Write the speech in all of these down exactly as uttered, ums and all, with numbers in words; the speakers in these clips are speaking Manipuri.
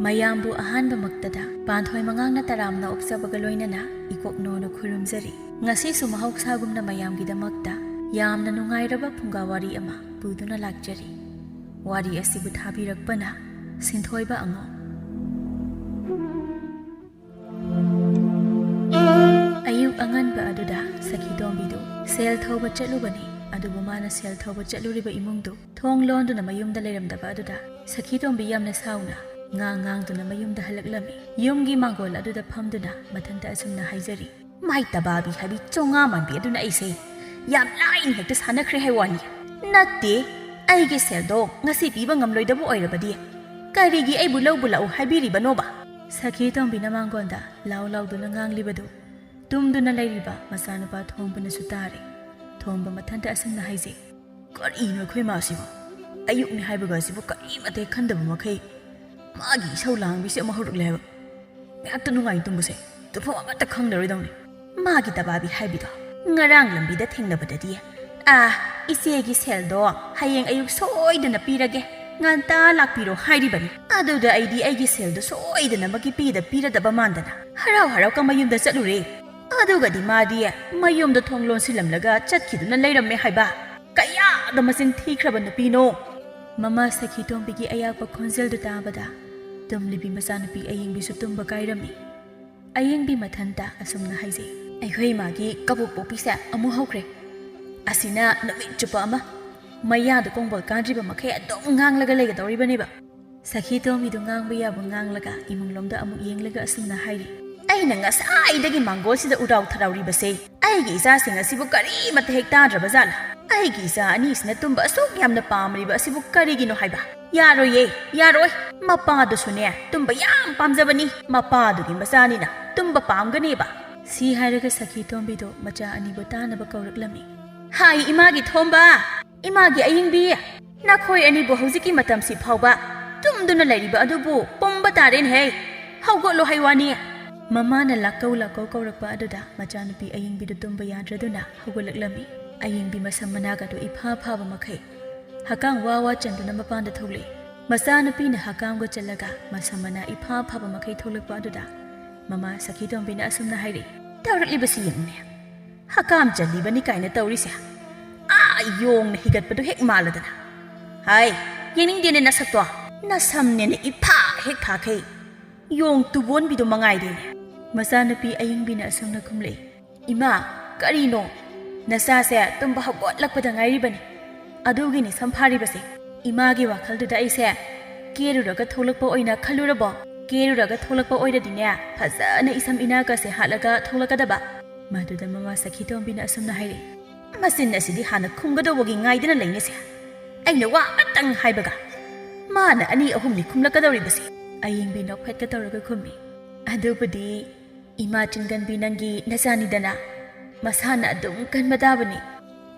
ꯃꯌꯥꯝꯕꯨ ꯑꯍꯥꯟꯕꯃꯛꯇꯗ ꯄꯥꯟꯊꯣꯏ ꯃꯉꯥꯡꯅ ꯇꯔꯥꯝꯅ ꯑꯣꯛꯆꯕꯒ ꯂꯣꯏꯅꯅ ꯏꯀꯣꯛꯅꯣꯅ ꯈꯨꯔꯨꯝꯖꯔꯤ꯫ ꯉꯁꯤꯁꯨ ꯃꯍꯧꯁꯥꯒꯨꯝꯅ ꯃꯌꯥꯝꯒꯤꯗꯃꯛꯇ ꯌꯥꯝꯅ ꯅꯨꯡꯉꯥꯏꯔꯕ ꯐꯨꯡꯒꯥ ꯋꯥꯔꯤ ꯑꯃ ꯄꯨꯗꯨꯅ ꯂꯥꯛꯆꯔꯤ꯫ ꯋꯥꯔꯤ ꯑꯁꯤꯕꯨ ꯊꯥꯕꯤꯔꯛꯄꯅ ꯁꯤꯟꯊꯣꯏꯕ ꯑꯉꯣꯝ꯫ ꯑꯌꯨꯛ ꯑꯉꯟꯕ ꯑꯗꯨꯗ ꯁꯈꯤꯇꯣꯝꯕꯤꯗꯨ ꯁꯦꯜ ꯊꯧꯕ ꯆꯠꯂꯨꯕꯅꯤ꯫ ꯑꯗꯨꯕꯨ ꯃꯥꯅ ꯁꯦꯜ ꯊꯧꯕ ꯆꯠꯂꯨꯔꯤꯕ ꯏꯃꯨꯡꯗꯨ ꯊꯣꯡ ꯂꯣꯟꯗꯨꯅ ꯃꯌꯨꯝꯗ ꯂꯩꯔꯝꯗꯕ ꯑꯗꯨꯗ ꯁꯈꯤꯇꯣꯝꯕꯤ ꯌꯥꯝꯅ ꯁꯥꯎꯅ ꯉꯥꯡ ꯉꯥꯡꯗꯨꯅ ꯃꯌꯨꯝꯗ ꯍꯜꯂꯛꯂꯝꯃꯤ꯫ ꯌꯨꯝꯒꯤ ꯃꯥꯡꯒꯣꯜ ꯑꯗꯨꯗ ꯐꯝꯗꯨꯅ ꯃꯊꯟꯇ ꯑꯁꯨꯝꯅ ꯍꯥꯏꯖꯔꯤ꯫ "ꯃꯥꯏ ꯇꯕꯥꯕꯤ ꯍꯥꯏꯕꯤ ꯆꯣꯉꯥ ꯃꯥꯟꯕꯤ ꯑꯗꯨꯅ ꯑꯩꯁꯦ ꯌꯥꯝ ꯂꯥꯏꯅ ꯍꯦꯛꯇ ꯁꯥꯟꯅꯈ꯭ꯔꯦ ꯍꯥꯏ ꯋꯥꯅꯤ꯫ ꯅꯠꯇꯦ, ꯑꯩꯒꯤ ꯁꯦꯜꯗꯣ ꯉꯁꯤ ꯄꯤꯕ ꯉꯝꯂꯣꯏꯗꯕ ꯑꯣꯏꯔꯕꯗꯤ ꯀꯔꯤꯒꯤ ꯑꯩꯕꯨ ꯂꯧꯕ ꯂꯥꯛꯎ ꯍꯥꯏꯕꯤꯔꯤꯕꯅꯣꯕ?" ꯁꯈꯤꯇꯣꯝꯕꯤꯅ ꯃꯥꯡꯒꯣꯜꯗ ꯂꯥꯎ ꯂꯥꯎꯗꯨꯅ ꯉꯥꯡꯂꯤꯕꯗꯨ ꯇꯨꯝꯗꯨꯅ ꯂꯩꯔꯤꯕ ꯃꯆꯥꯅꯨꯄꯥ ꯊꯣꯝꯕꯅꯁꯨ ꯇꯥꯔꯦ꯫ ꯊꯣꯝꯕ ꯃꯊꯟꯇ ꯑꯁꯨꯝꯅ ꯍꯥꯏꯖꯩ꯫ "ꯀꯔꯤꯅꯣ ꯑꯩꯈꯣꯏ ꯃꯥꯁꯤꯕꯨ? ꯑꯌꯨꯛꯅꯤ ꯍꯥꯏꯕꯒ ꯑꯁꯤꯕꯨ ꯀꯔꯤꯃꯇ ꯍꯦꯛ ꯈꯟꯗꯕ ꯃꯈꯩ ꯃꯥꯒꯤ ꯏꯁꯧ ꯂꯥꯡꯕꯤꯁꯦ ꯑꯃꯨꯛ ꯍꯧꯔꯛꯂꯦ ꯍꯥꯏꯕ꯫ ꯉꯥꯏꯍꯥꯛꯇ ꯅꯨꯡꯉꯥꯏꯅ ꯇꯨꯝꯕꯁꯦ ꯇꯨꯝꯐꯝ ꯑꯃꯠꯇ ꯈꯪꯗꯔꯣꯏꯗꯧꯅꯤ꯫ ꯃꯥꯒꯤ ꯇꯕꯥꯕꯤ ꯍꯥꯏꯕꯤꯗꯣ ꯉꯔꯥꯡ ꯂꯝꯕꯤꯗ ꯊꯦꯡꯅꯕꯗꯗꯤ, 'ꯑꯥ, ꯏꯆꯦꯒꯤ ꯁꯦꯜꯗꯣ ꯍꯌꯦꯡ ꯑꯌꯨꯛ ꯁꯣꯏꯗꯅ ꯄꯤꯔꯒꯦ, ꯉꯟꯇꯥ ꯂꯥꯛꯄꯤꯔꯣ' ꯍꯥꯏꯔꯤꯕꯅꯤ꯫ ꯑꯗꯨꯗ ꯑꯩꯗꯤ ꯑꯩꯒꯤ ꯁꯦꯜꯗꯣ ꯁꯣꯏꯗꯅꯃꯛꯀꯤ ꯄꯤꯗ ꯄꯤꯔꯗꯕ ꯃꯥꯟꯗꯅ ꯍꯔꯥꯎ ꯍꯔꯥꯎ ꯀꯃꯌꯨꯝꯗ ꯆꯠꯂꯨꯔꯦ꯫ ꯑꯗꯨꯒꯗꯤ ꯃꯥꯗꯤ ꯃꯌꯨꯝꯗ ꯊꯣꯡ ꯂꯣꯟꯁꯤꯜꯂꯝꯂꯒ ꯆꯠꯈꯤꯗꯨꯅ ꯂꯩꯔꯝꯃꯦ ꯍꯥꯏꯕ꯫ ꯀꯌꯥꯗ ꯃꯆꯤꯟ ꯊꯤꯈ꯭ꯔꯕ ꯅꯨꯄꯤꯅꯣ!" ꯃꯃꯥ ꯁꯈꯤꯇꯣꯝꯕꯤꯒꯤ ꯑꯌꯥꯛꯄ ꯈꯣꯟꯖꯦꯜꯗꯨ ꯇꯥꯕꯗ ꯇꯨꯝꯂꯤꯕꯤ ꯃꯆꯥꯅꯨꯄꯤ ꯑꯌꯤꯡꯕꯤꯁꯨ ꯇꯨꯝꯕ ꯀꯥꯏꯔꯝꯃꯤ꯫ ꯑꯌꯤꯡꯕꯤ ꯃꯊꯟꯇ ꯑꯁꯨꯝꯅ ꯍꯥꯏꯖꯩ꯫ "ꯑꯩꯈꯣꯏ ꯏꯃꯥꯒꯤ ꯀꯕꯣꯛ ꯄꯣꯛꯄꯤꯁꯦ ꯑꯃꯨꯛ ꯍꯧꯈ꯭ꯔꯦ꯫ ꯑꯁꯤꯅ ꯅꯨꯃꯤꯠ ꯆꯨꯞꯄ ꯑꯃ ꯃꯌꯥꯗ ꯀꯣꯡꯕꯣꯜ ꯀꯥꯗ꯭ꯔꯤꯕ ꯃꯈꯩ ꯑꯗꯨꯝ ꯉꯥꯡꯂꯒ ꯂꯩꯒꯗꯧꯔꯤꯕꯅꯦꯕ꯫" ꯁꯈꯤꯇꯣꯝꯕꯤꯗꯨ ꯉꯥꯡꯕ ꯌꯥꯕ ꯉꯥꯡꯂꯒ ꯏꯃꯨꯡꯂꯣꯝꯗ ꯑꯃꯨꯛ ꯌꯦꯡꯂꯒ ꯑꯁꯨꯝꯅ ꯍꯥꯏꯔꯤ꯫ "ꯑꯩꯅ ꯉꯁꯥꯏꯗꯒꯤ ꯃꯥꯡꯒꯣꯜꯁꯤꯗ ꯎꯔꯥꯎ ꯊꯔꯥꯎꯔꯤꯕꯁꯦ ꯑꯩꯒꯤ ꯏꯆꯥꯁꯤꯡ ꯑꯁꯤꯕꯨ ꯀꯔꯤꯃꯠꯇ ꯍꯦꯛ ꯇꯥꯗ꯭ꯔꯕ ꯖꯥꯠꯂꯥ? ꯑꯩꯒꯤ ꯏꯆꯥ ꯑꯅꯤꯁꯤꯅ ꯇꯨꯝꯕ ꯑꯁꯨꯛ ꯌꯥꯝꯅ ꯄꯥꯝꯂꯤꯕ ꯑꯁꯤꯕꯨ ꯀꯔꯤꯒꯤꯅꯣ ꯍꯥꯏꯕ? ꯌꯥꯔꯣꯏꯌꯦ, ꯌꯥꯔꯣꯏ꯫ ꯃꯄꯥꯗꯨꯁꯨꯅꯦ ꯇꯨꯝꯕ ꯌꯥꯝ ꯄꯥꯝꯖꯕꯅꯤ꯫ ꯃꯄꯥꯗꯨꯒꯤ ꯃꯆꯥꯅꯤꯅ ꯇꯨꯝꯕ ꯄꯥꯝꯒꯅꯦꯕ꯫" ꯁꯤ ꯍꯥꯏꯔꯒ ꯁꯈꯤꯇꯣꯝꯕꯤꯗꯣ ꯃꯆꯥ ꯑꯅꯤꯕꯨ ꯇꯥꯅꯕ ꯀꯧꯔꯛꯂꯝꯃꯤ꯫ "ꯍꯥꯏ, ꯏꯃꯥꯒꯤ ꯊꯣꯝꯕ, ꯏꯃꯥꯒꯤ ꯑꯌꯤꯡꯕꯤ, ꯅꯈꯣꯏ ꯑꯅꯤꯕꯨ ꯍꯧꯖꯤꯛꯀꯤ ꯃꯇꯝꯁꯤ ꯐꯥꯎꯕ ꯇꯨꯝꯗꯨꯅ ꯂꯩꯔꯤꯕ ꯑꯗꯨꯕꯨ ꯄꯨꯝꯕ ꯇꯥꯔꯦꯅꯦꯍꯦ꯫ ꯍꯧꯒꯠꯂꯣ ꯍꯥꯏ ꯋꯥꯅꯤ꯫" ꯃꯃꯥꯅ ꯂꯥꯛꯀꯧ ꯂꯥꯛꯀꯧ ꯀꯧꯔꯛꯄ ꯑꯗꯨꯗ ꯃꯆꯥꯅꯨꯄꯤ ꯑꯌꯤꯡꯕꯤꯗꯨ ꯇꯨꯝꯕ ꯌꯥꯗ꯭ꯔꯗꯨꯅ ꯍꯧꯒꯠꯂꯛꯂꯝꯃꯤ꯫ ꯑꯌꯤꯡꯕꯤ ꯃꯁꯝ ꯃꯅꯥꯒꯗꯨ ꯏꯐꯥ ꯐꯥꯕ ꯃꯈꯩ ꯍꯛꯀꯥꯡ ꯋꯥ ꯋꯥ ꯆꯟꯗꯨꯅ ꯃꯄꯥꯟꯗ ꯊꯣꯛꯂꯛꯏ꯫ ꯃꯆꯥꯅꯨꯄꯤꯅ ꯍꯀꯥꯝꯒ ꯆꯜꯂꯒ ꯃꯁꯝ ꯃꯅꯥ ꯏꯐꯥ ꯐꯥꯕ ꯃꯈꯩ ꯊꯣꯛꯂꯛꯄ ꯑꯗꯨꯗ ꯃꯃꯥ ꯁꯈꯤꯇꯣꯝꯕꯤꯅ ꯑꯁꯨꯝꯅ ꯍꯥꯏꯔꯛꯏ, "ꯇꯧꯔꯛꯂꯤꯕꯁꯤ ꯌꯦꯡꯉꯨꯅꯦ, ꯍꯀꯥꯝ ꯆꯜꯂꯤꯕꯅꯤ ꯀꯥꯏꯅ ꯇꯧꯔꯤꯁꯦ꯫ ꯑꯥ ꯌꯣꯡꯅ ꯍꯤꯒꯠꯄꯗꯨ ꯍꯦꯛ ꯃꯥꯜꯂꯗꯅ꯫ ꯍꯥꯏ, ꯌꯦꯡꯅꯤꯡꯗꯦꯅꯦ ꯅꯁꯛꯇꯣ꯫ ꯅꯁꯝꯅꯦꯅ ꯏꯐꯥ ꯍꯦꯛ ꯐꯥꯈꯩ꯫ ꯌꯣꯡ ꯇꯨꯕꯣꯟꯕꯤꯗꯨ ꯃꯉꯥꯏꯔꯦꯅꯦ꯫" ꯃꯆꯥꯅꯨꯄꯤ ꯑꯌꯤꯡꯕꯤꯅ ꯑꯁꯨꯝꯅ ꯈꯨꯝꯂꯛꯏ, "ꯏꯃꯥ, ꯀꯔꯤꯅꯣ? ꯅꯆꯥꯁꯦ ꯇꯨꯝꯕ ꯍꯧꯒꯠꯂꯛꯄꯗ ꯉꯥꯏꯔꯤꯕꯅꯤ꯫ ꯑꯗꯨꯒꯤꯅꯤ ꯁꯝ ꯐꯥꯔꯤꯕꯁꯦ꯫ ꯏꯃꯥꯒꯤ ꯋꯥꯈꯜꯗꯨꯗ ꯑꯩꯁꯦ ꯀꯦꯔꯨꯔꯒ ꯊꯣꯛꯂꯛꯄ ꯑꯣꯏꯅ ꯈꯜꯂꯨꯔꯕꯣ? ꯀꯦꯔꯨꯔꯒ ꯊꯣꯛꯂꯛꯄ ꯑꯣꯏꯔꯗꯤꯅꯦ, ꯐꯖꯅ ꯏꯁꯝ ꯏꯅꯥꯀꯁꯦ ꯍꯥꯠꯂꯒ ꯊꯣꯛꯂꯛꯀꯗꯕ꯫" ꯃꯗꯨꯗ ꯃꯃꯥ ꯁꯈꯤꯇꯣꯝꯕꯤꯅ ꯑꯁꯨꯝꯅ ꯍꯥꯏꯔꯛꯏ, "ꯃꯆꯤꯟ ꯑꯁꯤꯗꯤ ꯍꯥꯟꯅ ꯈꯨꯝꯒꯗꯧꯕꯒꯤ ꯉꯥꯏꯗꯅ ꯂꯩꯅꯦꯁꯦ꯫ ꯑꯩꯅ ꯋꯥ ꯑꯃꯇꯪ ꯍꯥꯏꯕꯒ ꯃꯥꯅ ꯑꯅꯤ ꯑꯍꯨꯝꯅꯤ ꯈꯨꯝꯂꯛꯀꯗꯧꯔꯤꯕꯁꯦ꯫" ꯑꯌꯤꯡꯕꯤ ꯅꯣꯛꯐꯦꯠꯀ ꯇꯧꯔꯒ ꯈꯨꯝꯃꯤ, "ꯑꯗꯨꯕꯨꯗꯤ ꯏꯃꯥ ꯆꯤꯟꯒꯟꯕꯤ ꯅꯪꯒꯤ ꯅꯆꯥꯅꯤꯗꯅ, ꯃꯁꯥꯅ ꯑꯗꯨꯝ ꯀꯟꯕ ꯇꯥꯕꯅꯤ꯫"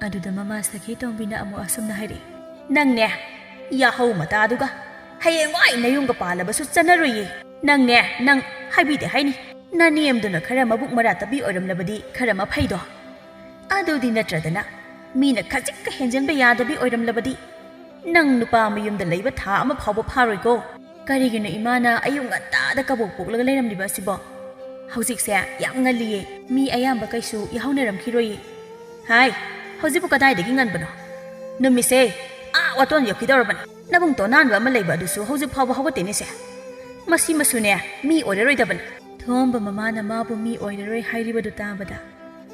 ꯑꯗꯨꯗ ꯃꯃꯥ ꯁꯈꯤꯇꯣꯝꯕꯤꯅ ꯑꯃꯨꯛ ꯑꯁꯨꯝꯅ ꯍꯥꯏꯔꯛꯏ, "ꯅꯪꯅꯦ, ꯌꯥꯍꯧ ꯃꯇꯥꯗꯨꯒ, ꯍꯌꯦꯡꯋꯥꯏ ꯅꯌꯨꯝꯒ ꯄꯥꯜꯂꯕꯁꯨ ꯆꯠꯅꯔꯨꯏꯌꯦ꯫ ꯅꯪꯅꯦ, ꯅꯪ ꯍꯥꯏꯕꯤꯗꯦ ꯍꯥꯏꯅꯤ, ꯅꯅꯦꯝꯗꯨꯅ ꯈꯔ ꯃꯕꯨꯛ ꯃꯔꯥꯇꯕꯤ ꯑꯣꯏꯔꯝꯂꯕꯗꯤ ꯈꯔ ꯃꯐꯩꯗꯣ꯫ ꯑꯗꯨꯗꯤ ꯅꯠꯇ꯭ꯔꯗꯅ ꯃꯤꯅ ꯈꯖꯤꯛꯀ ꯍꯦꯟꯖꯟꯕ ꯌꯥꯗꯕꯤ ꯑꯣꯏꯔꯝꯂꯕꯗꯤ ꯅꯪ ꯅꯨꯄꯥ ꯃꯌꯨꯝꯗ ꯂꯩꯕ ꯊꯥ ꯑꯃ ꯐꯥꯎꯕ ꯐꯥꯔꯣꯏꯀꯣ꯫ ꯀꯔꯤꯒꯤꯅꯣ ꯏꯃꯥꯅ ꯑꯌꯨꯛ ꯉꯟꯇꯥꯗ ꯀꯕꯣꯛ ꯄꯣꯛꯂꯒ ꯂꯩꯔꯝꯂꯤꯕ ꯑꯁꯤꯕꯣ? ꯍꯧꯖꯤꯛꯁꯦ ꯌꯥꯝ ꯉꯜꯂꯤꯌꯦ, ꯃꯤ ꯑꯌꯥꯝꯕ ꯀꯩꯁꯨ ꯌꯥꯍꯧꯅꯔꯝꯈꯤꯔꯣꯏꯌꯦ꯫" "ꯍꯥꯏ, ꯍꯧꯖꯤꯛꯄꯨ ꯀꯗꯥꯏꯗꯒꯤ ꯉꯟꯕꯅꯣ? ꯅꯨꯃꯤꯠꯁꯦ ꯑꯥ ꯋꯥꯇꯣꯟ ꯌꯧꯈꯤꯗꯧꯔꯕꯅꯤ꯫ ꯅꯕꯨꯡ ꯇꯣꯅꯥꯟꯕ ꯑꯃ ꯂꯩꯕ ꯑꯗꯨꯁꯨ ꯍꯧꯖꯤꯛ ꯐꯥꯎꯕ ꯍꯧꯒꯠꯇꯦꯅꯦꯁꯦ꯫ ꯃꯁꯤ ꯃꯁꯨꯅꯦ ꯃꯤ ꯑꯣꯏꯔꯔꯣꯏꯗꯕꯅꯤ꯫" ꯊꯣꯝꯕ ꯃꯃꯥꯅ ꯃꯥꯕꯨ ꯃꯤ ꯑꯣꯏꯔꯔꯣꯏ ꯍꯥꯏꯔꯤꯕꯗꯨ ꯇꯥꯕꯗ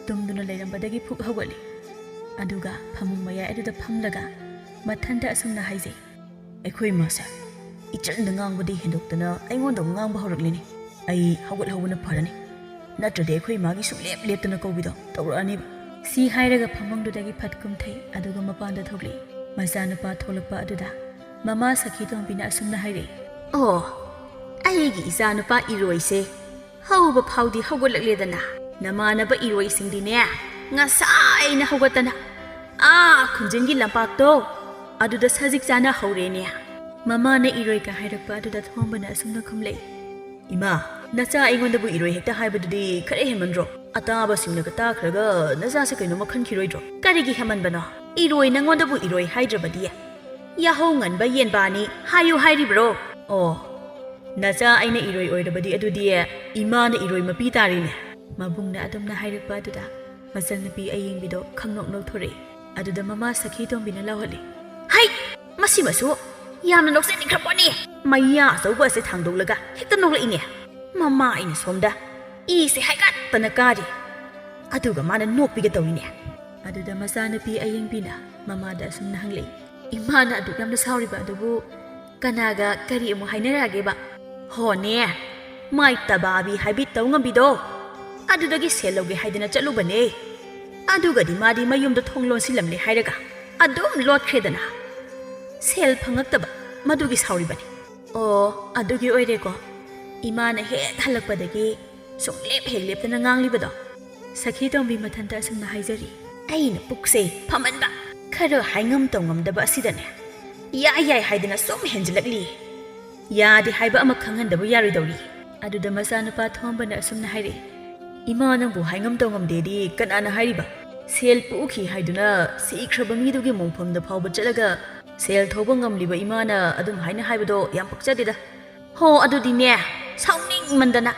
ꯇꯨꯝꯗꯨꯅ ꯂꯩꯔꯝꯕꯗꯒꯤ ꯐꯨꯛ ꯍꯧꯒꯠꯂꯤ꯫ ꯑꯗꯨꯒ ꯐꯃꯨꯡ ꯃꯌꯥꯏ ꯑꯗꯨꯗ ꯐꯝꯂꯒ ꯃꯊꯟꯇ ꯑꯁꯨꯝꯅ ꯍꯥꯏꯖꯩ, "ꯑꯩꯈꯣꯏ ꯏꯃꯥꯁꯦ ꯏꯆꯟꯗ ꯉꯥꯡꯕꯗꯤ ꯍꯦꯟꯗꯣꯛꯇꯅ ꯑꯩꯉꯣꯟꯗ ꯑꯃꯨꯛ ꯉꯥꯡꯕ ꯍꯧꯔꯛꯂꯤꯅꯦ꯫ ꯑꯩ ꯍꯧꯒꯠꯍꯧꯕꯅ ꯐꯔꯅꯤ, ꯅꯠꯇ꯭ꯔꯗꯤ ꯑꯩꯈꯣꯏ ꯏꯃꯥꯒꯤ ꯁꯨꯡꯂꯦꯞ ꯂꯦꯞꯇꯅ ꯀꯧꯕꯤꯗꯣ ꯇꯧꯔꯛꯑꯅꯤꯕ꯫" ꯁꯤ ꯍꯥꯏꯔꯒ ꯐꯃꯨꯡꯗꯨꯗꯒꯤ ꯐꯠ ꯀꯨꯝꯊꯩ, ꯑꯗꯨꯒ ꯃꯄꯥꯟꯗ ꯊꯣꯛꯂꯛꯏ꯫ ꯃꯆꯥꯅꯨꯄꯥ ꯊꯣꯛꯂꯛꯄ ꯑꯗꯨꯗ ꯃꯃꯥ ꯁꯈꯤꯇꯣꯝꯕꯤꯅ ꯑꯁꯨꯝꯅ ꯍꯥꯏꯔꯛꯏ, "ꯑꯣ, ꯑꯩꯒꯤ ꯏꯆꯥꯅꯨꯄꯥ ꯏꯔꯣꯏꯁꯦ ꯍꯧꯕ ꯐꯥꯎꯗꯤ ꯍꯧꯒꯠꯂꯛꯂꯦꯗꯅ꯫ ꯅꯃꯥꯟꯅꯕ ꯏꯔꯣꯏꯁꯤꯡꯗꯤꯅꯦ, ꯉꯁꯥꯏꯅ ꯍꯧꯒꯠꯇꯅ ꯑꯥ ꯈꯨꯟꯖꯤꯟꯒꯤ ꯂꯝꯄꯥꯛꯇꯣ ꯑꯗꯨꯗ ꯁꯖꯤꯛ ꯆꯥꯅ ꯍꯧꯔꯦꯅꯦ꯫" ꯃꯃꯥꯅ ꯏꯔꯣꯏꯒ ꯍꯥꯏꯔꯛꯄ ꯑꯗꯨꯗ ꯊꯣꯝꯕꯅ ꯑꯁꯨꯝꯅ ꯈꯨꯝꯂꯛꯏ, "ꯏꯃꯥ, ꯅꯆꯥ ꯑꯩꯉꯣꯟꯗꯕꯨ ꯏꯔꯣꯏ ꯍꯦꯛꯇ ꯍꯥꯏꯕꯗꯨꯗꯤ ꯈꯔ ꯍꯦꯟꯃꯟꯗ꯭ꯔꯣ? ꯑꯇꯥꯕꯁꯤꯡꯅꯒ ꯇꯥꯈ꯭ꯔꯒ ꯅꯆꯥꯁꯦ ꯀꯩꯅꯣꯝꯃ ꯈꯟꯈꯤꯔꯣꯏꯗ꯭ꯔꯣ?" "ꯀꯔꯤꯒꯤ ꯍꯦꯟꯃꯟꯕꯅꯣ? ꯏꯔꯣꯏ ꯅꯪꯉꯣꯟꯗꯕꯨ ꯏꯔꯣꯏ ꯍꯥꯏꯗ꯭ꯔꯕꯗꯤ?" ꯌꯥꯍꯧ ꯉꯟꯕ ꯌꯦꯟꯕꯥꯅꯤ ꯍꯥꯏꯌꯨ ꯍꯥꯏꯔꯤꯕ꯭ꯔꯣ? ꯑꯣ, ꯅꯆꯥ ꯑꯩꯅ ꯏꯔꯣꯏ ꯑꯣꯏꯔꯕꯗꯤ ꯑꯗꯨꯗꯤ ꯏꯃꯥꯅ ꯏꯔꯣꯏ ꯃꯄꯤ ꯇꯥꯔꯤꯅꯦ꯫ ꯃꯕꯨꯡꯅ ꯑꯗꯨꯝꯅ ꯍꯥꯏꯔꯛꯄ ꯑꯗꯨꯗ ꯃꯆꯟꯅꯨꯄꯤ ꯑꯌꯦꯡꯕꯤꯗꯣ ꯈꯪꯅꯣꯛ ꯅꯣꯛꯊꯣꯔꯛꯏ꯫ ꯑꯗꯨꯗ ꯃꯃꯥ ꯁꯈꯤ ꯇꯣꯝꯕꯤꯅ ꯂꯥꯎꯍꯜꯂꯤ, "ꯍꯩ! ꯃꯁꯤꯃꯁꯨ ꯌꯥꯝꯅ ꯅꯣꯛꯆꯅꯤꯡꯈ꯭ꯔ ꯄꯣꯠꯅꯤ꯫ ꯃꯌꯥ ꯑꯆꯧꯕ ꯑꯁꯦ ꯊꯥꯡꯗꯣꯛꯂꯒ ꯍꯦꯛꯇ ꯅꯣꯛꯂꯛꯏꯅꯦ꯫ ꯃꯃꯥ ꯑꯩꯅ ꯁꯣꯝꯗ ꯏꯁꯦ ꯍꯥꯏꯒꯠꯇꯅ ꯀꯥꯔꯤ꯫ ꯑꯗꯨꯒ ꯃꯥꯅ ꯅꯣꯛꯄꯤꯒ ꯇꯧꯏꯅꯦ꯫" ꯑꯗꯨꯗ ꯃꯆꯥꯅꯨꯄꯤ ꯑꯌꯦꯡꯕꯤꯅ ꯃꯃꯥꯗ ꯑꯁꯨꯝꯅ ꯍꯪꯂꯛꯏ, "ꯏꯃꯥꯅ ꯑꯗꯨꯛ ꯌꯥꯝꯅ ꯁꯥꯎꯔꯤꯕ ꯑꯗꯨꯕꯨ ꯀꯅꯥꯒ ꯀꯔꯤ ꯑꯃꯨꯛ ꯍꯥꯏꯅꯔꯛꯑꯒꯦꯕ?" "ꯍꯣꯅꯦ, ꯃꯥꯏ ꯇꯕꯥꯕꯤ ꯍꯥꯏꯕꯤ ꯇꯧ ꯉꯝꯕꯤꯗꯣ꯫ ꯑꯗꯨꯗꯒꯤ ꯁꯦꯜ ꯂꯧꯒꯦ ꯍꯥꯏꯗꯅ ꯆꯠꯂꯨꯕꯅꯦ꯫ ꯑꯗꯨꯒꯗꯤ ꯃꯥꯗꯤ ꯃꯌꯨꯝꯗ ꯊꯣꯡ ꯂꯣꯟꯁꯤꯜꯂꯝꯂꯦ ꯍꯥꯏꯔꯒ ꯑꯗꯨꯝ ꯂꯣꯠꯈ꯭ꯔꯦꯗꯅ꯫ ꯁꯦꯜ ꯐꯪꯉꯛꯇꯕ, ꯃꯗꯨꯒꯤ ꯁꯥꯎꯔꯤꯕꯅꯤ꯫" "ꯑꯣ, ꯑꯗꯨꯒꯤ ꯑꯣꯏꯔꯦꯀꯣ꯫ ꯏꯃꯥꯅ ꯍꯦꯛ ꯍꯜꯂꯛꯄꯗꯒꯤ ꯁꯨꯡꯂꯦꯞ ꯍꯦꯛ ꯂꯦꯞꯇꯅ ꯉꯥꯡꯂꯤꯕꯗꯣ꯫" ꯁꯈꯤ ꯇꯣꯝꯕꯤ ꯃꯊꯟꯇ ꯑꯁꯨꯝꯅ ꯍꯥꯏꯖꯔꯤ, "ꯑꯩꯅ ꯄꯨꯛꯁꯦ ꯐꯃꯟꯕ, ꯈꯔ ꯍꯥꯏꯉꯝ ꯇꯧꯉꯝꯗꯕ ꯑꯁꯤꯗꯅꯦ, ꯌꯥꯏ ꯌꯥꯏ ꯍꯥꯏꯗꯅ ꯁꯨꯝ ꯍꯦꯟꯖꯤꯜꯂꯛꯂꯤ꯫ ꯌꯥꯗꯦ ꯍꯥꯏꯕ ꯑꯃ ꯈꯪꯍꯟꯗꯕ ꯌꯥꯔꯣꯏꯗꯧꯔꯤ꯫" ꯑꯗꯨꯗ ꯃꯆꯥꯅꯨꯄꯥ ꯊꯣꯝꯕꯅ ꯑꯁꯨꯝꯅ ꯍꯥꯏꯔꯛꯏ, "ꯏꯃꯥ, ꯅꯪꯕꯨ ꯍꯥꯏꯉꯝ ꯇꯧꯉꯝꯗꯦꯗꯤ ꯀꯅꯥꯅ ꯍꯥꯏꯔꯤꯕ? ꯁꯦꯜ ꯄꯨꯈꯤ ꯍꯥꯏꯗꯨꯅ ꯁꯤꯈ꯭ꯔꯕ ꯃꯤꯗꯨꯒꯤ ꯃꯣꯡꯐꯝꯗ ꯐꯥꯎꯕ ꯆꯠꯂꯒ ꯁꯦꯜ ꯊꯧꯕ ꯉꯝꯂꯤꯕ ꯏꯃꯥꯅ ꯑꯗꯨꯝ ꯍꯥꯏꯅ ꯍꯥꯏꯕꯗꯣ ꯌꯥꯝ ꯄꯛꯆꯗꯦꯗ꯫ ꯍꯣ, ꯑꯗꯨꯗꯤꯅꯦ, ꯁꯥꯎꯅꯤꯡꯃꯟꯗꯅ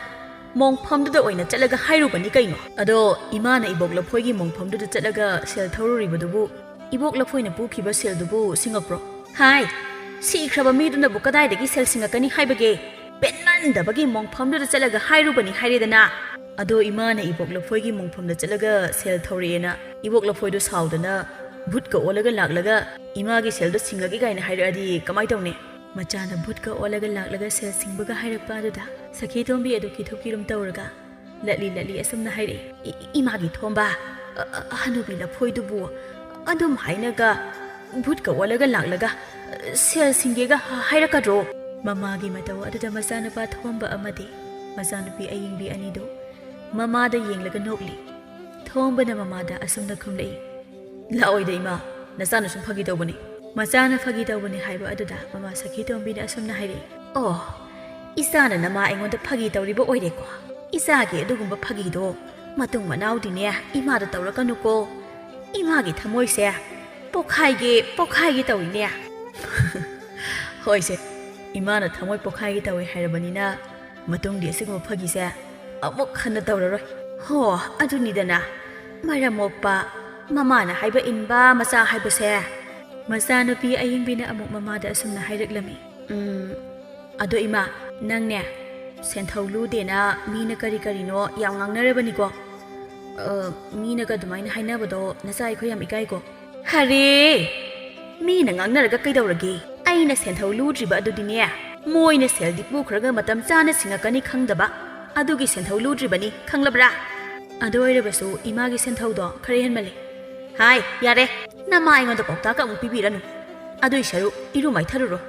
ꯃꯣꯡꯐꯝꯗꯨꯗ ꯑꯣꯏꯅ ꯆꯠꯂꯒ ꯍꯥꯏꯔꯨꯕꯅꯤ ꯀꯩꯅꯣ꯫ ꯑꯗꯣ ꯏꯃꯥꯅ ꯏꯕꯣꯛ ꯂꯐꯣꯏꯒꯤ ꯃꯣꯡꯐꯝꯗꯨꯗ ꯆꯠꯂꯒ ꯁꯦꯜ ꯊꯧꯔꯨꯔꯤꯕꯗꯨꯕꯨ ꯏꯕꯣꯛ ꯂꯐꯣꯏꯅ ꯄꯨꯈꯤꯕ ꯁꯦꯜꯗꯨꯕꯨ ꯁꯤꯡꯉꯛꯄ꯭ꯔꯣ?" "ꯍꯥꯏ, ꯁꯤꯈ꯭ꯔꯕ ꯃꯤꯗꯨꯅꯕꯨ ꯀꯗꯥꯏꯗꯒꯤ ꯁꯦꯜ ꯁꯤꯡꯉꯛꯀꯅꯤ ꯍꯥꯏꯕꯒꯦ? ꯄꯦꯟꯃꯟꯗꯕꯒꯤ ꯃꯣꯡꯐꯝꯗꯨꯗ ꯆꯠꯂꯒ ꯍꯥꯏꯔꯨꯕꯅꯤ ꯍꯥꯏꯔꯦꯗꯅ꯫" "ꯑꯗꯣ ꯏꯃꯥꯅ ꯏꯕꯣꯛ ꯂꯐꯣꯏꯒꯤ ꯃꯣꯡꯐꯝꯗ ꯆꯠꯂꯒ ꯁꯦꯜ ꯊꯧꯔꯛꯑꯦꯅ ꯏꯕꯣꯛ ꯂꯐꯣꯏꯗꯣ ꯁꯥꯎꯗꯅ ꯚꯨꯠꯀ ꯑꯣꯜꯂꯒ ꯂꯥꯛꯂꯒ ꯏꯃꯥꯒꯤ ꯁꯦꯜꯗꯣ ꯁꯤꯡꯉꯒꯦ ꯀꯥꯏꯅ ꯍꯥꯏꯔꯛꯑꯗꯤ ꯀꯃꯥꯏ ꯇꯧꯅꯤ?" ꯃꯆꯥꯅ ꯚꯨꯠꯀ ꯑꯣꯜꯂꯒ ꯂꯥꯛꯂꯒ ꯁꯦꯜ ꯁꯤꯡꯕꯒ ꯍꯥꯏꯔꯛꯄ ꯑꯗꯨꯗ ꯁꯈꯤ ꯇꯣꯝꯕꯤ ꯑꯗꯨ ꯀꯤꯊꯨꯞ ꯀꯤꯔꯨꯝ ꯇꯧꯔꯒ ꯂꯠꯂꯤ ꯂꯠꯂꯤ ꯑꯁꯨꯝꯅ ꯍꯥꯏꯔꯛꯏ, "ꯏ-, ꯏ-, ꯏꯃꯥꯒꯤ ꯊꯣꯝꯕ, ꯑ-, ꯑ-, ꯍꯅꯨꯕꯤ ꯂꯐꯣꯏꯗꯨꯕꯨ ꯑꯗꯨꯝ ꯍꯥꯏꯅꯒ ꯚꯨꯠꯀ ꯑꯣꯜꯂꯒ ꯂꯥꯛꯂꯒ, ꯑ, ꯁꯦꯜ ꯁꯤꯡꯒꯦꯒ ꯍ-, ꯍꯥꯏꯔꯛꯀꯗ꯭ꯔꯣ?" ꯃꯃꯥꯒꯤ ꯃꯇꯧ ꯑꯗꯨꯗ ꯃꯆꯥꯅꯨꯄꯥ ꯊꯣꯝꯕ ꯑꯃꯗꯤ ꯃꯆꯥꯅꯨꯄꯤ ꯑꯌꯤꯡꯕꯤ ꯑꯅꯤꯗꯨ ꯃꯃꯥꯗ ꯌꯦꯡꯂꯒ ꯅꯣꯛꯂꯤ꯫ ꯊꯣꯝꯕꯅ ꯃꯃꯥꯗ ꯑꯁꯨꯝꯅ ꯈꯨꯝꯂꯛꯏ, "ꯂꯥꯛꯑꯣꯏꯗ ꯏꯃꯥ, ꯅꯆꯥꯅ ꯁꯨꯝ ꯐꯥꯒꯤ ꯇꯧꯕꯅꯤ꯫" ꯃꯆꯥꯅ ꯐꯥꯒꯤ ꯇꯧꯕꯅꯤ ꯍꯥꯏꯕ ꯑꯗꯨꯗ ꯃꯃꯥ ꯁꯈꯤ ꯇꯣꯝꯕꯤꯅ ꯑꯁꯨꯝꯅ ꯍꯥꯏꯔꯛꯏ, "ꯑꯣ, ꯏꯆꯥꯅ ꯅꯃꯥ ꯑꯩꯉꯣꯟꯗ ꯐꯥꯒꯤ ꯇꯧꯔꯤꯕ ꯑꯣꯏꯔꯦꯀꯣ꯫ ꯏꯆꯥꯒꯤ ꯑꯗꯨꯒꯨꯝꯕ ꯐꯥꯒꯤꯗꯣ ꯃꯇꯨꯡ ꯃꯅꯥꯎꯗꯤꯅꯦ ꯏꯃꯥꯗ ꯇꯧꯔꯛꯀꯅꯨꯀꯣ꯫ ꯏꯃꯥꯒꯤ ꯊꯃꯣꯏꯁꯦ ꯄꯣꯛꯈꯥꯏꯒꯦ ꯄꯣꯛꯈꯥꯏꯒꯦ ꯇꯧꯏꯅꯦ꯫ ꯍꯣꯏꯁꯦ, ꯏꯃꯥꯅ ꯊꯃꯣꯏ ꯄꯣꯛꯈꯥꯏꯒꯦ ꯇꯧꯋꯦ ꯍꯥꯏꯔꯕꯅꯤꯅ ꯃꯇꯨꯡꯗꯤ ꯑꯁꯤꯒꯨꯝꯕ ꯐꯥꯒꯤꯁꯦ ꯑꯃꯨꯛ ꯍꯟꯅ ꯇꯧꯔꯔꯣꯏ꯫ ꯍꯣ, ꯑꯗꯨꯅꯤꯗꯅ, ꯃꯔꯝ ꯃꯣꯛꯄ, ꯃꯃꯥꯅ ꯍꯥꯏꯕ ꯏꯟꯕ ꯃꯆꯥ ꯍꯥꯏꯕꯁꯦ꯫ ꯃꯆꯥꯅꯨꯄꯤ ꯑꯌꯤꯡꯕꯤꯅ ꯑꯃꯨꯛ ꯃꯃꯥꯗ ꯑꯁꯨꯝꯅ ꯍꯥꯏꯔꯛꯂꯝꯃꯤ꯫ "ꯎꯝ, ꯑꯗꯣ ꯏꯃꯥ, ꯅꯪꯅꯦ ꯁꯦꯟꯊꯧ ꯂꯨꯗꯦꯅ ꯃꯤꯅ ꯀꯔꯤ ꯀꯔꯤꯅꯣ ꯌꯥꯝ ꯉꯥꯡꯅꯔꯕꯅꯤꯀꯣ꯫ ꯑ, ꯃꯤꯅꯒ ꯑꯗꯨꯃꯥꯏꯅ ꯍꯥꯏꯅꯕꯗꯣ ꯅꯆꯥ ꯑꯩꯈꯣꯏ ꯌꯥꯝ ꯏꯀꯥꯏꯀꯣ꯫" "ꯍꯔꯦ, ꯃꯤꯅ ꯉꯥꯡꯅꯔꯒ ꯀꯩꯗꯧꯔꯒꯦ? ꯑꯩꯅ ꯁꯦꯟꯊꯧ ꯂꯨꯗ꯭ꯔꯤꯕ ꯑꯗꯨꯗꯤꯅꯦ, ꯃꯣꯏꯅ ꯁꯦꯜꯗꯤ ꯄꯨꯈ꯭ꯔꯒ ꯃꯇꯝ ꯆꯥꯅ ꯁꯤꯡꯉꯛꯀꯅꯤ ꯈꯪꯗꯕ, ꯑꯗꯨꯒꯤ ꯁꯦꯟꯊꯧ ꯂꯨꯗ꯭ꯔꯤꯕꯅꯤ, ꯈꯪꯂꯕ꯭ꯔꯥ? ꯑꯗꯨ ꯑꯣꯏꯔꯕꯁꯨ ꯏꯃꯥꯒꯤ ꯁꯦꯟꯊꯧꯗꯣ ꯈꯔ ꯍꯦꯟꯃꯜꯂꯦ꯫" "ꯍꯥꯏ, ꯌꯥꯔꯦ, ꯅꯃꯥ ꯑꯩꯉꯣꯟꯗ ꯄꯥꯎꯇꯥꯛꯀ ꯑꯃꯨꯛ ꯄꯤꯕꯤꯔꯅꯨ꯫ ꯑꯗꯨꯏ ꯁꯔꯨꯛ ꯏꯔꯨ ꯃꯥꯏꯊꯔꯨꯔꯣ,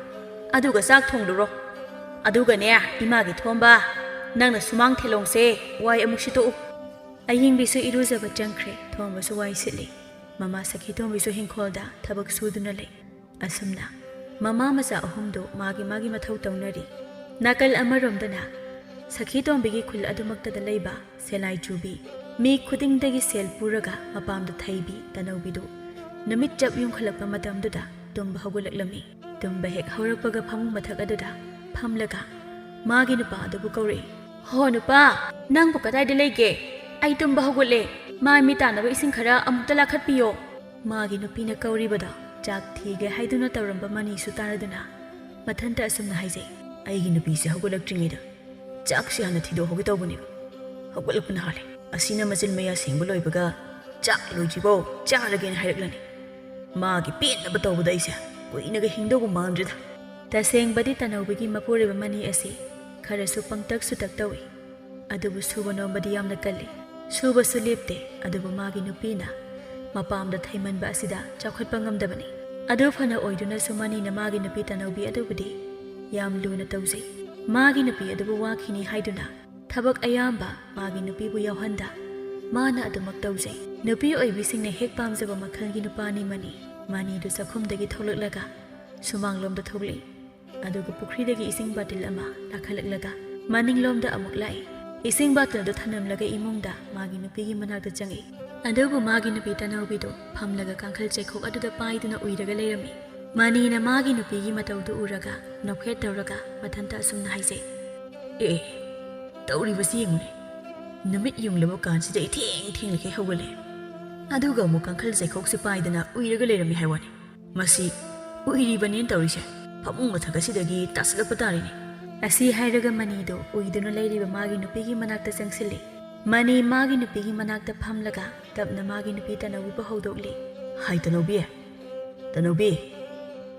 ꯑꯗꯨꯒ ꯆꯥꯛ ꯊꯣꯡꯂꯨꯔꯣ꯫ ꯑꯗꯨꯒꯅꯦ, ꯏꯃꯥꯒꯤ ꯊꯣꯝꯕ, ꯅꯪꯅ ꯁꯨꯃꯥꯡ ꯊꯦꯂꯣꯡꯁꯦ ꯋꯥꯏ ꯑꯃꯨꯛ ꯁꯤꯠꯇꯣꯛꯎ꯫" ꯑꯌꯤꯡꯕꯤꯁꯨ ꯏꯔꯨꯖꯕ ꯆꯪꯈ꯭ꯔꯦ, ꯊꯣꯝꯕꯁꯨ ꯋꯥꯏ ꯁꯤꯠꯂꯤ꯫ ꯃꯃꯥ ꯁꯈꯤꯇꯣꯝꯕꯤꯁꯨ ꯍꯤꯡꯈꯣꯜꯗ ꯊꯕꯛ ꯁꯨꯗꯨꯅ ꯂꯩ꯫ ꯑꯁꯨꯝꯅ ꯃꯃꯥ ꯃꯆꯥ ꯑꯍꯨꯝꯗꯨ ꯃꯥꯒꯤ ꯃꯥꯒꯤ ꯃꯊꯧ ꯇꯧꯅꯔꯤ꯫ ꯅꯥꯀꯜ ꯑꯃꯔꯣꯝꯗꯅ ꯁꯈꯤꯇꯣꯝꯕꯤꯒꯤ ꯈꯨꯜ ꯑꯗꯨꯃꯛꯇꯗ ꯂꯩꯕ ꯁꯦꯂꯥꯏ ꯆꯨꯕꯤ, ꯃꯤ ꯈꯨꯗꯤꯡꯗꯒꯤ ꯁꯦꯜ ꯄꯨꯔꯒ ꯃꯄꯥꯝꯗ ꯊꯩꯕꯤ ꯇꯅꯧꯕꯤꯗꯨ ꯅꯨꯃꯤꯠ ꯆꯞ ꯌꯨꯡꯈꯠꯂꯛꯄ ꯃꯇꯝꯗꯨꯗ ꯇꯨꯝꯕ ꯍꯧꯒꯠꯂꯛꯂꯝꯃꯤ꯫ ꯇꯨꯝꯕ ꯍꯦꯛ ꯍꯧꯔꯛꯄꯒ ꯐꯃꯨꯡ ꯃꯊꯛ ꯑꯗꯨꯗ ꯐꯝꯂꯒ ꯃꯥꯒꯤ ꯅꯨꯄꯥ ꯑꯗꯨꯕꯨ ꯀꯧꯔꯛꯏ꯫ "ꯍꯣ ꯅꯨꯄꯥ, ꯅꯪꯕꯨ ꯀꯗꯥꯏꯗ ꯂꯩꯒꯦ? ꯑꯩ ꯇꯨꯝꯕ ꯍꯧꯒꯠꯂꯦ꯫ ꯃꯥꯏ ꯃꯤꯠ ꯇꯥꯅꯕ ꯏꯁꯤꯡ ꯈꯔ ꯑꯃꯨꯛꯇ ꯂꯥꯈꯠꯄꯤꯌꯣ꯫" ꯃꯥꯒꯤ ꯅꯨꯄꯤꯅ ꯀꯧꯔꯤꯕꯗꯣ ꯆꯥꯛ ꯊꯤꯒꯦ ꯍꯥꯏꯗꯨꯅ ꯇꯧꯔꯝꯕ ꯃꯅꯤꯁꯨ ꯇꯥꯔꯗꯨꯅ ꯃꯊꯟꯇ ꯑꯁꯨꯝꯅ ꯍꯥꯏꯖꯩ꯫ "ꯑꯩꯒꯤ ꯅꯨꯄꯤꯁꯦ ꯍꯧꯒꯠꯂꯛꯇ꯭ꯔꯤꯉꯩꯗ ꯆꯥꯛꯁꯦ ꯍꯥꯟꯅ ꯊꯤꯗꯣꯛꯍꯧꯒꯦ ꯇꯧꯕꯅꯦꯕ꯫ ꯍꯧꯒꯠꯂꯛꯄꯅ ꯍꯥꯜꯂꯦ꯫ ꯑꯁꯤꯅ ꯃꯆꯤꯟ ꯃꯌꯥ ꯁꯦꯡꯕ ꯂꯣꯏꯕꯒ ꯆꯥꯛ ꯂꯣꯏꯗ꯭ꯔꯤꯕꯧ ꯆꯥꯔꯒꯦꯅ ꯍꯥꯏꯔꯛꯂꯅꯤ꯫ ꯃꯥꯒꯤ ꯄꯦꯟꯅꯕ ꯇꯧꯕꯗ ꯑꯩꯁꯦ ꯀꯨꯏꯅꯒ ꯍꯤꯡꯗꯧꯕ ꯃꯥꯟꯗ꯭ꯔꯦꯗ꯫" ꯇꯁꯦꯡꯕꯗꯤ ꯇꯅꯧꯕꯤꯒꯤ ꯃꯄꯨꯔꯣꯏꯕ ꯃꯅꯤ ꯑꯁꯤ ꯈꯔꯁꯨ ꯄꯪꯇꯛ ꯁꯨꯇꯛ ꯇꯧꯏ꯫ ꯑꯗꯨꯕꯨ ꯁꯨꯕ ꯅꯣꯝꯕꯗꯤ ꯌꯥꯝꯅ ꯀꯜꯂꯤ꯫ ꯁꯨꯕꯁꯨ ꯂꯦꯞꯇꯦ, ꯑꯗꯨꯕꯨ ꯃꯥꯒꯤ ꯅꯨꯄꯤꯅ ꯃꯄꯥꯝꯗ ꯊꯩꯃꯟꯕ ꯑꯁꯤꯗ ꯆꯥꯎꯈꯠꯄ ꯉꯝꯗꯕꯅꯤ꯫ ꯑꯗꯨ ꯐꯅ ꯑꯣꯏꯗꯨꯅꯁꯨ ꯃꯅꯤꯅ ꯃꯥꯒꯤ ꯅꯨꯄꯤ ꯇꯅꯧꯕꯤ ꯑꯗꯨꯕꯨꯗꯤ ꯌꯥꯝ ꯂꯨꯅ ꯇꯧꯖꯩ꯫ ꯃꯥꯒꯤ ꯅꯨꯄꯤ ꯑꯗꯨꯕꯨ ꯋꯥꯈꯤꯅꯤ ꯍꯥꯏꯗꯨꯅ ꯊꯕꯛ ꯑꯌꯥꯝꯕ ꯃꯥꯒꯤ ꯅꯨꯄꯤꯕꯨ ꯌꯥꯎꯍꯟꯗ ꯃꯥꯅ ꯑꯗꯨꯃꯛ ꯇꯧꯖꯩ꯫ ꯅꯨꯄꯤ ꯑꯣꯏꯕꯤꯁꯤꯡꯅ ꯍꯦꯛ ꯄꯥꯝꯖꯕ ꯃꯈꯜꯒꯤ ꯅꯨꯄꯥꯅꯤ ꯃꯅꯤ꯫ ꯃꯅꯤꯗꯨ ꯆꯥꯛꯈꯨꯝꯗꯒꯤ ꯊꯣꯛꯂꯛꯂꯒ ꯁꯨꯃꯥꯡꯂꯣꯝꯗ ꯊꯣꯛꯂꯛꯏ꯫ ꯑꯗꯨꯒ ꯄꯨꯈ꯭ꯔꯤꯗꯒꯤ ꯏꯁꯤꯡ ꯕꯥꯇꯤꯜ ꯑꯃ ꯂꯥꯈꯠꯂꯛꯂꯒ ꯃꯅꯤꯡꯂꯣꯝꯗ ꯑꯃꯨꯛ ꯂꯥꯛꯏ꯫ ꯏꯁꯤꯡ ꯕꯥꯇꯤꯜꯗꯨ ꯊꯅꯝꯂꯒ ꯏꯃꯨꯡꯗ ꯃꯥꯒꯤ ꯅꯨꯄꯤꯒꯤ ꯃꯅꯥꯛꯇ ꯆꯪꯉꯛꯏ꯫ ꯑꯗꯨꯕꯨ ꯃꯥꯒꯤ ꯅꯨꯄꯤ ꯇꯅꯧꯕꯤꯗꯨ ꯐꯝꯂꯒ ꯀꯥꯡꯈꯜ ꯆꯩꯈꯣꯛ ꯑꯗꯨꯗ ꯄꯥꯏꯗꯨꯅ ꯎꯏꯔꯒ ꯂꯩꯔꯝꯃꯤ꯫ ꯃꯅꯤꯅ ꯃꯥꯒꯤ ꯅꯨꯄꯤꯒꯤ ꯃꯇꯧꯗꯨ ꯎꯔꯒ ꯅꯣꯛꯐꯦꯠ ꯇꯧꯔꯒ ꯃꯊꯟꯇ ꯑꯁꯨꯝꯅ ꯍꯥꯏꯖꯩ꯫ ꯑꯦ, ꯇꯧꯔꯤꯕꯁꯤ ꯌꯦꯡꯉꯨꯅꯦ꯫ ꯅꯨꯃꯤꯠ ꯌꯨꯡꯂꯕ ꯀꯥꯟꯁꯤꯗ ꯏꯊꯦꯡ ꯊꯦꯡꯂꯤꯈꯩ ꯍꯧꯒꯠꯂꯦ꯫ ꯑꯗꯨꯒ ꯑꯃꯨꯛ ꯀꯥꯡꯈꯜ ꯆꯩꯈꯣꯛꯁꯨ ꯄꯥꯏꯗꯅ ꯎꯏꯔꯒ ꯂꯩꯔꯝꯃꯤ ꯍꯥꯏ ꯋꯥꯅꯤ꯫ ꯃꯁꯤ ꯎꯏꯔꯤꯕꯅꯦꯅ ꯇꯧꯔꯤꯁꯦ꯫ ꯐꯃꯨꯡ ꯃꯊꯛ ꯑꯁꯤꯗꯒꯤ ꯇꯥꯁꯤꯜꯂꯛꯄ ꯇꯥꯔꯦꯅꯦ꯫ ꯑꯁꯤ ꯍꯥꯏꯔꯒ ꯃꯅꯤꯗꯨ ꯎꯏꯗꯨꯅ ꯂꯩꯔꯤꯕ ꯃꯥꯒꯤ ꯅꯨꯄꯤꯒꯤ ꯃꯅꯥꯛꯇ ꯆꯪꯁꯤꯜꯂꯤ꯫ ꯃꯅꯤ ꯃꯥꯒꯤ ꯅꯨꯄꯤꯒꯤ ꯃꯅꯥꯛꯇ ꯐꯝꯂꯒ ꯇꯞꯅ ꯃꯥꯒꯤ ꯅꯨꯄꯤ ꯇꯅꯧꯕꯤꯕꯨ ꯍꯧꯗꯣꯛꯂꯤ꯫ ꯍꯥꯏ ꯇꯅꯧꯕꯤ, ꯇꯅꯧꯕꯤ,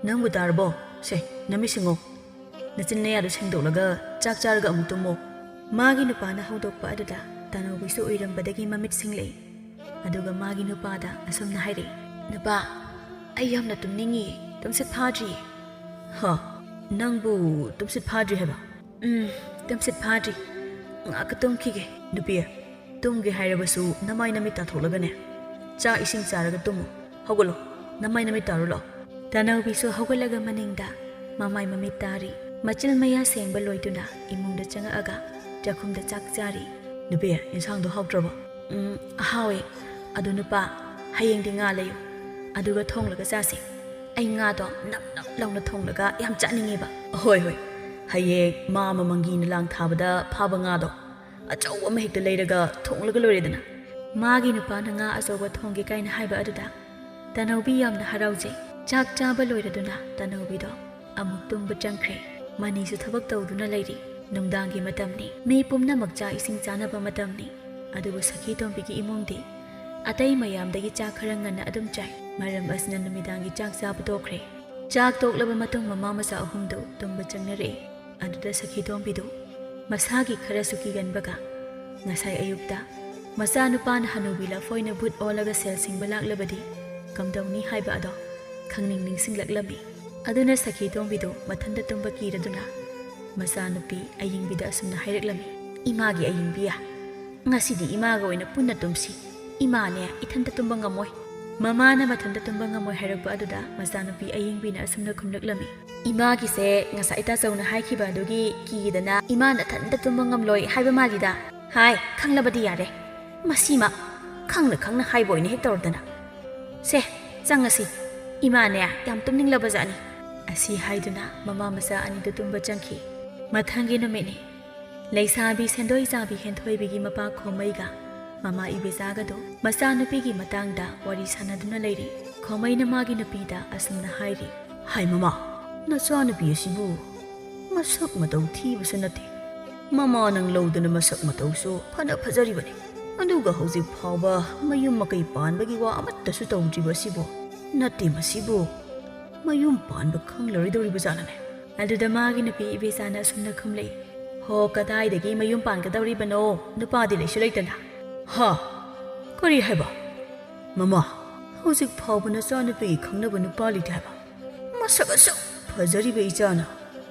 ꯅꯪꯕꯨ ꯇꯥꯔꯕꯣ? ꯁꯦ, ꯅꯃꯤꯠ ꯁꯤꯡꯉꯣ꯫ ꯅꯆꯤꯟ ꯅꯌꯥꯗꯨ ꯁꯦꯡꯗꯣꯛꯂꯒ ꯆꯥꯛ ꯆꯥꯔꯒ ꯑꯃꯨꯛ ꯇꯨꯝꯃꯣ꯫ ꯃꯥꯒꯤ ꯅꯨꯄꯥꯅ ꯍꯧꯗꯣꯛꯄ ꯑꯗꯨꯗ ꯇꯅꯧꯕꯤꯁꯨ ꯎꯏꯔꯝꯕꯗꯒꯤ ꯃꯃꯤꯠ ꯁꯤꯡꯂꯛꯏ꯫ ꯑꯗꯨꯒ ꯃꯥꯒꯤ ꯅꯨꯄꯥꯗ ꯑꯁꯨꯝꯅ ꯍꯥꯏꯔꯛꯏ, "ꯅꯨꯄꯥ, ꯑꯩ ꯌꯥꯝꯅ ꯇꯨꯝꯅꯤꯡꯉꯤ, ꯇꯨꯝꯁꯤꯠ ꯐꯥꯗ꯭ꯔꯤꯌꯦ꯫" "ꯍ, ꯅꯪꯕꯨ ꯇꯨꯝꯁꯤꯠ ꯐꯥꯗ꯭ꯔꯤ ꯍꯥꯏꯕ?" "ꯎꯝ, ꯇꯨꯝꯁꯤꯠ ꯐꯥꯗ꯭ꯔꯤ꯫ ꯉꯥꯏꯍꯥꯛ ꯇꯨꯝꯈꯤꯒꯦ꯫" "ꯅꯨꯄꯤ, ꯇꯨꯝꯒꯦ ꯍꯥꯏꯔꯕꯁꯨ ꯅꯃꯥꯏ ꯅꯃꯤꯠ ꯇꯥꯊꯣꯛꯂꯒꯅꯦ, ꯆꯥꯛ ꯏꯁꯤꯡ ꯆꯥꯔꯒ ꯇꯨꯝꯃꯨ꯫ ꯍꯧꯒꯠꯂꯣ, ꯅꯃꯥꯏ ꯅꯃꯤꯠ ꯇꯥꯔꯨ ꯂꯥꯛꯑꯣ꯫" ꯇꯅꯧꯕꯤꯁꯨ ꯍꯧꯒꯠꯂꯒ ꯃꯅꯤꯡꯗ ꯃꯃꯥꯏ ꯃꯃꯤꯠ ꯇꯥꯔꯤ꯫ ꯃꯆꯤꯜ ꯃꯌꯥ ꯁꯦꯡꯕ ꯂꯣꯏꯗꯨꯅ ꯏꯃꯨꯡꯗ ꯆꯪꯉꯛꯑꯒ ꯆꯥꯛꯈꯨꯝꯗ ꯆꯥꯛ ꯆꯥꯔꯤ꯫ "ꯅꯨꯄꯤ, ꯏꯟꯁꯥꯡꯗꯣ ꯍꯥꯎꯇ꯭ꯔꯕꯣ?" "ꯎꯝ, ꯍꯥꯎꯋꯦ꯫ ꯑꯗꯨ ꯅꯨꯄꯥ, ꯍꯌꯦꯡꯗꯤ ꯉꯥ ꯂꯩꯌꯨ꯫ ꯑꯗꯨꯒ ꯊꯣꯡꯂꯒ ꯆꯥꯁꯦ꯫ ꯑꯩ ꯉꯥꯗꯣ ꯅꯞ ꯅꯞ ꯂꯥꯎꯅ ꯊꯣꯡꯂꯒ ꯌꯥꯝ ꯆꯥꯅꯤꯡꯉꯦꯕ꯫" "ꯍꯣꯏ, ꯍꯣꯏ꯫ ꯍꯌꯦꯡ ꯃꯥ ꯑꯃ ꯃꯪꯒꯤꯅ ꯂꯥꯡ ꯊꯥꯕꯗ ꯐꯥꯕ ꯉꯥꯗꯣ ꯑꯆꯧꯕ ꯑꯃ ꯍꯦꯛꯇ ꯂꯩꯔꯒ ꯊꯣꯡꯂꯒ ꯂꯣꯏꯔꯦꯗꯅ꯫" ꯃꯥꯒꯤ ꯅꯨꯄꯥꯅ ꯉꯥ ꯑꯆꯧꯕ ꯊꯣꯡꯒꯦ ꯀꯥꯏꯅ ꯍꯥꯏꯕ ꯑꯗꯨꯗ ꯇꯅꯧꯕꯤ ꯌꯥꯝꯅ ꯍꯔꯥꯎꯖꯩ꯫ ꯆꯥꯛ ꯆꯥꯕ ꯂꯣꯏꯔꯗꯨꯅ ꯇꯅꯧꯕꯤꯗꯣ ꯑꯃꯨꯛ ꯇꯨꯝꯕ ꯆꯪꯈ꯭ꯔꯦ꯫ ꯃꯅꯤꯁꯨ ꯊꯕꯛ ꯇꯧꯗꯨꯅ ꯂꯩꯔꯤ꯫ ꯅꯨꯡꯗꯥꯡꯒꯤ ꯃꯇꯝꯅꯤ꯫ ꯃꯤ ꯄꯨꯝꯅꯃꯛ ꯆꯥꯛ ꯏꯁꯤꯡ ꯆꯥꯅꯕ ꯃꯇꯝꯅꯤ꯫ ꯑꯗꯨꯕꯨ ꯁꯈꯤ ꯇꯣꯝꯕꯤꯒꯤ ꯏꯃꯨꯡꯗꯤ ꯑꯇꯩ ꯃꯌꯥꯝꯗꯒꯤ ꯆꯥꯛ ꯈꯔ ꯉꯟꯅ ꯑꯗꯨꯝ ꯆꯥꯏ꯫ ꯃꯔꯝ ꯑꯁꯤꯅ ꯅꯨꯃꯤꯗꯥꯡꯒꯤ ꯆꯥꯛ ꯆꯥꯕ ꯇꯣꯛꯈ꯭ꯔꯦ꯫ ꯆꯥꯛ ꯇꯣꯛꯂꯕ ꯃꯇꯨꯡ ꯃꯃꯥ ꯃꯆꯥ ꯑꯍꯨꯝꯗꯨ ꯇꯨꯝꯕ ꯆꯪꯅꯔꯛꯏ꯫ ꯑꯗꯨꯗ ꯁꯈꯤ ꯇꯣꯝꯕꯤꯗꯨ ꯃꯁꯥꯒꯤ ꯈꯔꯁꯨ ꯀꯤꯒꯟꯕꯒ, ꯉꯁꯥꯏ ꯑꯌꯨꯛꯇ ꯃꯆꯥꯅꯨꯄꯥꯅ ꯍꯅꯨꯕꯤ ꯂꯐꯣꯏꯅ ꯚꯨꯠ ꯑꯣꯜꯂꯒ ꯁꯦꯜ ꯁꯤꯡꯕ ꯂꯥꯛꯂꯕꯗꯤ ꯀꯝꯗꯧꯅꯤ ꯍꯥꯏꯕ ꯑꯗꯣ ꯈꯪꯅꯤꯡ ꯅꯤꯡꯁꯤꯡꯂꯛꯂꯝꯃꯤ꯫ ꯑꯗꯨꯅ ꯁꯈꯤ ꯇꯣꯝꯕꯤꯗꯨ ꯃꯊꯟꯇ ꯇꯨꯝꯕ ꯀꯤꯔꯗꯨꯅ ꯃꯆꯥꯅꯨꯄꯤ ꯑꯌꯤꯡꯕꯤꯗ ꯑꯁꯨꯝꯅ ꯍꯥꯏꯔꯛꯂꯝꯃꯤ, "ꯏꯃꯥꯒꯤ ꯑꯌꯤꯡꯕꯤꯌꯥ, ꯉꯁꯤꯗꯤ ꯏꯃꯥꯒ ꯑꯣꯏꯅ ꯄꯨꯟꯅ ꯇꯨꯝꯁꯤ꯫ ꯏꯃꯥꯅꯦ ꯏꯊꯟꯇ ꯇꯨꯝꯕ ꯉꯝꯃꯣꯏ꯫" ꯃꯃꯥꯅ ꯃꯊꯟꯇ ꯇꯨꯝꯕ ꯉꯝꯃꯣꯏ ꯍꯥꯏꯔꯛꯄ ꯑꯗꯨꯗ ꯃꯆꯥꯅꯨꯄꯤ ꯑꯌꯤꯡꯕꯤꯅ ꯑꯁꯨꯝꯅ ꯈꯨꯝꯂꯛꯂꯝꯃꯤ, "ꯏꯃꯥꯒꯤꯁꯦ ꯉꯁꯥꯏ ꯇꯥꯆꯧꯅ ꯍꯥꯏꯈꯤꯕ ꯑꯗꯨꯒꯤ ꯀꯤꯗꯅ ꯏꯃꯥ ꯅꯊꯟꯇ ꯇꯨꯝꯕ ꯉꯝꯂꯣꯏ ꯍꯥꯏꯕ ꯃꯥꯜꯂꯤꯗ꯫" "ꯍꯥꯏ, ꯈꯪꯂꯕꯗꯤ ꯌꯥꯔꯦ꯫ ꯃꯁꯤꯃ ꯈꯪꯅ ꯈꯪꯅ ꯍꯥꯏꯕ ꯑꯣꯏꯅ ꯍꯦꯛ ꯇꯧꯔꯗꯅ꯫ ꯁꯦ, ꯆꯪꯉꯁꯤ꯫ "ꯏꯃꯥꯅꯦ ꯌꯥꯝ ꯇꯨꯝꯅꯤꯡꯂꯕꯖꯥꯠꯅꯤ"꯫ ꯑꯁꯤ ꯍꯥꯏꯗꯨꯅ ꯃꯃꯥ ꯃꯆꯥ ꯑꯅꯤꯗꯨ ꯇꯨꯝꯕ ꯆꯪꯈꯤ꯫ ꯃꯊꯪꯒꯤ ꯅꯨꯃꯤꯠꯅꯤ꯫ ꯂꯩꯁꯥꯕꯤ ꯁꯦꯟꯗꯣꯏ ꯆꯥꯕꯤ ꯍꯦꯟꯊꯣꯏꯕꯤꯒꯤ ꯃꯄꯥ ꯈꯣꯃꯩꯒ ꯃꯃꯥ ꯏꯕꯦꯆꯥꯒꯗꯨ ꯃꯆꯥꯅꯨꯄꯤꯒꯤ ꯃꯇꯥꯡꯗ ꯋꯥꯔꯤ ꯁꯥꯟꯅꯗꯨꯅ ꯂꯩꯔꯤ꯫ ꯈꯣꯃꯩꯅ ꯃꯥꯒꯤ ꯅꯨꯄꯤꯗ ꯑꯁꯨꯝꯅ ꯍꯥꯏꯔꯤ, "ꯍꯥꯏ ꯃꯃꯥ, ꯅꯆꯥꯅꯨꯄꯤ ꯑꯁꯤꯕꯨ ꯃꯁꯛ ꯃꯇꯧ ꯊꯤꯕꯁꯨ ꯅꯠꯇꯦ꯫ ꯃꯃꯥ ꯅꯪ ꯂꯧꯗꯅ ꯃꯁꯛ ꯃꯇꯧꯁꯨ ꯐꯅ ꯐꯖꯔꯤꯕꯅꯤ꯫ ꯑꯗꯨꯒ ꯍꯧꯖꯤꯛ ꯐꯥꯎꯕ ꯃꯌꯨꯝ ꯃꯀꯩ ꯄꯥꯟꯕꯒꯤ ꯋꯥ ꯑꯃꯠꯇꯁꯨ ꯇꯧꯗ꯭ꯔꯤꯕ ꯑꯁꯤꯕꯨ ꯅꯠꯇꯦ, ꯃꯁꯤꯕꯨ ꯃꯌꯨꯝ ꯄꯥꯟꯕ ꯈꯪꯂꯔꯣꯏꯗꯧꯔꯤꯕ ꯖꯥꯠꯂꯅꯦ?" ꯑꯗꯨꯗ ꯃꯥꯒꯤ ꯅꯨꯄꯤ ꯏꯕꯦꯆꯥꯅ ꯑꯁꯨꯝꯅ ꯈꯨꯝꯂꯛꯏ, "ꯍꯣ, ꯀꯗꯥꯏꯗꯒꯤ ꯃꯌꯨꯝ ꯄꯥꯟꯒꯗꯧꯔꯤꯕꯅꯣ? ꯅꯨꯄꯥꯗꯤ ꯂꯩꯁꯨ ꯂꯩꯇꯅ꯫ ꯍꯥ? ꯀꯔꯤ ꯍꯥꯏꯕ? ꯃꯃꯥ, ꯍꯧꯖꯤꯛ ꯐꯥꯎꯕ ꯅꯆꯥꯅꯨꯄꯤꯒꯤ ꯈꯪꯅꯕ ꯅꯨꯄꯥ ꯂꯩꯇꯦ ꯍꯥꯏꯕ? ꯃꯁꯛ ꯑꯁꯨꯛ ꯐꯖꯔꯤꯕ ꯏꯆꯥꯅ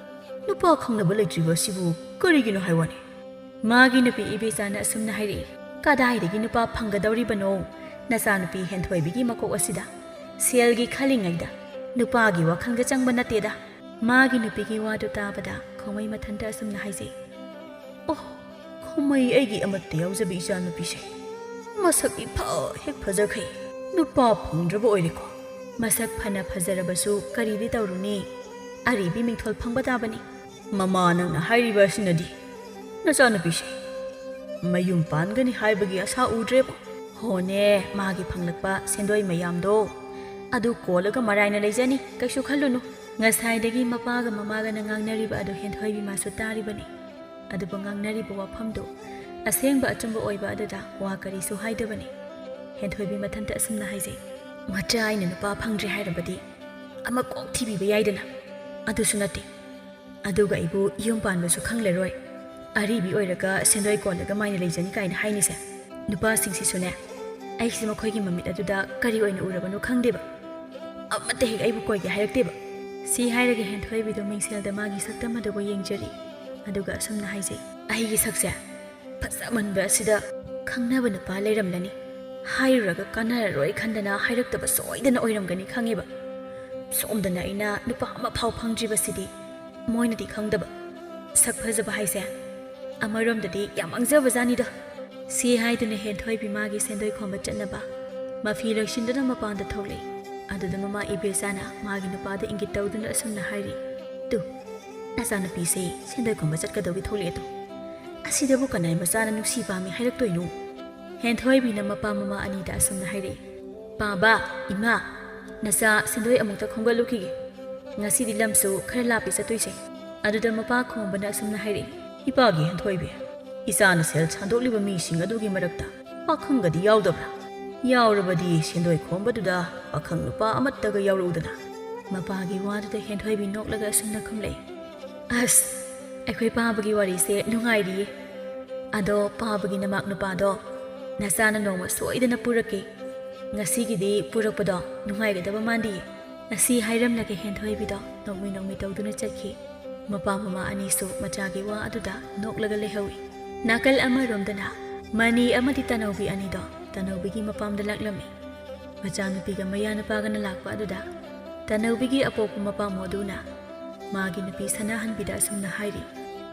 ꯅꯨꯄꯥ ꯈꯪꯅꯕ ꯂꯩꯇ꯭ꯔꯤꯕ ꯑꯁꯤꯕꯨ ꯀꯔꯤꯒꯤꯅꯣ ꯍꯥꯏ ꯋꯥꯅꯤ?" ꯃꯥꯒꯤ ꯅꯨꯄꯤ ꯏꯕꯦꯆꯥꯅ ꯑꯁꯨꯝꯅ ꯍꯥꯏꯔꯛꯏ, "ꯀꯗꯥꯏꯗꯒꯤ ꯅꯨꯄꯥ ꯐꯪꯒꯗꯧꯔꯤꯕꯅꯣ? ꯅꯆꯥꯅꯨꯄꯤ ꯍꯦꯟꯊꯣꯏꯕꯤꯒꯤ ꯃꯀꯣꯛ ꯑꯁꯤꯗ ꯁꯦꯜꯒꯤ ꯈꯜꯂꯤꯉꯩꯗ ꯅꯨꯄꯥꯒꯤ ꯋꯥꯈꯜꯒ ꯆꯪꯕ ꯅꯠꯇꯦꯗ"꯫ ꯃꯥꯒꯤ ꯅꯨꯄꯤꯒꯤ ꯋꯥꯗꯨ ꯇꯥꯕꯗ ꯈꯣꯃꯩ ꯃꯊꯟꯇ ꯑꯁꯨꯝꯅ ꯍꯥꯏꯖꯩ, "ꯑꯣ, ꯈꯣꯃꯩ, ꯑꯩꯒꯤ ꯑꯃꯠꯇ ꯌꯥꯎꯖꯕꯤ ꯏꯆꯥꯅꯨꯄꯤꯁꯦ ꯃꯁꯛ ꯏꯐ ꯍꯦꯛ ꯐꯖꯈꯩ ꯅꯨꯄꯥ ꯐꯪꯗ꯭ꯔꯕ ꯑꯣꯏꯔꯦꯀꯣ꯫ ꯃꯁꯛ ꯐꯅ ꯐꯖꯔꯕꯁꯨ ꯀꯔꯤꯗꯤ ꯇꯧꯔꯨꯅꯤ, ꯑꯔꯤꯕꯤ ꯃꯤꯡꯊꯣꯜ ꯐꯪꯕ ꯇꯥꯕꯅꯤ"꯫ "ꯃꯃꯥ, ꯅꯪꯅ ꯍꯥꯏꯔꯤꯕ ꯑꯁꯤꯅꯗꯤ ꯅꯆꯥꯅꯨꯄꯤꯁꯦ ꯃꯌꯨꯝ ꯄꯥꯟꯒꯅꯤ ꯍꯥꯏꯕꯒꯤ ꯑꯁꯥ ꯎꯗ꯭ꯔꯦꯕꯣ꯫ ꯍꯣꯅꯦ, ꯃꯥꯒꯤ ꯐꯪꯂꯛꯄ ꯁꯦꯟꯗꯣꯏ ꯃꯌꯥꯝꯗꯣ ꯑꯗꯨ ꯀꯣꯜꯂꯒ ꯃꯔꯥꯏꯅ ꯂꯩꯖꯅꯤ, ꯀꯩꯁꯨ ꯈꯜꯂꯨꯅꯨ"꯫ ꯉꯁꯥꯏꯗꯒꯤ ꯃꯄꯥꯒ ꯃꯃꯥꯒꯅ ꯉꯥꯡꯅꯔꯤꯕ ꯑꯗꯨ ꯍꯦꯟꯊꯣꯏꯕꯤ ꯃꯥꯁꯨ ꯇꯥꯔꯤꯕꯅꯤ꯫ ꯑꯗꯨꯕꯨ ꯉꯥꯡꯅꯔꯤꯕ ꯋꯥꯐꯝꯗꯨ ꯑꯁꯦꯡꯕ ꯑꯆꯨꯝꯕ ꯑꯣꯏꯕ ꯑꯗꯨꯗ ꯋꯥ ꯀꯔꯤꯁꯨ ꯍꯥꯏꯗꯕꯅꯤ꯫ ꯍꯦꯟꯊꯣꯏꯕꯤ ꯃꯊꯟꯇ ꯑꯁꯨꯝꯅ ꯍꯥꯏꯖꯩ, "ꯃꯆꯥ ꯑꯩꯅ ꯅꯨꯄꯥ ꯐꯪꯗ꯭ꯔꯦ ꯍꯥꯏꯔꯕꯗꯤ ꯑꯃ ꯀꯣꯛ ꯊꯤꯕꯤꯕ ꯌꯥꯏꯗꯅ꯫ ꯑꯗꯨꯁꯨ ꯅꯠꯇꯦ꯫ ꯑꯗꯨꯒ ꯑꯩꯕꯨ ꯌꯨꯝ ꯄꯥꯟꯕꯁꯨ ꯈꯪꯂꯔꯣꯏ, ꯑꯔꯤꯕꯤ ꯑꯣꯏꯔꯒ ꯁꯦꯟꯗꯣꯏ ꯀꯣꯜꯂꯒ ꯃꯥꯏꯅ ꯂꯩꯖꯅꯤ ꯀꯥꯏꯅ ꯍꯥꯏꯅꯤꯁꯦ꯫ ꯅꯨꯄꯥꯁꯤꯡꯁꯤꯁꯨꯅꯦ, ꯑꯩꯁꯦ ꯃꯈꯣꯏꯒꯤ ꯃꯃꯤꯠ ꯑꯗꯨꯗ ꯀꯔꯤ ꯑꯣꯏꯅ ꯎꯔꯕꯅꯣ ꯈꯪꯗꯦꯕ꯫ ꯑꯃꯠꯇ ꯍꯦꯛ ꯑꯩꯕꯨ ꯀꯣꯏꯒꯦ ꯍꯥꯏꯔꯛꯇꯦꯕ"꯫ ꯁꯤ ꯍꯥꯏꯔꯒ ꯍꯦꯟꯊꯣꯏꯕꯤꯗꯨ ꯃꯤꯡꯁꯦꯜꯗ ꯃꯥꯒꯤ ꯁꯛꯇꯝ ꯑꯗꯨꯕꯨ ꯌꯦꯡꯖꯔꯤ꯫ ꯑꯗꯨꯒ ꯑꯁꯨꯝꯅ ꯍꯥꯏꯖꯩ, "ꯑꯩꯒꯤ ꯁꯛꯁꯦ ꯐꯖꯃꯟꯕ ꯑꯁꯤꯗ ꯈꯪꯅꯕ ꯅꯨꯄꯥ ꯂꯩꯔꯝꯂꯅꯤ꯫ ꯍꯥꯏꯔꯨꯔꯒ ꯀꯥꯟꯅꯔꯔꯣꯏ ꯈꯟꯗꯅ ꯍꯥꯏꯔꯛꯇꯕ ꯁꯣꯏꯗꯅ ꯑꯣꯏꯔꯝꯒꯅꯤ ꯈꯪꯉꯦꯕ꯫ ꯁꯣꯝꯗꯅ ꯑꯩꯅ ꯅꯨꯄꯥ ꯑꯃꯐꯥꯎ ꯐꯪꯗ꯭ꯔꯤꯕꯁꯤꯗꯤ ꯃꯣꯏꯅꯗꯤ ꯈꯪꯗꯕ꯫ ꯁꯛ ꯐꯖꯕ ꯍꯥꯏꯁꯦ ꯑꯃꯔꯣꯝꯗꯗꯤ ꯌꯥꯝ ꯃꯥꯡꯖꯕꯖꯥꯠꯅꯤꯗ"꯫ ꯁꯤ ꯍꯥꯏꯗꯨꯅ ꯍꯦꯟꯊꯣꯏꯕꯤ ꯃꯥꯒꯤ ꯁꯦꯟꯗꯣꯏ ꯈꯣꯝꯕ ꯆꯠꯅꯕ ꯃꯐꯤ ꯂꯣꯏꯁꯤꯟꯗꯨꯅ ꯃꯄꯥꯟꯗ ꯊꯣꯛꯂꯛꯏ꯫ ꯑꯗꯨꯗ ꯃꯃꯥ ꯏꯕꯦꯆꯥꯅ ꯃꯥꯒꯤ ꯅꯨꯄꯥꯗ ꯏꯪꯒꯤꯠ ꯇꯧꯗꯨꯅ ꯑꯁꯨꯝꯅ ꯍꯥꯏꯔꯤ, "ꯇꯨ, ꯅꯆꯥꯅꯨꯄꯤꯁꯦ ꯁꯦꯟꯗꯣꯏ ꯈꯣꯝꯕ ꯆꯠꯀꯗꯧꯒꯤ ꯊꯣꯛꯂꯛꯑꯦ ꯇꯨ꯫ ꯑꯁꯤꯗꯕꯨ ꯀꯅꯥꯏ ꯃꯆꯥꯅ ꯅꯨꯡꯁꯤ ꯄꯥꯝꯃꯤ ꯍꯥꯏꯔꯛꯇꯣꯏꯅꯣ?" ꯍꯦꯟꯊꯣꯏꯕꯤꯅ ꯃꯄꯥ ꯃꯃꯥ ꯑꯅꯤꯗ ꯑꯁꯨꯝꯅ ꯍꯥꯏꯔꯛꯏ, "ꯄꯥꯕ, ꯏꯃꯥ, ꯅꯆꯥ ꯁꯦꯟꯗꯣꯏ ꯑꯃꯨꯛꯇ ꯈꯣꯝꯒꯠꯂꯨꯈꯤꯒꯦ꯫ ꯉꯁꯤꯗꯤ ꯂꯝꯁꯨ ꯈꯔ ꯂꯥꯞꯄꯤ ꯆꯠꯇꯣꯏꯁꯦ꯫" ꯑꯗꯨꯗ ꯃꯄꯥ ꯈꯣꯝꯕꯅ ꯑꯁꯨꯝꯅ ꯍꯥꯏꯔꯛꯏ, "ꯏꯄꯥꯒꯤ ꯍꯦꯟꯊꯣꯏꯕꯤ, ꯏꯆꯥꯅ ꯁꯦꯜ ꯁꯥꯟꯗꯣꯛꯂꯤꯕ ꯃꯤꯁꯤꯡ ꯑꯗꯨꯒꯤ ꯃꯔꯛꯇ ꯄꯥꯈꯪꯒꯗꯤ ꯌꯥꯎꯗꯕ꯭ꯔꯥ? ꯌꯥꯎꯔꯕꯗꯤ ꯁꯦꯟꯗꯣꯏ ꯈꯣꯝꯕꯗꯨꯗ ꯄꯥꯈꯪ ꯅꯨꯄꯥ ꯑꯃꯠꯇꯒ ꯌꯥꯎꯔꯛꯎꯗꯅ?" ꯃꯄꯥꯒꯤ ꯋꯥꯗꯨꯗ ꯍꯦꯟꯊꯣꯏꯕꯤ ꯅꯣꯛꯂꯒ ꯑꯁꯨꯝꯅ ꯈꯨꯝꯂꯛꯏ, "ꯑꯁ, ꯑꯩꯈꯣꯏ ꯄꯥꯕꯒꯤ ꯋꯥꯔꯤꯁꯦ ꯅꯨꯡꯉꯥꯏꯔꯤꯌꯦ꯫ ꯑꯗꯣ ꯄꯥꯕꯒꯤ ꯅꯃꯥꯛ ꯅꯨꯄꯥꯗꯣ ꯅꯆꯥꯅ ꯅꯣꯡꯃ ꯁꯣꯏꯗꯅ ꯄꯨꯔꯛꯀꯦ꯫ ꯉꯁꯤꯒꯤꯗꯤ ꯄꯨꯔꯛꯄꯗꯣ ꯅꯨꯡꯉꯥꯏꯒꯗꯕ ꯃꯥꯟꯗꯤꯌꯦ꯫" ꯑꯁꯤ ꯍꯥꯏꯔꯝꯂꯒ ꯍꯦꯟꯊꯣꯏꯕꯤꯗꯣ ꯅꯣꯛꯃꯤ ꯅꯣꯛꯃꯤ ꯇꯧꯗꯨꯅ ꯆꯠꯈꯤ꯫ ꯃꯄꯥ ꯃꯃꯥ ꯑꯅꯤꯁꯨ ꯃꯆꯥꯒꯤ ꯋꯥ ꯑꯗꯨꯗ ꯅꯣꯛꯂꯒ ꯂꯩꯍꯧꯏ꯫ ꯅꯥꯀꯜ ꯑꯃꯔꯣꯝꯗꯅ ꯃꯅꯤ ꯑꯃꯗꯤ ꯇꯅꯧꯕꯤ ꯑꯅꯤꯗꯣ ꯇꯅꯧꯕꯤꯒꯤ ꯃꯄꯥꯝꯗ ꯂꯥꯛꯂꯝꯃꯤ꯫ ꯃꯆꯥꯅꯨꯄꯤꯒ ꯃꯌꯥꯅꯨꯄꯥꯒꯅ ꯂꯥꯛꯄ ꯑꯗꯨꯗ ꯇꯅꯧꯕꯤꯒꯤ ꯑꯄꯣꯛꯄ ꯃꯄꯥ ꯃꯣꯗꯨꯅ ꯃꯥꯒꯤ ꯅꯨꯄꯤ ꯁꯅꯥꯍꯟꯕꯤꯗ ꯑꯁꯨꯝꯅ ꯍꯥꯏꯔꯤ,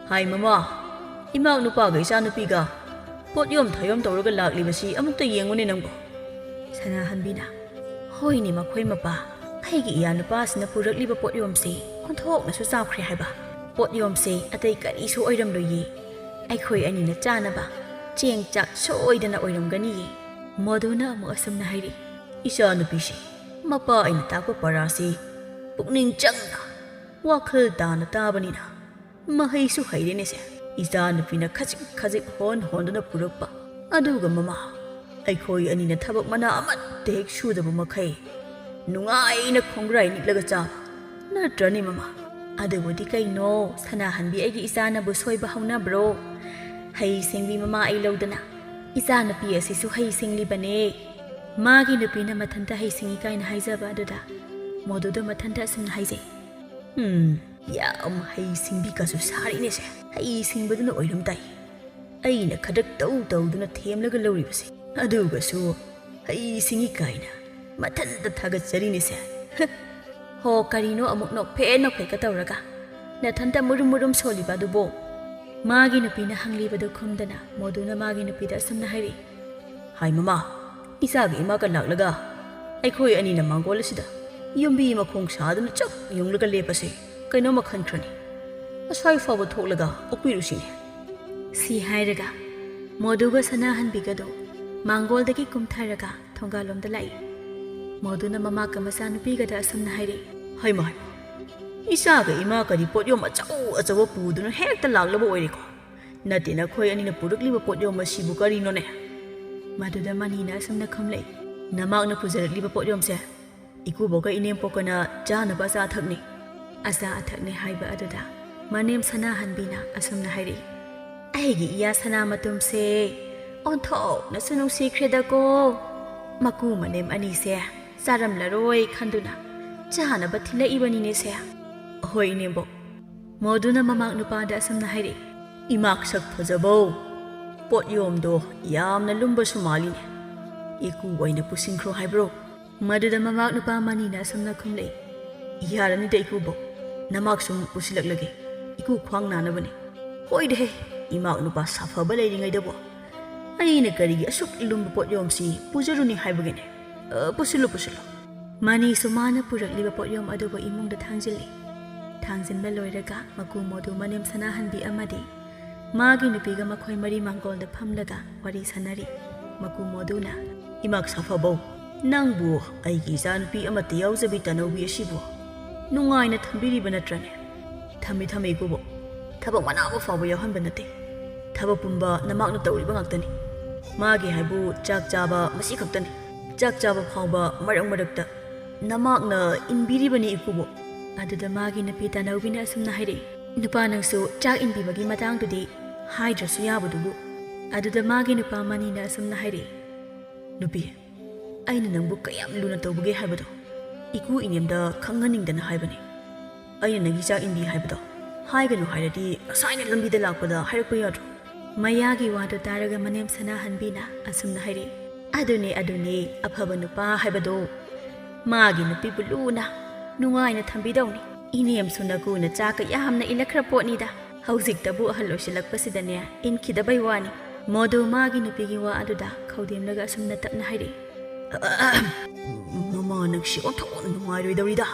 "ꯍꯥꯏ ꯃꯃꯥ, ꯏꯃꯥꯛ ꯅꯨꯄꯥꯒ ꯏꯆꯥꯅꯨꯄꯤꯒ ꯄꯣꯠꯌꯣꯝ ꯊꯥꯌꯣꯝ ꯇꯧꯔꯒ ꯂꯥꯛꯂꯤꯕꯁꯤ ꯑꯃꯨꯛꯇ ꯌꯦꯡꯉꯨꯅꯦ ꯅꯪꯕꯨ꯫" ꯁꯅꯥꯍꯟꯕꯤꯅ, "ꯍꯣꯏꯅꯦ ꯃꯈꯣꯏ ꯃꯄꯥ, ꯑꯩꯒꯤ ꯏꯌꯥ ꯅꯨꯄꯥꯁꯤꯅ ꯄꯨꯔꯛꯂꯤꯕ ꯄꯣꯠꯌꯣꯝꯁꯤ ꯑꯣꯟꯊꯣꯛꯅꯁꯨ ꯆꯥꯎꯈ꯭ꯔꯦ ꯍꯥꯏꯕ꯫ ꯄꯣꯠꯌꯣꯝꯁꯦ ꯑꯇꯩ ꯀꯔꯤꯁꯨ ꯑꯣꯏꯔꯝꯂꯣꯏꯌꯦ꯫ ꯑꯩꯈꯣꯏ ꯑꯅꯤꯅ ꯆꯥꯅꯕ ꯆꯦꯡ ꯆꯥꯛ ꯁꯣꯏꯗꯅ ꯑꯣꯏꯔꯝꯒꯅꯤꯌꯦ꯫" ꯃꯣꯗꯨꯅ ꯑꯃꯨꯛ ꯑꯁꯨꯝꯅ ꯍꯥꯏꯔꯤ, "ꯏꯆꯥꯅꯨꯄꯤꯁꯤ ꯃꯄꯥ ꯑꯩꯅ ꯇꯥꯛꯄ ꯄꯔꯥꯁꯤ ꯄꯨꯛꯅꯤꯡ ꯆꯪꯅ ꯋꯥꯈꯜ ꯇꯥꯅ ꯇꯥꯕꯅꯤꯅ ꯃꯍꯩꯁꯨ ꯍꯩꯔꯦꯅꯦꯁꯦ꯫ ꯏꯆꯥꯅꯨꯄꯤꯅ ꯈꯖꯤꯛ ꯈꯖꯤꯛ ꯍꯣꯟ ꯍꯣꯟꯗꯨꯅ ꯄꯨꯔꯛꯄ꯫ ꯑꯗꯨꯒ ꯃꯃꯥ, ꯑꯩꯈꯣꯏ ꯑꯅꯤꯅ ꯊꯕꯛ ꯃꯅꯥ ꯑꯃꯠꯇ ꯍꯦꯛ ꯁꯨꯗꯕ ꯃꯈꯩ ꯅꯨꯡꯉꯥꯏꯅ ꯈꯣꯡꯒ꯭ꯔꯥꯏ ꯅꯤꯛꯂꯒ ꯆꯥꯕ꯫ ꯅꯠꯇ꯭ꯔꯅꯤ ꯃꯃꯥ?" "ꯑꯗꯨꯕꯨꯗꯤ ꯀꯩꯅꯣ, ꯁꯅꯥꯍꯟꯕꯤ ꯑꯩꯒꯤ ꯏꯆꯥꯅꯕꯨ ꯁꯣꯏꯕ ꯍꯧꯅꯕ꯭ꯔꯣ? ꯍꯩ ꯁꯤꯡꯕꯤ ꯃꯃꯥ ꯑꯩ ꯂꯧꯗꯅ ꯏꯆꯥꯅꯨꯄꯤ ꯑꯁꯤꯁꯨ ꯍꯩ ꯁꯤꯡꯂꯤꯕꯅꯦ꯫" ꯃꯥꯒꯤ ꯅꯨꯄꯤꯅ ꯃꯊꯟꯇ ꯍꯩ ꯁꯤꯡꯉꯤ ꯀꯥꯏꯅ ꯍꯥꯏꯖꯕ ꯑꯗꯨꯗ ꯃꯣꯗꯨꯗ ꯃꯊꯟꯇ ꯑꯁꯨꯝꯅ ꯍꯥꯏꯖꯩ, "ꯎꯝ, ꯌꯥꯝ ꯍꯩ ꯁꯤꯡꯕꯤ ꯀꯁꯨ ꯁꯥꯔꯤꯅꯦꯁꯦ꯫ ꯍꯩ ꯁꯤꯡꯕꯗꯨꯅ ꯑꯣꯏꯔꯝ ꯇꯥꯏ꯫ ꯑꯩꯅ ꯈꯗ꯭ꯔꯛ ꯇꯧ ꯇꯧꯗꯨꯅ ꯊꯦꯝꯂꯒ ꯂꯧꯔꯤꯕꯁꯦ꯫ ꯑꯗꯨꯒꯁꯨ ꯍꯩ ꯁꯤꯡꯉꯤ ꯀꯥꯏꯅ ꯃꯊꯟꯇ ꯊꯥꯒꯠꯆꯔꯤꯅꯦꯁꯦ꯫ ꯍ, ꯍꯣ, ꯀꯔꯤꯅꯣ ꯑꯃꯨꯛ ꯅꯣꯛꯐꯦꯠ ꯅꯣꯛꯐꯦꯠꯀ ꯇꯧꯔꯒ? ꯅꯊꯟꯇ ꯃꯨꯔꯨꯝ ꯃꯨꯔꯨꯝ ꯁꯣꯜꯂꯤꯕ ꯑꯗꯨꯕꯣ?" ꯃꯥꯒꯤ ꯅꯨꯄꯤꯅ ꯍꯪꯂꯤꯕꯗꯨ ꯈꯨꯝꯗꯅ ꯃꯣꯗꯨꯅ ꯃꯥꯒꯤ ꯅꯨꯄꯤꯗ ꯑꯁꯨꯝꯅ ꯍꯥꯏꯔꯤ, "ꯍꯥꯏ ꯃꯃꯥ, ꯏꯆꯥꯒ ꯏꯃꯥꯒ ꯂꯥꯛꯂꯒ ꯑꯩꯈꯣꯏ ꯑꯅꯤꯅ ꯃꯥꯡꯒꯣꯜ ꯑꯁꯤꯗ ꯌꯨꯝꯕꯤ ꯃꯈꯣꯡ ꯁꯥꯗꯨꯅ ꯆꯞ ꯌꯨꯡꯂꯒ ꯂꯦꯞꯄꯁꯦ꯫ ꯀꯩꯅꯣꯝꯃ ꯈꯟꯈ꯭ꯔꯅꯤ꯫ ꯑꯁ꯭ꯋꯥꯏ ꯐꯥꯎꯕ ꯊꯣꯛꯂꯒ ꯑꯣꯛꯄꯤꯔꯨꯁꯤꯅꯦ꯫" ꯁꯤ ꯍꯥꯏꯔꯒ ꯃꯣꯗꯨꯒ ꯁꯅꯥꯍꯟꯕꯤꯒꯗꯨ ꯃꯥꯡꯒꯣꯜꯗꯒꯤ ꯀꯨꯝꯊꯔꯒ ꯊꯣꯡꯒꯥꯜꯂꯣꯝꯗ ꯂꯥꯛꯏ꯫ ꯃꯣꯗꯨꯅ ꯃꯃꯥꯛꯀ ꯃꯆꯥꯅꯨꯄꯤꯒꯗ ꯑꯁꯨꯝꯅ ꯍꯥꯏꯔꯛꯏ꯫ "ꯍꯩꯃꯥ ꯍꯩꯃꯥ, ꯏꯆꯥꯒ ꯏꯃꯥꯒꯗꯤ ꯄꯣꯠꯌꯣꯝ ꯑꯆꯧ ꯑꯆꯧꯕ ꯄꯨꯗꯨꯅ ꯍꯦꯛꯇ ꯂꯥꯛꯂꯕ ꯑꯣꯏꯔꯦꯀꯣ꯫ ꯅꯠꯇꯦ, ꯅꯈꯣꯏ ꯑꯅꯤꯅ ꯄꯨꯔꯛꯂꯤꯕ ꯄꯣꯠꯌꯣꯝ ꯑꯁꯤꯕꯨ ꯀꯔꯤꯅꯣꯅꯦ?" ꯃꯗꯨꯗ ꯃꯅꯤꯅ ꯑꯁꯨꯝꯅ ꯈꯨꯝꯂꯛꯏ꯫ "ꯅꯃꯥꯛꯅ ꯄꯨꯖꯔꯛꯂꯤꯕ ꯄꯣꯠꯌꯣꯝꯁꯦ ꯏꯀꯨꯕꯣꯛꯀ ꯏꯅꯦꯝꯄꯣꯛꯀꯅ ꯆꯥꯅꯕ ꯑꯆꯥ ꯑꯊꯛꯅꯤ꯫" ꯑꯆꯥ ꯑꯊꯛꯅꯤ ꯍꯥꯏꯕ ꯑꯗꯨꯗ ꯃꯅꯦꯝ ꯁꯅꯥꯍꯟꯕꯤꯅ ꯑꯁꯨꯝꯅ ꯍꯥꯏꯔꯛꯏ꯫ "ꯑꯩꯒꯤ ꯏꯌꯥ ꯁꯅꯥ ꯃꯇꯨꯝꯁꯦ, ꯑꯣꯟꯊꯣꯛꯅꯁꯨ ꯅꯨꯡꯁꯤꯈ꯭ꯔꯦꯗꯀꯣ꯫ ꯃꯀꯨ ꯃꯅꯦꯝ ꯑꯅꯤꯁꯦ ꯆꯥꯔꯝꯂꯔꯣꯏ ꯈꯟꯗꯨꯅ ꯆꯥꯅꯕ ꯊꯤꯜꯂꯛꯏꯕꯅꯤꯅꯦꯁꯦ꯫" "ꯍꯣꯏ ꯏꯅꯦꯝꯕꯣꯛ꯫" ꯃꯣꯗꯨꯅ ꯃꯃꯥꯛ ꯅꯨꯄꯥꯗ ꯑꯁꯨꯝꯅ ꯍꯥꯏꯔꯛꯏ꯫ "ꯏꯃꯥꯛ ꯁꯛ ꯐꯖꯕꯧ, ꯄꯣꯠꯌꯣꯝꯗꯣ ꯌꯥꯝꯅ ꯂꯨꯝꯕꯁꯨ ꯃꯥꯜꯂꯤꯅꯦ꯫ ꯏꯀꯨ ꯑꯣꯏꯅ ꯄꯨꯁꯤꯟꯈ꯭ꯔꯣ ꯍꯥꯏꯕ꯭ꯔꯣ?" ꯃꯗꯨꯗ ꯃꯃꯥꯛ ꯅꯨꯄꯥ ꯃꯅꯤꯅ ꯑꯁꯨꯝꯅ ꯈꯨꯝꯂꯛꯏ꯫ "ꯌꯥꯔꯅꯤꯗ ꯏꯀꯨꯕꯣꯛ, ꯅꯃꯥꯛ ꯁꯨꯝ ꯄꯨꯁꯤꯜꯂꯛꯂꯒꯦ꯫ ꯏꯀꯨ ꯈ꯭ꯋꯥꯡ ꯅꯥꯅꯕꯅꯦ꯫" "ꯍꯣꯏꯗꯍꯦ, ꯏꯃꯥꯛ ꯅꯨꯄꯥ ꯁꯥꯐꯕ ꯂꯩꯔꯤꯉꯩꯗꯕꯨ ꯑꯩꯅ ꯀꯔꯤꯒꯤ ꯑꯁꯨꯛ ꯂꯨꯝꯕ ꯄꯣꯠꯌꯣꯝꯁꯤ ꯄꯨꯖꯔꯨꯅꯤ ꯍꯥꯏꯕꯒꯤꯅꯦ꯫ ꯑ, ꯄꯨꯁꯤꯜꯂꯨ, ꯄꯨꯁꯤꯜꯂꯨ꯫" ꯃꯅꯤꯁꯨ ꯃꯥꯅ ꯄꯨꯔꯛꯂꯤꯕ ꯄꯣꯠꯌꯣꯝ ꯑꯗꯨꯕꯨ ꯏꯃꯨꯡꯗ ꯊꯥꯡꯖꯤꯜꯂꯤ꯫ ꯊꯥꯡꯖꯤꯟꯕ ꯂꯣꯏꯔꯒ ꯃꯀꯨ ꯃꯣꯗꯨ ꯃꯅꯦꯝ ꯁꯅꯥꯍꯟꯕꯤ ꯑꯃꯗꯤ ꯃꯥꯒꯤ ꯅꯨꯄꯤꯒ ꯃꯈꯣꯏ ꯃꯔꯤ ꯃꯥꯡꯒꯣꯜꯗ ꯐꯝꯂꯒ ꯋꯥꯔꯤ ꯁꯥꯟꯅꯔꯤ꯫ ꯃꯀꯨ ꯃꯣꯗꯨꯅ, "ꯏꯃꯥꯛ ꯁꯥꯐꯕꯧ, ꯅꯪꯕꯨ ꯑꯩꯒꯤ ꯏꯆꯥꯅꯨꯄꯤ ꯑꯃꯠꯇ ꯌꯥꯎꯖꯕꯤ ꯇꯅꯧꯕꯤ ꯑꯁꯤꯕꯨ ꯅꯨꯡꯉꯥꯏꯅ ꯊꯝꯕꯤꯔꯤꯕ ꯅꯠꯇ꯭ꯔꯅꯦ?" "ꯊꯝꯃꯤ, ꯊꯝꯃꯤ ꯏꯀꯨꯕꯣꯛ꯫ ꯊꯕꯛ ꯃꯅꯥ ꯑꯃ ꯐꯥꯎꯕ ꯌꯥꯎꯍꯟꯕ ꯅꯠꯇꯦ꯫ ꯊꯕꯛ ꯄꯨꯝꯕ ꯅꯃꯥꯛꯅ ꯇꯧꯔꯤꯕ ꯉꯥꯛꯇꯅꯤ꯫ ꯃꯥꯒꯤ ꯍꯥꯏꯕꯨ ꯆꯥꯛ ꯆꯥꯕ ꯃꯁꯤ ꯈꯛꯇꯅꯤ꯫ ꯆꯥꯛ ꯆꯥꯕ ꯐꯥꯎꯕ ꯃꯔꯛ ꯃꯔꯛꯇ ꯅꯃꯥꯛꯅ ꯏꯟꯕꯤꯔꯤꯕꯅꯤ ꯏꯀꯨꯕꯣꯛ꯫" ꯑꯗꯨꯗ ꯃꯥꯒꯤ ꯅꯨꯄꯤ ꯇꯅꯧꯕꯤꯅ ꯑꯁꯨꯝꯅ ꯍꯥꯏꯔꯛꯏ꯫ "ꯅꯨꯄꯥ, ꯅꯪꯁꯨ ꯆꯥꯛ ꯏꯟꯕꯤꯕꯒꯤ ꯃꯇꯥꯡꯗꯨꯗꯤ ꯍꯥꯏꯗ꯭ꯔꯁꯨ ꯌꯥꯕꯗꯨꯕꯨ꯫" ꯑꯗꯨꯗ ꯃꯥꯒꯤ ꯅꯨꯄꯥ ꯃꯅꯤꯅ ꯑꯁꯨꯝꯅ ꯍꯥꯏꯔꯛꯏ꯫ "ꯅꯨꯄꯤ, ꯑꯩꯅ ꯅꯪꯕꯨ ꯀꯌꯥꯝ ꯂꯨꯅ ꯇꯧꯕꯒꯦ ꯍꯥꯏꯕꯗꯣ ꯏꯀꯨ ꯏꯅꯦꯝꯗ ꯈꯪꯍꯟꯅꯤꯡꯗꯅ ꯍꯥꯏꯕꯅꯤ꯫ ꯑꯩꯅ ꯅꯪꯒꯤ ꯆꯥꯛ ꯏꯟꯕꯤ ꯍꯥꯏꯕꯗꯣ ꯍꯥꯏꯒꯅꯨ ꯍꯥꯏꯔꯗꯤ ꯉꯁꯥꯏꯅ ꯂꯝꯕꯤꯗ ꯂꯥꯛꯄꯗ ꯍꯥꯏꯔꯛꯄ ꯌꯥꯗ꯭ꯔꯣ?" ꯃꯌꯥꯒꯤ ꯋꯥꯗꯨ ꯇꯥꯔꯒ ꯃꯅꯦꯝ ꯁꯅꯥꯍꯟꯕꯤꯅ ꯑꯁꯨꯝꯅ ꯍꯥꯏꯔꯛꯏ꯫ "ꯑꯗꯨꯅꯦ, ꯑꯗꯨꯅꯦ, ꯑꯐꯕ ꯅꯨꯄꯥ ꯍꯥꯏꯕꯗꯣ꯫ ꯃꯥꯒꯤ ꯅꯨꯄꯤꯕꯨ ꯂꯨꯅ, ꯅꯨꯡꯉꯥꯏꯅ ꯊꯝꯕꯤꯗꯧꯅꯤ꯫ ꯏꯅꯦꯝꯁꯨ ꯅꯀꯨꯅ ꯆꯥꯛꯀ ꯌꯥꯝꯅ ꯏꯜꯂꯛꯈ꯭ꯔ ꯄꯣꯠꯅꯤꯗ꯫ ꯍꯧꯖꯤꯛꯇꯕꯨ ꯑꯍꯜ ꯑꯣꯏꯁꯤꯜꯂꯛꯄꯁꯤꯗꯅꯦ ꯏꯟꯈꯤꯗꯕꯩ ꯋꯥꯅꯤ꯫" ꯃꯣꯗꯨ ꯃꯥꯒꯤ ꯅꯨꯄꯤꯒꯤ ꯋꯥ ꯑꯗꯨꯗ ꯈꯧꯗꯦꯝꯂꯒ ꯑꯁꯨꯝꯅ ꯇꯞꯅ ꯍꯥꯏꯔꯛꯏ꯫ "ꯑꯍꯝ, ꯅꯪꯁꯤ ꯑꯣꯟꯊꯣꯛꯅ ꯅꯨꯡꯉꯥꯏꯔꯣꯏꯗꯧꯔꯤꯗ꯫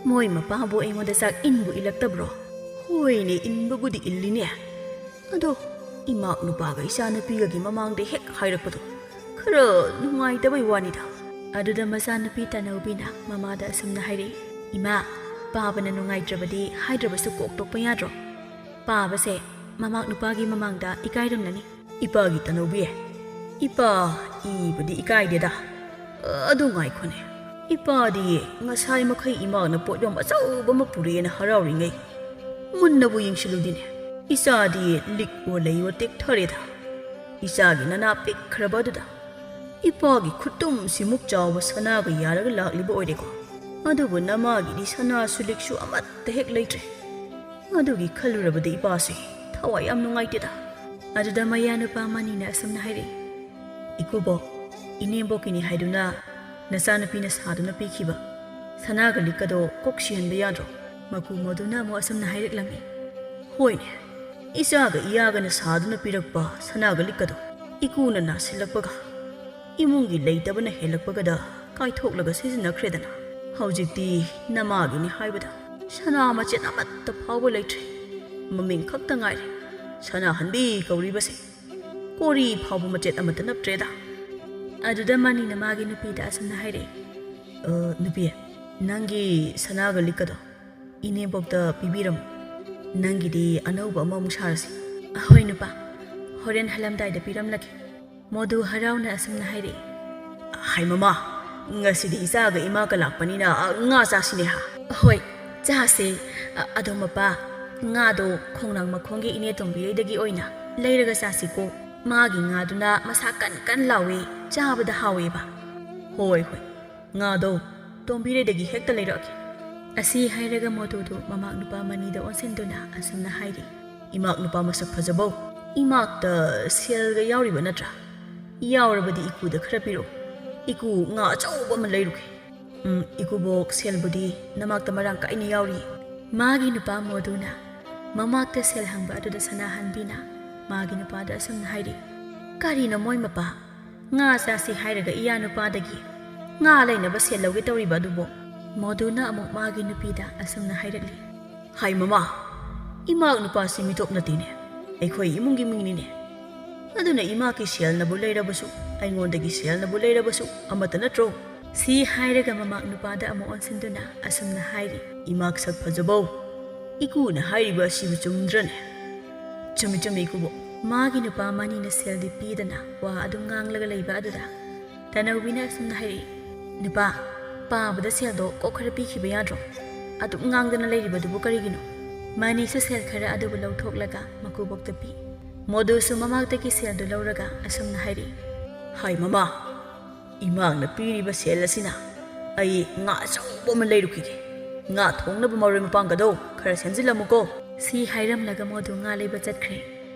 ꯃꯣꯏ ꯃꯄꯥꯕꯨ ꯑꯩꯉꯣꯟꯗ ꯆꯥꯛ ꯏꯟꯕꯨ ꯏꯜꯂꯛꯇꯕ꯭ꯔꯣ? ꯍꯣꯏꯅꯦ, ꯏꯟꯕꯕꯨꯗꯤ ꯏꯜꯂꯤꯅꯦ꯫ ꯑꯗꯣ ꯏꯃꯥꯛ ꯅꯨꯄꯥꯒ ꯏꯆꯥꯅꯨꯄꯤꯒꯒꯤ ꯃꯃꯥꯡꯗ ꯍꯦꯛ ꯍꯥꯏꯔꯛꯄꯗꯣ ꯈꯔ ꯅꯨꯡꯉꯥꯏꯇꯕꯩ ꯋꯥꯅꯤꯗ꯫ ꯑꯗꯨꯗ ꯃꯆꯥꯅꯨꯄꯤ ꯇꯅꯧꯕꯤꯅ ꯃꯃꯥꯗ ꯑꯁꯨꯝꯅ ꯍꯥꯏꯔꯛꯏ, "ꯏꯃꯥ, ꯄꯥꯕꯅ ꯅꯨꯡꯉꯥꯏꯇ꯭ꯔꯕꯗꯤ ꯍꯥꯏꯗ꯭ꯔꯕꯁꯨ ꯀꯣꯛ ꯇꯣꯛꯄ ꯌꯥꯗ꯭ꯔꯣ? ꯄꯥꯕꯁꯦ ꯃꯃꯥꯛ ꯅꯨꯄꯥꯒꯤ ꯃꯃꯥꯡꯗ ꯏꯀꯥꯏꯔꯝꯂꯅꯤ꯫" "ꯏꯄꯥꯒꯤ ꯇꯅꯧꯕꯤ, ꯏꯄꯥ ꯏꯕꯨꯗꯤ ꯏꯀꯥꯏꯗꯦꯗ꯫ ꯑꯗꯨ ꯉꯥꯏꯈꯣꯅꯦ, ꯏꯄꯥꯗꯤ ꯉꯁꯥꯏ ꯃꯈꯩ ꯏꯃꯥꯅ ꯄꯣꯠꯌꯣꯝ ꯑꯆꯧꯕ ꯑꯃ ꯄꯨꯔꯛꯑꯦꯅ ꯍꯔꯥꯎꯔꯤꯉꯩ ꯃꯨꯟꯅꯕꯨ ꯌꯦꯡꯁꯤꯜꯂꯨꯗꯤꯅꯦ, ꯏꯆꯥꯗꯤ ꯂꯤꯛꯑꯣ ꯂꯩꯑꯣ ꯇꯦꯛꯊꯔꯦꯗ꯫ ꯏꯆꯥꯒꯤ ꯅꯅꯥ ꯄꯤꯛꯈ꯭ꯔꯕ ꯑꯗꯨꯗ ꯏꯄꯥꯒꯤ ꯈꯨꯠꯇꯨꯝꯁꯤꯃꯨꯛ ꯆꯥꯎꯕ ꯁꯅꯥꯒ ꯌꯥꯔꯒ ꯂꯥꯛꯂꯤꯕ ꯑꯣꯏꯔꯦꯀꯣ꯫ ꯑꯗꯨꯕꯨ ꯅꯃꯥꯒꯤꯗꯤ ꯁꯅꯥꯁꯨ ꯂꯤꯛꯁꯨ ꯑꯃꯠꯇ ꯍꯦꯛ ꯂꯩꯇ꯭ꯔꯦ꯫ ꯑꯗꯨꯒꯤ ꯈꯜꯂꯨꯔꯕꯗꯤ ꯏꯄꯥꯁꯦ ꯊꯋꯥꯏ ꯌꯥꯝ ꯅꯨꯡꯉꯥꯏꯇꯦꯗ꯫" ꯑꯗꯨꯗ ꯃꯌꯥꯅꯨꯄꯥ ꯃꯅꯤꯅ ꯑꯁꯨꯝꯅ ꯍꯥꯏꯔꯛꯏ, "ꯏꯀꯨꯕꯣꯛ, ꯏꯅꯦꯝꯕꯣꯛꯀꯤꯅꯤ ꯍꯥꯏꯗꯨꯅ ꯅꯆꯥꯅꯨꯄꯤꯅ ꯁꯥꯗꯨꯅ ꯄꯤꯈꯤꯕ ꯁꯅꯥꯒ ꯂꯤꯛꯀꯗꯣ ꯀꯣꯛ ꯁꯤꯍꯟꯕ ꯌꯥꯗ꯭ꯔꯣ?" ꯃꯀꯨ ꯃꯣꯗꯨꯅ ꯑꯃꯨꯛ ꯑꯁꯨꯝꯅ ꯍꯥꯏꯔꯛꯂꯝꯃꯤ, "ꯍꯣꯏꯅꯦ, ꯏꯆꯥꯒ ꯏꯌꯥꯒꯅ ꯁꯥꯗꯨꯅ ꯄꯤꯔꯛꯄ ꯁꯅꯥꯒ ꯂꯤꯛꯀꯗꯣ ꯏꯀꯨꯅ ꯅꯥꯁꯤꯜꯂꯛꯄꯒ ꯏꯃꯨꯡꯒꯤ ꯂꯩꯇꯕꯅ ꯍꯦꯜꯂꯛꯄꯒꯗ ꯀꯥꯏꯊꯣꯛꯂꯒ ꯁꯤꯖꯤꯟꯅꯈ꯭ꯔꯦꯗꯅ꯫ ꯍꯧꯖꯤꯛꯇꯤ ꯅꯃꯥꯒꯤꯅꯤ ꯍꯥꯏꯕꯗ ꯁꯅꯥ ꯃꯆꯦꯠ ꯑꯃꯠꯇ ꯐꯥꯎꯕ ꯂꯩꯇ꯭ꯔꯦ꯫ ꯃꯃꯤꯡ ꯈꯛꯇ ꯉꯥꯏꯔꯦ ꯁꯅꯥꯍꯟꯕꯤ ꯀꯧꯔꯤꯕꯁꯦ꯫ ꯀꯣꯔꯤ ꯐꯥꯎꯕ ꯃꯆꯦꯠ ꯑꯃꯠꯇ ꯅꯞꯇ꯭ꯔꯦꯗ꯫" ꯑꯗꯨꯗ ꯃꯅꯤꯅ ꯃꯥꯒꯤ ꯅꯨꯄꯤꯗ ꯑꯁꯨꯝꯅ ꯍꯥꯏꯔꯛꯏ, "ꯑ, ꯅꯨꯄꯤ, ꯅꯪꯒꯤ ꯁꯅꯥꯒ ꯂꯤꯛꯀꯗꯣ ꯏꯅꯦꯝꯕꯣꯛꯇ ꯄꯤꯕꯤꯔꯝꯃꯨ꯫ ꯅꯪꯒꯤꯗꯤ ꯑꯅꯧꯕ ꯑꯃꯃꯨꯛ ꯁꯥꯔꯁꯤ꯫" "ꯑꯍꯣꯏ ꯅꯨꯄꯥ, ꯍꯣꯔꯦꯟ ꯍꯜꯂꯝꯗꯥꯏꯗ ꯄꯤꯔꯝꯂꯒꯦ꯫" ꯃꯣꯗꯨ ꯍꯔꯥꯎꯅ ꯑꯁꯨꯝꯅ ꯍꯥꯏꯔꯛꯏ, "ꯍꯥꯏ ꯃꯃꯥ, ꯉꯁꯤꯗꯤ ꯏꯆꯥꯒ ꯏꯃꯥꯒ ꯂꯥꯛꯄꯅꯤꯅ, ꯑ, ꯉꯥ ꯆꯥꯁꯤꯅꯦ ꯍꯥ?" "ꯍꯣꯏ, ꯆꯥꯁꯦ꯫ ꯑ, ꯑꯗꯣ ꯃꯄꯥ, ꯉꯥꯗꯣ ꯈꯣꯡꯅꯥꯡ ꯃꯈꯣꯡꯒꯤ ꯏꯅꯦ ꯇꯣꯝꯕꯤꯔꯩꯗꯒꯤ ꯑꯣꯏꯅ ꯂꯩꯔꯒ ꯆꯥꯁꯤꯀꯣ꯫ ꯃꯥꯒꯤ ꯉꯥꯗꯨꯅ ꯃꯁꯥ ꯀꯟ ꯀꯟ ꯂꯥꯎꯋꯦ, ꯆꯥꯕꯗ ꯍꯥꯎꯋꯦꯕ꯫" "ꯍꯣꯏ, ꯍꯣꯏ, ꯉꯥꯗꯣ ꯇꯣꯝꯕꯤꯔꯩꯗꯒꯤ ꯍꯦꯛꯇ ꯂꯩꯔꯛꯑꯒꯦ꯫" ꯑꯁꯤ ꯍꯥꯏꯔꯒ ꯃꯣꯗꯨꯗꯨ ꯃꯃꯥꯛ ꯅꯨꯄꯥ ꯃꯅꯤꯗ ꯑꯣꯟꯁꯤꯟꯗꯨꯅ ꯑꯁꯨꯝꯅ ꯍꯥꯏꯔꯤ, "ꯏꯃꯥꯛ ꯅꯨꯄꯥ ꯃꯁꯛ ꯐꯖꯕꯧ, ꯏꯃꯥꯛꯇ ꯁꯦꯜꯒ ꯌꯥꯎꯔꯤꯕ ꯅꯠꯇ꯭ꯔꯥ? ꯌꯥꯎꯔꯕꯗꯤ ꯏꯀꯨꯗ ꯈꯔ ꯄꯤꯔꯛꯎ꯫ ꯏꯀꯨ, ꯉꯥ ꯑꯆꯧꯕ ꯑꯃ ꯂꯩꯔꯨꯒꯦ꯫" "ꯎꯝ, ꯏꯀꯨꯕꯣꯛ, ꯁꯦꯜꯕꯨꯗꯤ ꯅꯃꯥꯛꯇ ꯃꯔꯥꯡ ꯀꯥꯏꯅ ꯌꯥꯎꯔꯤ꯫" ꯃꯥꯒꯤ ꯅꯨꯄꯥ ꯃꯣꯗꯨꯅ ꯃꯃꯥꯛꯇ ꯁꯦꯜ ꯍꯪꯕ ꯑꯗꯨꯗ ꯁꯅꯥꯍꯟꯕꯤꯅ ꯃꯥꯒꯤ ꯅꯨꯄꯥꯗ ꯑꯁꯨꯝꯅ ꯍꯥꯏꯔꯤ, "ꯀꯔꯤꯅꯣ ꯃꯣꯏ ꯃꯄꯥ? ꯉꯥ ꯆꯥꯁꯤ ꯍꯥꯏꯔꯒ ꯏꯌꯥ ꯅꯨꯄꯥꯗꯒꯤ ꯉꯥ ꯂꯩꯅꯕ ꯁꯦꯜ ꯂꯧꯒꯦ ꯇꯧꯔꯤꯕ ꯑꯗꯨꯕꯨ? ꯃꯣꯗꯨꯅ ꯑꯃꯨꯛ ꯃꯥꯒꯤ ꯅꯨꯄꯤꯗ ꯑꯁꯨꯝꯅ ꯍꯥꯏꯔꯛꯂꯤ꯫ ꯍꯥꯏ ꯃꯃꯥ, ꯏꯃꯥꯛ ꯅꯨꯄꯥꯁꯤ ꯃꯤꯇꯣꯞ ꯅꯠꯇꯦꯅꯦ, ꯑꯩꯈꯣꯏ ꯏꯃꯨꯡꯒꯤ ꯃꯤꯅꯤꯅꯦ꯫ ꯑꯗꯨꯅ ꯏꯃꯥꯛꯀꯤ ꯁꯦꯜꯅꯕꯨ ꯂꯩꯔꯕꯁꯨ, ꯑꯩꯉꯣꯟꯗꯒꯤ ꯁꯦꯜꯅꯕꯨ ꯂꯩꯔꯕꯁꯨ ꯑꯃꯠꯇ ꯅꯠꯇ꯭ꯔꯣ? ꯁꯤ ꯍꯥꯏꯔꯒ ꯃꯃꯥꯛ ꯅꯨꯄꯥꯗ ꯑꯃꯨꯛ ꯑꯣꯟꯁꯤꯟꯗꯨꯅ ꯑꯁꯨꯝꯅ ꯍꯥꯏꯔꯤ꯫ ꯏꯃꯥꯛ ꯁꯛ ꯐꯖꯕꯧ, ꯏꯀꯨꯅ ꯍꯥꯏꯔꯤꯕ ꯑꯁꯤꯕꯨ ꯆꯨꯝꯗ꯭ꯔꯅꯦ? ꯆꯨꯝꯃꯤ ꯆꯨꯝꯃꯤ ꯏꯀꯨꯕꯣꯛ꯫ ꯃꯥꯒꯤ ꯅꯨꯄꯥ ꯃꯅꯤꯅ ꯁꯦꯜꯗꯤ ꯄꯤꯗꯅ ꯋꯥ ꯑꯗꯨꯝ ꯉꯥꯡꯂꯒ ꯂꯩꯕ ꯑꯗꯨꯗ ꯇꯅꯧꯕꯤꯅ ꯑꯁꯨꯝꯅ ꯍꯥꯏꯔꯛꯏ꯫ ꯅꯨꯄꯥ, ꯄꯥꯕꯗ ꯁꯦꯜꯗꯣ ꯀꯣꯛ ꯈꯔ ꯄꯤꯈꯤꯕ ꯌꯥꯗ꯭ꯔꯣ? ꯑꯗꯨꯝ ꯉꯥꯡꯗꯅ ꯂꯩꯔꯤꯕꯗꯨꯕꯨ ꯀꯔꯤꯒꯤꯅꯣ? ꯃꯅꯤꯁꯨ ꯁꯦꯜ ꯈꯔ ꯑꯗꯨꯕꯨ ꯂꯧꯊꯣꯛꯂꯒ ꯃꯀꯨꯕꯣꯛꯇ ꯄꯤ꯫ ꯃꯣꯗꯨꯁꯨ ꯃꯃꯥꯛꯇꯒꯤ ꯁꯦꯜꯗꯨ ꯂꯧꯔꯒ ꯑꯁꯨꯝꯅ ꯍꯥꯏꯔꯛꯏ꯫ ꯍꯥꯏ ꯃꯃꯥ, ꯏꯃꯥꯛꯅ ꯄꯤꯔꯤꯕ ꯁꯦꯜ ꯑꯁꯤꯅ ꯑꯩ ꯉꯥ ꯑꯆꯧꯕ ꯑꯃ ꯂꯩꯔꯨꯈꯤꯒꯦ꯫ ꯉꯥ ꯊꯣꯡꯅꯕ ꯃꯔꯣꯏ ꯃꯄꯥꯡꯒꯗꯣ ꯈꯔ ꯁꯦꯝꯖꯤꯜꯂꯝꯃꯨꯀꯣ꯫ ꯁꯤ ꯍꯥꯏꯔꯝꯂꯒ ꯃꯣꯗꯨ ꯉꯥ ꯂꯩꯕ ꯆꯠꯈ꯭ꯔꯦ꯫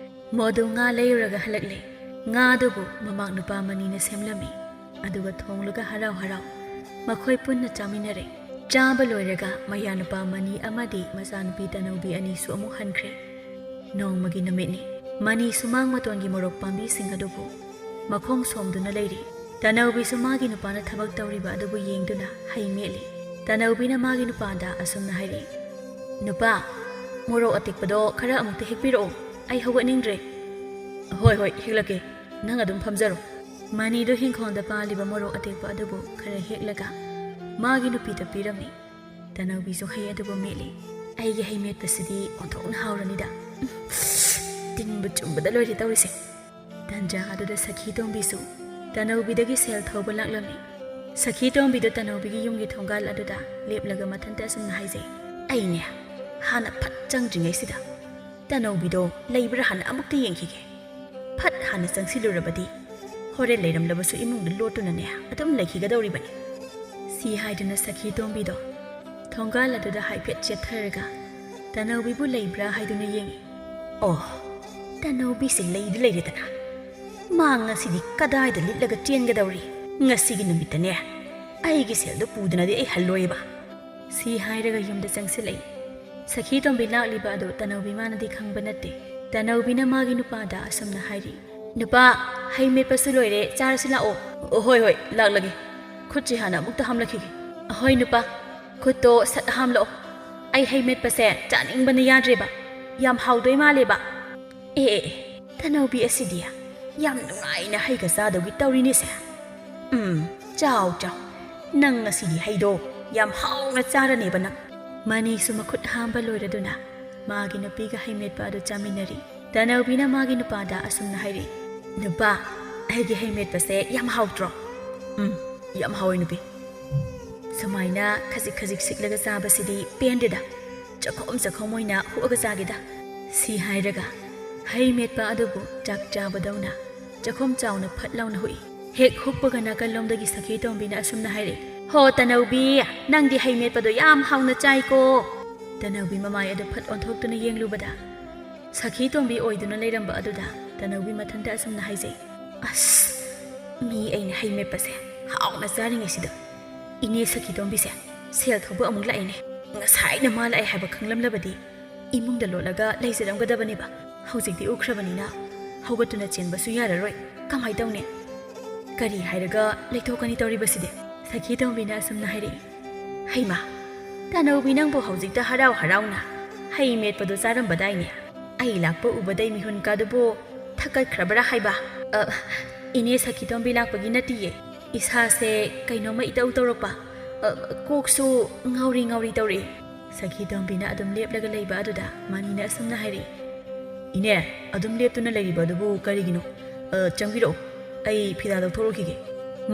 ꯃꯣꯗꯨ ꯉꯥ ꯂꯩꯔꯨꯔꯒ ꯍꯜꯂꯛꯂꯦ꯫ ꯉꯥꯗꯨꯕꯨ ꯃꯃꯥꯛ ꯅꯨꯄꯥ ꯃꯅꯤꯅ ꯁꯦꯝꯂꯝꯃꯤ꯫ ꯑꯗꯨꯒ ꯊꯣꯡꯂꯒ ꯍꯔꯥꯎ ꯍꯔꯥꯎ ꯃꯈꯣꯏ ꯄꯨꯟꯅ ꯆꯥꯃꯤꯟꯅꯔꯦ꯫ ꯆꯥꯕ ꯂꯣꯏꯔꯒ ꯃꯌꯥꯅꯨꯄꯥ ꯃꯅꯤ ꯑꯃꯗꯤ ꯃꯆꯥꯅꯨꯄꯤ ꯇꯅꯧꯕꯤ ꯑꯅꯤꯁꯨ ꯑꯃꯨꯛ ꯍꯟꯈ꯭ꯔꯦ꯫ ꯅꯣꯡꯃꯒꯤ ꯅꯨꯃꯤꯠꯅꯤ꯫ ꯃꯅꯤ ꯁꯨꯃꯥꯡ ꯃꯇꯣꯟꯒꯤ ꯃꯣꯔꯣꯛ ꯄꯥꯝꯕꯤꯁꯤꯡ ꯑꯗꯨꯕꯨ ꯃꯈꯣꯡ ꯁꯣꯝꯗꯨꯅ ꯂꯩꯔꯤ꯫ ꯇꯅꯧꯕꯤꯁꯨ ꯃꯥꯒꯤ ꯅꯨꯄꯥꯅ ꯊꯕꯛ ꯇꯧꯔꯤꯕ ꯑꯗꯨꯕꯨ ꯌꯦꯡꯗꯨꯅ ꯍꯩ ꯃꯦꯠꯂꯤ꯫ ꯇꯅꯧꯕꯤꯅ ꯃꯥꯒꯤ ꯅꯨꯄꯥꯗ ꯑꯁꯨꯝꯅ ꯍꯥꯏꯔꯤ, "ꯅꯨꯄꯥ, ꯃꯣꯔꯣꯛ ꯑꯇꯦꯛꯄꯗꯣ ꯈꯔ ꯑꯃꯨꯛꯇ ꯍꯦꯛꯄꯤꯔꯛꯑꯣ, ꯑꯩ ꯍꯧꯒꯠꯅꯤꯡꯗ꯭ꯔꯦ꯫" "ꯍꯣꯏ, ꯍꯣꯏ, ꯍꯦꯛꯂꯛꯀꯦ, ꯅꯪ ꯑꯗꯨꯝ ꯐꯝꯖꯔꯣ꯫" ꯃꯅꯤꯗꯨ ꯍꯤꯡꯈꯣꯜꯗ ꯄꯥꯜꯂꯤꯕ ꯃꯣꯔꯣꯛ ꯑꯇꯦꯛꯄ ꯑꯗꯨꯕꯨ ꯈꯔ ꯍꯦꯛꯂꯒ ꯃꯥꯒꯤ ꯅꯨꯄꯤꯗ ꯄꯤꯔꯝꯃꯤ꯫ ꯇꯅꯧꯕꯤꯁꯨ ꯍꯩ ꯑꯗꯨꯕꯨ ꯃꯦꯠꯂꯤ꯫ "ꯑꯩꯒꯤ ꯍꯩ ꯃꯦꯠꯄꯁꯤꯗꯤ ꯑꯣꯟꯊꯣꯛꯅ ꯍꯥꯎꯔꯅꯤꯗ꯫ ꯎꯝ, ꯇꯤꯟꯕꯨ ꯆꯨꯝꯕꯗ ꯂꯣꯏꯔꯦ ꯇꯧꯔꯤꯁꯦ꯫" ꯇꯟꯖꯥ ꯑꯗꯨꯗ ꯁꯈꯤ ꯇꯣꯝꯕꯤꯁꯨ ꯇꯅꯧꯕꯤꯗꯒꯤ ꯁꯦꯜ ꯊꯧꯕ ꯂꯥꯛꯂꯝꯃꯤ꯫ ꯁꯈꯤ ꯇꯣꯝꯕꯤꯗꯨ ꯇꯅꯧꯕꯤꯒꯤ ꯌꯨꯝꯒꯤ ꯊꯣꯡꯒꯥꯜ ꯑꯗꯨꯗ ꯂꯦꯞꯂꯒ ꯃꯊꯟꯇ ꯑꯁꯨꯝꯅ ꯍꯥꯏꯖꯩ, "ꯑꯩꯅꯦ ꯍꯥꯟꯅ ꯐꯠ ꯆꯪꯗ꯭ꯔꯤꯉꯩꯁꯤꯗ ꯇꯅꯧꯕꯤꯗꯣ ꯂꯩꯕ꯭ꯔꯥ ꯍꯥꯟꯅ ꯑꯃꯨꯛꯇ ꯌꯦꯡꯈꯤꯒꯦ꯫ ꯐꯠ ꯍꯥꯟꯅ ꯆꯪꯁꯤꯜꯂꯨꯔꯕꯗꯤ ꯍꯣꯔꯦꯟ ꯂꯩꯔꯝꯂꯕꯁꯨ ꯏꯃꯨꯡꯗ ꯂꯣꯠꯇꯨꯅꯅꯦ ꯑꯗꯨꯝ ꯂꯩꯈꯤꯒꯗꯧꯔꯤꯕꯅꯤ꯫" ꯁꯤ ꯍꯥꯏꯗꯨꯅ ꯁꯈꯤ ꯇꯣꯝꯕꯤꯗꯣ ꯊꯣꯡꯒꯥꯜ ꯑꯗꯨꯗ ꯍꯥꯏꯐꯦꯠ ꯆꯦꯞꯊꯔꯒ ꯇꯅꯧꯕꯤꯕꯨ ꯂꯩꯕ꯭ꯔꯥ ꯍꯥꯏꯗꯨꯅ ꯌꯦꯡꯉꯤ꯫ ꯑꯣ, ꯇꯅꯧꯕꯤꯁꯦ ꯂꯩꯗꯤ ꯂꯩꯔꯦꯗꯅ꯫ ꯃꯥ ꯉꯁꯤꯗꯤ ꯀꯗꯥꯏꯗ ꯂꯤꯠꯂꯒ ꯆꯦꯟꯒꯗꯧꯔꯤ? ꯉꯁꯤꯒꯤ ꯅꯨꯃꯤꯠꯇꯅꯦ ꯑꯩꯒꯤ ꯁꯦꯜꯗꯣ ꯄꯨꯗꯅꯗꯤ ꯑꯩ ꯍꯜꯂꯣꯏꯕ꯫ ꯁꯤ ꯍꯥꯏꯔꯒ ꯌꯨꯝꯗ ꯆꯪꯁꯤꯜꯂꯛꯏ꯫ ꯁꯈꯤ ꯇꯣꯝꯕꯤ ꯂꯥꯛꯂꯤꯕ ꯑꯗꯨ ꯇꯅꯧꯕꯤ ꯃꯥꯅꯗꯤ ꯈꯪꯕ ꯅꯠꯇꯦ꯫ ꯇꯅꯧꯕꯤꯅ ꯃꯥꯒꯤ ꯅꯨꯄꯥꯗ ꯑꯁꯨꯝꯅ ꯍꯥꯏꯔꯤ, "ꯅꯨꯄꯥ, ꯍꯩ ꯃꯦꯠꯄꯁꯨ ꯂꯣꯏꯔꯦ, ꯆꯥꯔꯁꯤ ꯂꯥꯛꯑꯣ꯫" "ꯑꯣ, ꯍꯣꯏ, ꯍꯣꯏ, ꯂꯥꯛꯂꯒꯦ꯫" ꯈꯨꯠꯁꯦ ꯍꯥꯟꯅ ꯑꯃꯨꯛꯇ ꯍꯥꯝꯂꯛꯈꯤꯒꯦ꯫ ꯑꯍꯣꯏ ꯅꯨꯄꯥ, ꯈꯨꯠꯇꯣ ꯁꯠ ꯍꯥꯝꯂꯛꯑꯣ꯫ ꯑꯩ ꯍꯩ ꯃꯦꯠꯄꯁꯦ ꯆꯥꯅꯤꯡꯕꯅ ꯌꯥꯗ꯭ꯔꯦꯕ꯫ ꯌꯥꯝ ꯍꯥꯎꯗꯣꯏ ꯃꯥꯜꯂꯦꯕ꯫ ꯑꯦ, ꯑꯦ, ꯑꯦ, ꯇꯅꯧꯕꯤ ꯑꯁꯤꯗꯤ ꯌꯥꯝ ꯅꯨꯡꯉꯥꯏꯅ ꯍꯩꯒ ꯆꯥꯗꯧꯒꯤ ꯇꯧꯔꯤꯅꯦꯁꯦ꯫ ꯎꯝ, ꯆꯥꯎ, ꯆꯥꯎ꯫ ꯅꯪ ꯉꯁꯤꯗꯤ ꯍꯩꯗꯣ ꯌꯥꯝ ꯍꯥꯎꯅ ꯆꯥꯔꯅꯦꯕ ꯅꯪ꯫ ꯃꯅꯤꯁꯨ ꯃꯈꯨꯠ ꯍꯥꯝꯕ ꯂꯣꯏꯔꯗꯨꯅ ꯃꯥꯒꯤ ꯅꯨꯄꯤꯒ ꯍꯩ ꯃꯦꯠꯄ ꯑꯗꯨ ꯆꯥꯃꯤꯟꯅꯔꯤ꯫ ꯇꯅꯧꯕꯤꯅ ꯃꯥꯒꯤ ꯅꯨꯄꯥꯗ ꯑꯁꯨꯝꯅ ꯍꯥꯏꯔꯤ, "ꯅꯨꯄꯥ, ꯑꯩꯒꯤ ꯍꯩ ꯃꯦꯠꯄꯁꯦ ꯌꯥꯝ ꯍꯥꯎꯇ꯭ꯔꯣ?" "ꯎꯝ, ꯌꯥꯝ ꯍꯥꯎꯋꯦ ꯅꯨꯄꯤ꯫ ꯁꯨꯃꯥꯏꯅ ꯈꯖꯤꯛ ꯈꯖꯤꯛ ꯁꯤꯛꯂꯒ ꯆꯥꯕꯁꯤꯗꯤ ꯄꯦꯟꯗꯦꯗ꯫ ꯆꯈꯣꯝ ꯆꯈꯣꯝ ꯑꯣꯏꯅ ꯍꯨꯛꯑꯒ ꯆꯥꯒꯦꯗ꯫" ꯁꯤ ꯍꯥꯏꯔꯒ ꯍꯩ ꯃꯦꯠꯄ ꯑꯗꯨꯕꯨ ꯆꯥꯛ ꯆꯥꯕꯗꯧꯅ ꯆꯈꯣꯝ ꯆꯥꯎꯅ ꯐꯠ ꯂꯥꯎꯅ ꯍꯨꯛꯏ꯫ ꯍꯦꯛ ꯍꯨꯛꯄꯒ ꯅꯥꯀꯜꯂꯣꯝꯗꯒꯤ ꯁꯈꯤ ꯇꯣꯝꯕꯤꯅ ꯑꯁꯨꯝꯅ ꯍꯥꯏꯔꯛꯏ, "ꯍꯣ ꯇꯅꯧꯕꯤ, ꯅꯪꯗꯤ ꯍꯩ ꯃꯦꯠꯄꯗꯣ ꯌꯥꯝ ꯍꯥꯎꯅ ꯆꯥꯏꯀꯣ꯫" ꯇꯅꯧꯕꯤ ꯃꯃꯥꯏ ꯑꯗꯨ ꯐꯠ ꯑꯣꯟꯊꯣꯛꯇꯨꯅ ꯌꯦꯡꯂꯨꯕꯗ ꯁꯈꯤ ꯇꯣꯝꯕꯤ ꯑꯣꯏꯗꯨꯅ ꯂꯩꯔꯝꯕ ꯑꯗꯨꯗ ꯇꯅꯧꯕꯤ ꯃꯊꯟꯇ ꯑꯁꯨꯝꯅ ꯍꯥꯏꯖꯩ, "ꯑꯁ, ꯃꯤ ꯑꯩꯅ ꯍꯩ ꯃꯦꯠꯄꯁꯦ ꯍꯥꯎꯅ ꯆꯥꯔꯤꯉꯩꯁꯤꯗ ꯏꯅꯦ ꯁꯈꯤ ꯇꯣꯝꯕꯤꯁꯦ ꯁꯦꯜ ꯊꯧꯕ ꯑꯃꯨꯛ ꯂꯥꯛꯑꯦꯅꯦ꯫ ꯉꯁꯥꯏꯅ ꯃꯥ ꯂꯥꯛꯑꯦ ꯍꯥꯏꯕ ꯈꯪꯂꯝꯂꯕꯗꯤ ꯏꯃꯨꯡꯗ ꯂꯣꯠꯂꯒ ꯂꯩꯖꯔꯝꯒꯗꯕꯅꯦꯕ꯫ ꯍꯧꯖꯤꯛꯇꯤ ꯎꯈ꯭ꯔꯕꯅꯤꯅ ꯍꯧꯒꯠꯇꯨꯅ ꯆꯦꯟꯕꯁꯨ ꯌꯥꯔꯔꯣꯏ꯫ ꯀꯃꯥꯏ ꯇꯧꯅꯤ? ꯀꯔꯤ ꯍꯥꯏꯔꯒ ꯂꯩꯊꯣꯛꯀꯅꯤ ꯇꯧꯔꯤꯕꯁꯤꯗꯤ?" ꯁꯈꯤ ꯇꯣꯝꯕꯤꯅ ꯑꯁꯨꯝꯅ ꯍꯥꯏꯔꯛꯏ, "ꯍꯩꯃꯥ, ꯇꯅꯧꯕꯤ ꯅꯪꯕꯨ ꯍꯧꯖꯤꯛꯇ ꯍꯔꯥꯎ ꯍꯔꯥꯎꯅ ꯍꯩ ꯃꯦꯠꯄꯗꯨ ꯆꯥꯔꯝꯕꯗꯥꯏꯅꯦ? ꯑꯩ ꯂꯥꯛꯄ ꯎꯕꯗꯩ ꯃꯤꯍꯨꯟ ꯀꯥꯗꯨꯕꯨ ꯊꯛꯀꯠꯈ꯭ꯔꯕ꯭ꯔꯥ ꯍꯥꯏꯕ?" "ꯑ, ꯏꯅꯦ ꯁꯈꯤ ꯇꯣꯝꯕꯤ ꯂꯥꯛꯄꯒꯤ ꯅꯠꯇꯤꯌꯦ꯫ ꯏꯁꯥꯁꯦ ꯀꯩꯅꯣꯝꯃ ꯏꯇꯧ ꯇꯧꯔꯛꯄ꯫ ꯑ, ꯀꯣꯛꯁꯨ ꯉꯥꯎꯔꯤ ꯉꯥꯎꯔꯤ ꯇꯧꯔꯛꯏ꯫" ꯁꯈꯤ ꯇꯣꯝꯕꯤꯅ ꯑꯗꯨꯝ ꯂꯦꯞꯂꯒ ꯂꯩꯕ ꯑꯗꯨꯗ ꯃꯥꯅꯤꯅ ꯑꯁꯨꯝꯅ ꯍꯥꯏꯔꯛꯏ, "ꯏꯅꯦ, ꯑꯗꯨꯝ ꯂꯦꯞꯇꯨꯅ ꯂꯩꯔꯤꯕ ꯑꯗꯨꯕꯨ ꯀꯔꯤꯒꯤꯅꯣ? ꯑ, ꯆꯪꯕꯤꯔꯛꯎ, ꯑꯩ ꯐꯤꯗꯥ ꯂꯧꯊꯣꯔꯛꯈꯤꯒꯦ꯫"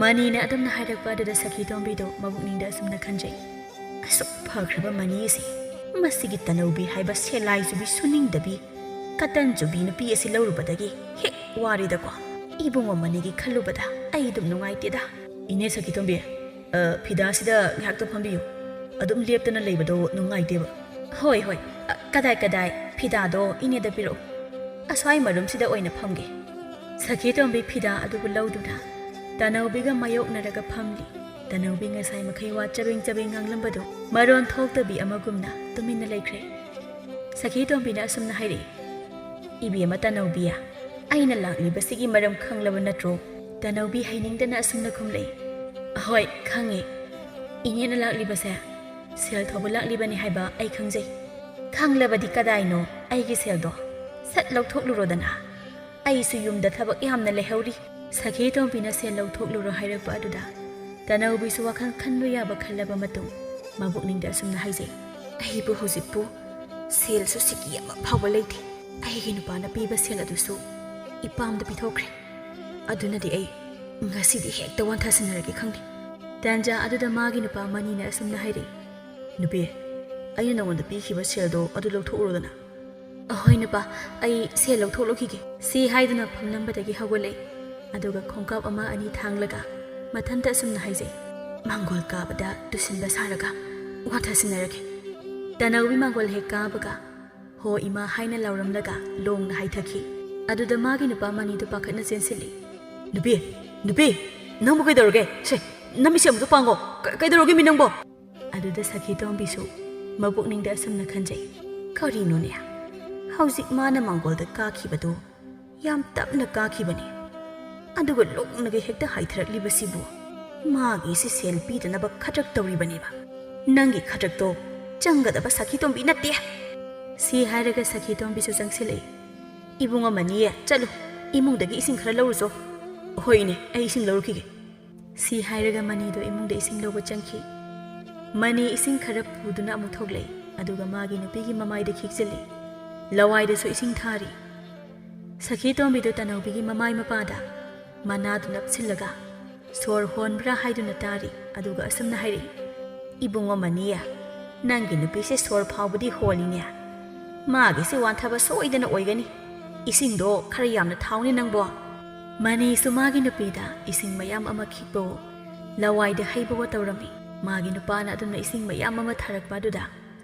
ꯃꯥꯅꯤꯅ ꯑꯗꯨꯝꯅ ꯍꯥꯏꯔꯛꯄ ꯑꯗꯨꯗ ꯁꯈꯤ ꯇꯣꯝꯕꯤꯗꯣ ꯃꯕꯨꯛꯅꯤꯡꯗ ꯑꯁꯨꯝꯅ ꯈꯟꯖꯩ, "ꯑꯁꯨꯛ ꯐꯈ꯭ꯔꯕ ꯃꯅꯤ ꯑꯁꯤ ꯃꯁꯤꯒꯤ ꯇꯅꯧꯕꯤ ꯍꯥꯏꯕ ꯁꯦꯂꯥꯏ ꯆꯨꯕꯤ ꯁꯨꯅꯤꯡꯗꯕꯤ ꯀꯇꯟ ꯆꯨꯕꯤ ꯅꯨꯄꯤ ꯑꯁꯤ ꯂꯧꯔꯨꯕꯗꯒꯤ ꯍꯦꯛ ꯋꯥꯔꯦꯗꯀꯣ꯫ ꯏꯕꯨꯡꯉꯣ ꯃꯅꯤꯒꯤ ꯈꯜꯂꯨꯕꯗ ꯑꯩ ꯑꯗꯨꯝ ꯅꯨꯡꯉꯥꯏꯇꯦꯗ꯫" "ꯏꯅꯦ ꯁꯈꯤ ꯇꯣꯝꯕꯤ, ꯑ, ꯐꯤꯗꯥꯁꯤꯗ ꯉꯥꯏꯍꯥꯛꯇ ꯐꯝꯕꯤꯌꯨ꯫ ꯑꯗꯨꯝ ꯂꯦꯞꯇꯅ ꯂꯩꯕꯗꯣ ꯅꯨꯡꯉꯥꯏꯇꯦꯕ꯫" "ꯍꯣꯏ, ꯍꯣꯏ꯫ ꯑ, ꯀꯗꯥꯏ, ꯀꯗꯥꯏ? ꯐꯤꯗꯥꯗꯣ ꯏꯅꯦꯗ ꯄꯤꯔꯛꯎ꯫ ꯑꯁ꯭ꯋꯥꯏ ꯃꯔꯨꯝꯁꯤꯗ ꯑꯣꯏꯅ ꯐꯝꯒꯦ꯫" ꯁꯈꯤ ꯇꯣꯝꯕꯤ ꯐꯤꯗꯥ ꯑꯗꯨꯕꯨ ꯂꯧꯗꯨꯅ ꯇꯅꯧꯕꯤꯒ ꯃꯥꯌꯣꯛꯅꯔꯒ ꯐꯝꯂꯤ꯫ ꯇꯅꯧꯕꯤ ꯉꯁꯥꯏ ꯃꯈꯩ ꯋꯥ ꯆꯕꯦꯡ ꯆꯕꯦꯡ ꯉꯥꯡꯂꯝꯕꯗꯨ ꯃꯔꯣꯟ ꯊꯣꯛꯇꯕꯤ ꯑꯃꯒꯨꯝꯅ ꯇꯨꯃꯤꯟꯅ ꯂꯩꯈ꯭ꯔꯦ꯫ ꯁꯈꯤ ꯇꯣꯝꯕꯤꯅ ꯑꯁꯨꯝꯅ ꯍꯥꯏꯔꯛꯏ, "ꯏꯕꯦꯝꯃ ꯇꯅꯧꯕꯤ, ꯑꯩꯅ ꯂꯥꯛꯂꯤꯕꯁꯤꯒꯤ ꯃꯔꯝ ꯈꯪꯂꯕ ꯅꯠꯇ꯭ꯔꯣ?" ꯇꯅꯧꯕꯤ ꯍꯩꯅꯤꯡꯗꯅ ꯑꯁꯨꯝꯅ ꯈꯨꯝꯂꯛꯏ, ꯍꯣꯏ, ꯈꯪꯉꯤ꯫ ꯏꯅꯦꯅ ꯂꯥꯛꯂꯤꯕꯁꯦ ꯁꯦꯜ ꯊꯧꯕ ꯂꯥꯛꯂꯤꯕꯅꯤ ꯍꯥꯏꯕ ꯑꯩ ꯈꯪꯖꯩ꯫ ꯈꯪꯂꯕꯗꯤ ꯀꯗꯥꯏꯅꯣ ꯑꯩꯒꯤ ꯁꯦꯜꯗꯣ? ꯁꯠ ꯂꯧꯊꯣꯛꯂꯨꯔꯣꯗꯅ꯫ ꯑꯩꯁꯨ ꯌꯨꯝꯗ ꯊꯕꯛ ꯌꯥꯝꯅ ꯂꯩꯍꯧꯔꯤ꯫ ꯁꯈꯤ ꯇꯣꯝꯕꯤꯅ ꯁꯦꯜ ꯂꯧꯊꯣꯛꯂꯨꯔꯣ ꯍꯥꯏꯔꯛꯄ ꯑꯗꯨꯗ ꯇꯅꯧꯕꯤꯁꯨ ꯋꯥꯈꯜ ꯈꯟꯕ ꯌꯥꯕ ꯈꯜꯂꯕ ꯃꯇꯨꯡ ꯃꯕꯨꯛꯅꯤꯡꯗ ꯑꯁꯨꯝꯅ ꯍꯥꯏꯖꯩ, "ꯑꯩꯕꯨ ꯍꯧꯖꯤꯛꯄꯨ ꯁꯦꯜꯁꯨ ꯁꯤꯀꯤ ꯑꯃ ꯐꯥꯎꯕ ꯂꯩꯇꯦ꯫ ꯑꯩꯒꯤ ꯅꯨꯄꯥꯅ ꯄꯤꯕ ꯁꯦꯜ ꯑꯗꯨꯁꯨ ꯏꯄꯥꯝꯗ ꯄꯤꯊꯣꯛꯈ꯭ꯔꯦ꯫ ꯑꯗꯨꯅꯗꯤ ꯑꯩ ꯉꯁꯤꯗꯤ ꯍꯦꯛꯇ ꯋꯥꯟꯊꯁꯤꯟꯅꯔꯒꯦ ꯈꯪꯗꯦ꯫" ꯇꯥꯟꯖꯥ ꯑꯗꯨꯗ ꯃꯥꯒꯤ ꯅꯨꯄꯥ ꯃꯅꯤꯅ ꯑꯁꯨꯝꯅ ꯍꯥꯏꯔꯛꯏ, "ꯅꯨꯄꯤ, ꯑꯩꯅ ꯅꯉꯣꯟꯗ ꯄꯤꯈꯤꯕ ꯁꯦꯜꯗꯣ ꯑꯗꯨ ꯂꯧꯊꯣꯛꯎꯔꯣꯗꯅ꯫" "ꯑꯍꯣꯏ ꯅꯨꯄꯥ, ꯑꯩ ꯁꯦꯜ ꯂꯧꯊꯣꯛꯂꯨꯈꯤꯒꯦ꯫" ꯁꯤ ꯍꯥꯏꯗꯨꯅ ꯐꯝꯂꯝꯕꯗꯒꯤ ꯍꯧꯒꯠꯂꯛꯏ꯫ ꯑꯗꯨꯒ ꯈꯣꯡꯀꯥꯞ ꯑꯃ ꯑꯅꯤ ꯊꯥꯡꯂꯒ ꯃꯊꯟꯇ ꯑꯁꯨꯝꯅ ꯍꯥꯏꯖꯩ, "ꯃꯥꯡꯒꯣꯜ ꯀꯥꯕꯗ ꯇꯨꯁꯤꯟꯕ ꯁꯥꯔꯒ ꯋꯥꯟꯊꯁꯤꯟꯅꯔꯒꯦ꯫" ꯇꯅꯧꯕꯤ ꯃꯥꯡꯒꯣꯜ ꯍꯦꯛ ꯀꯥꯕꯒ, "ꯍꯣ ꯏꯃꯥ" ꯍꯥꯏꯅ ꯂꯥꯎꯔꯝꯂꯒ ꯂꯣꯡꯅ ꯍꯥꯏꯊꯈꯤ꯫ ꯑꯗꯨꯗ ꯃꯥꯒꯤ ꯅꯨꯄꯥ ꯃꯅꯤꯗꯨ ꯄꯥꯈꯠꯅ ꯆꯦꯟꯁꯤꯜꯂꯤ꯫ "ꯅꯨꯄꯤ, ꯅꯨꯄꯤ, ꯅꯪꯕꯨ ꯀꯩꯗꯧꯔꯒꯦ? ꯁꯦ, ꯅꯃꯤꯠꯁꯦ ꯑꯃꯨꯛꯇ ꯄꯥꯡꯉꯣ꯫ ꯀ-, ꯀꯩꯗꯧꯔꯒꯦ ꯃꯤ ꯅꯪꯕꯣ?" ꯑꯗꯨꯗ ꯁꯈꯤ ꯇꯣꯝꯕꯤꯁꯨ ꯃꯕꯨꯛꯅꯤꯡꯗ ꯑꯁꯨꯝꯅ ꯈꯟꯖꯩ, "ꯀꯔꯤꯅꯣꯅꯦ? ꯍꯧꯖꯤꯛ ꯃꯥꯅ ꯃꯥꯡꯒꯣꯜꯗ ꯀꯥꯈꯤꯕꯗꯨ ꯌꯥꯝ ꯇꯞꯅ ꯀꯥꯈꯤꯕꯅꯤ꯫ ꯑꯗꯨꯒ ꯂꯣꯡꯅꯒ ꯍꯦꯛꯇ ꯍꯥꯏꯊꯔꯛꯂꯤꯕꯁꯤꯕꯨ? ꯃꯥꯒꯤꯁꯤ ꯁꯦꯜ ꯄꯤꯗꯅꯕ ꯈꯗ꯭ꯔꯛ ꯇꯧꯔꯤꯕꯅꯦꯕ꯫ ꯅꯪꯒꯤ ꯈꯗ꯭ꯔꯛꯇꯣ ꯆꯪꯒꯗꯕ ꯁꯈꯤ ꯇꯣꯝꯕꯤ ꯅꯠꯇꯦ꯫" ꯁꯤ ꯍꯥꯏꯔꯒ ꯁꯈꯤ ꯇꯣꯝꯕꯤꯁꯨ ꯆꯪꯁꯤꯜꯂꯛꯏ꯫ "ꯏꯕꯨꯡꯉꯣ ꯃꯅꯤ, ꯆꯠꯂꯨ, ꯏꯃꯨꯡꯗꯒꯤ ꯏꯁꯤꯡ ꯈꯔ ꯂꯧꯔꯨꯆꯣ꯫" "ꯍꯣꯏ ꯏꯅꯦ, ꯑꯩ ꯏꯁꯤꯡ ꯂꯧꯔꯨꯈꯤꯒꯦ꯫" ꯁꯤ ꯍꯥꯏꯔꯒ ꯃꯅꯤꯗꯣ ꯏꯃꯨꯡꯗ ꯏꯁꯤꯡ ꯂꯧꯕ ꯆꯪꯈꯤ꯫ ꯃꯅꯤ ꯏꯁꯤꯡ ꯈꯔ ꯄꯨꯗꯨꯅ ꯑꯃꯨꯛ ꯊꯣꯛꯂꯛꯏ, ꯑꯗꯨꯒ ꯃꯥꯒꯤ ꯅꯨꯄꯤꯒꯤ ꯃꯃꯥꯏꯗ ꯈꯤꯛꯆꯤꯜꯂꯤ꯫ ꯂꯋꯥꯏꯗꯁꯨ ꯏꯁꯤꯡ ꯊꯥꯔꯤ꯫ ꯁꯈꯤ ꯇꯣꯝꯕꯤꯗꯨ ꯇꯅꯧꯕꯤꯒꯤ ꯃꯃꯥꯏ ꯃꯄꯥꯗ ꯃꯅꯥꯗꯨ ꯅꯞꯁꯤꯜꯂꯒ ꯁꯣꯔ ꯍꯣꯟꯕ꯭ꯔꯥ ꯍꯥꯏꯗꯨꯅ ꯇꯥꯔꯤ, ꯑꯗꯨꯒ ꯑꯁꯨꯝꯅ ꯍꯥꯏꯔꯛꯏ, "ꯏꯕꯨꯡꯉꯣ ꯃꯅꯤ, ꯅꯪꯒꯤ ꯅꯨꯄꯤꯁꯦ ꯁꯣꯔ ꯐꯥꯎꯕꯗꯤ ꯍꯣꯜꯂꯤꯅꯦ꯫ ꯃꯥꯒꯤꯁꯦ ꯋꯥꯟꯊꯕ ꯁꯣꯏꯗꯅ ꯑꯣꯏꯒꯅꯤ꯫ ꯏꯁꯤꯡꯗꯣ ꯈꯔ ꯌꯥꯝꯅ ꯊꯥꯎꯅꯦ ꯅꯪꯕꯣ꯫" ꯃꯅꯤꯁꯨ ꯃꯥꯒꯤ ꯅꯨꯄꯤꯗ ꯏꯁꯤꯡ ꯃꯌꯥꯝ ꯑꯃ ꯈꯤꯛꯄ ꯂꯋꯥꯏꯗ ꯍꯩꯕꯒ ꯇꯧꯔꯝꯃꯤ꯫ ꯃꯥꯒꯤ ꯅꯨꯄꯥꯅ ꯑꯗꯨꯝꯅ ꯏꯁꯤꯡ ꯃꯌꯥꯝ ꯑꯃ ꯊꯥꯔꯛꯄ ꯑꯗꯨꯗ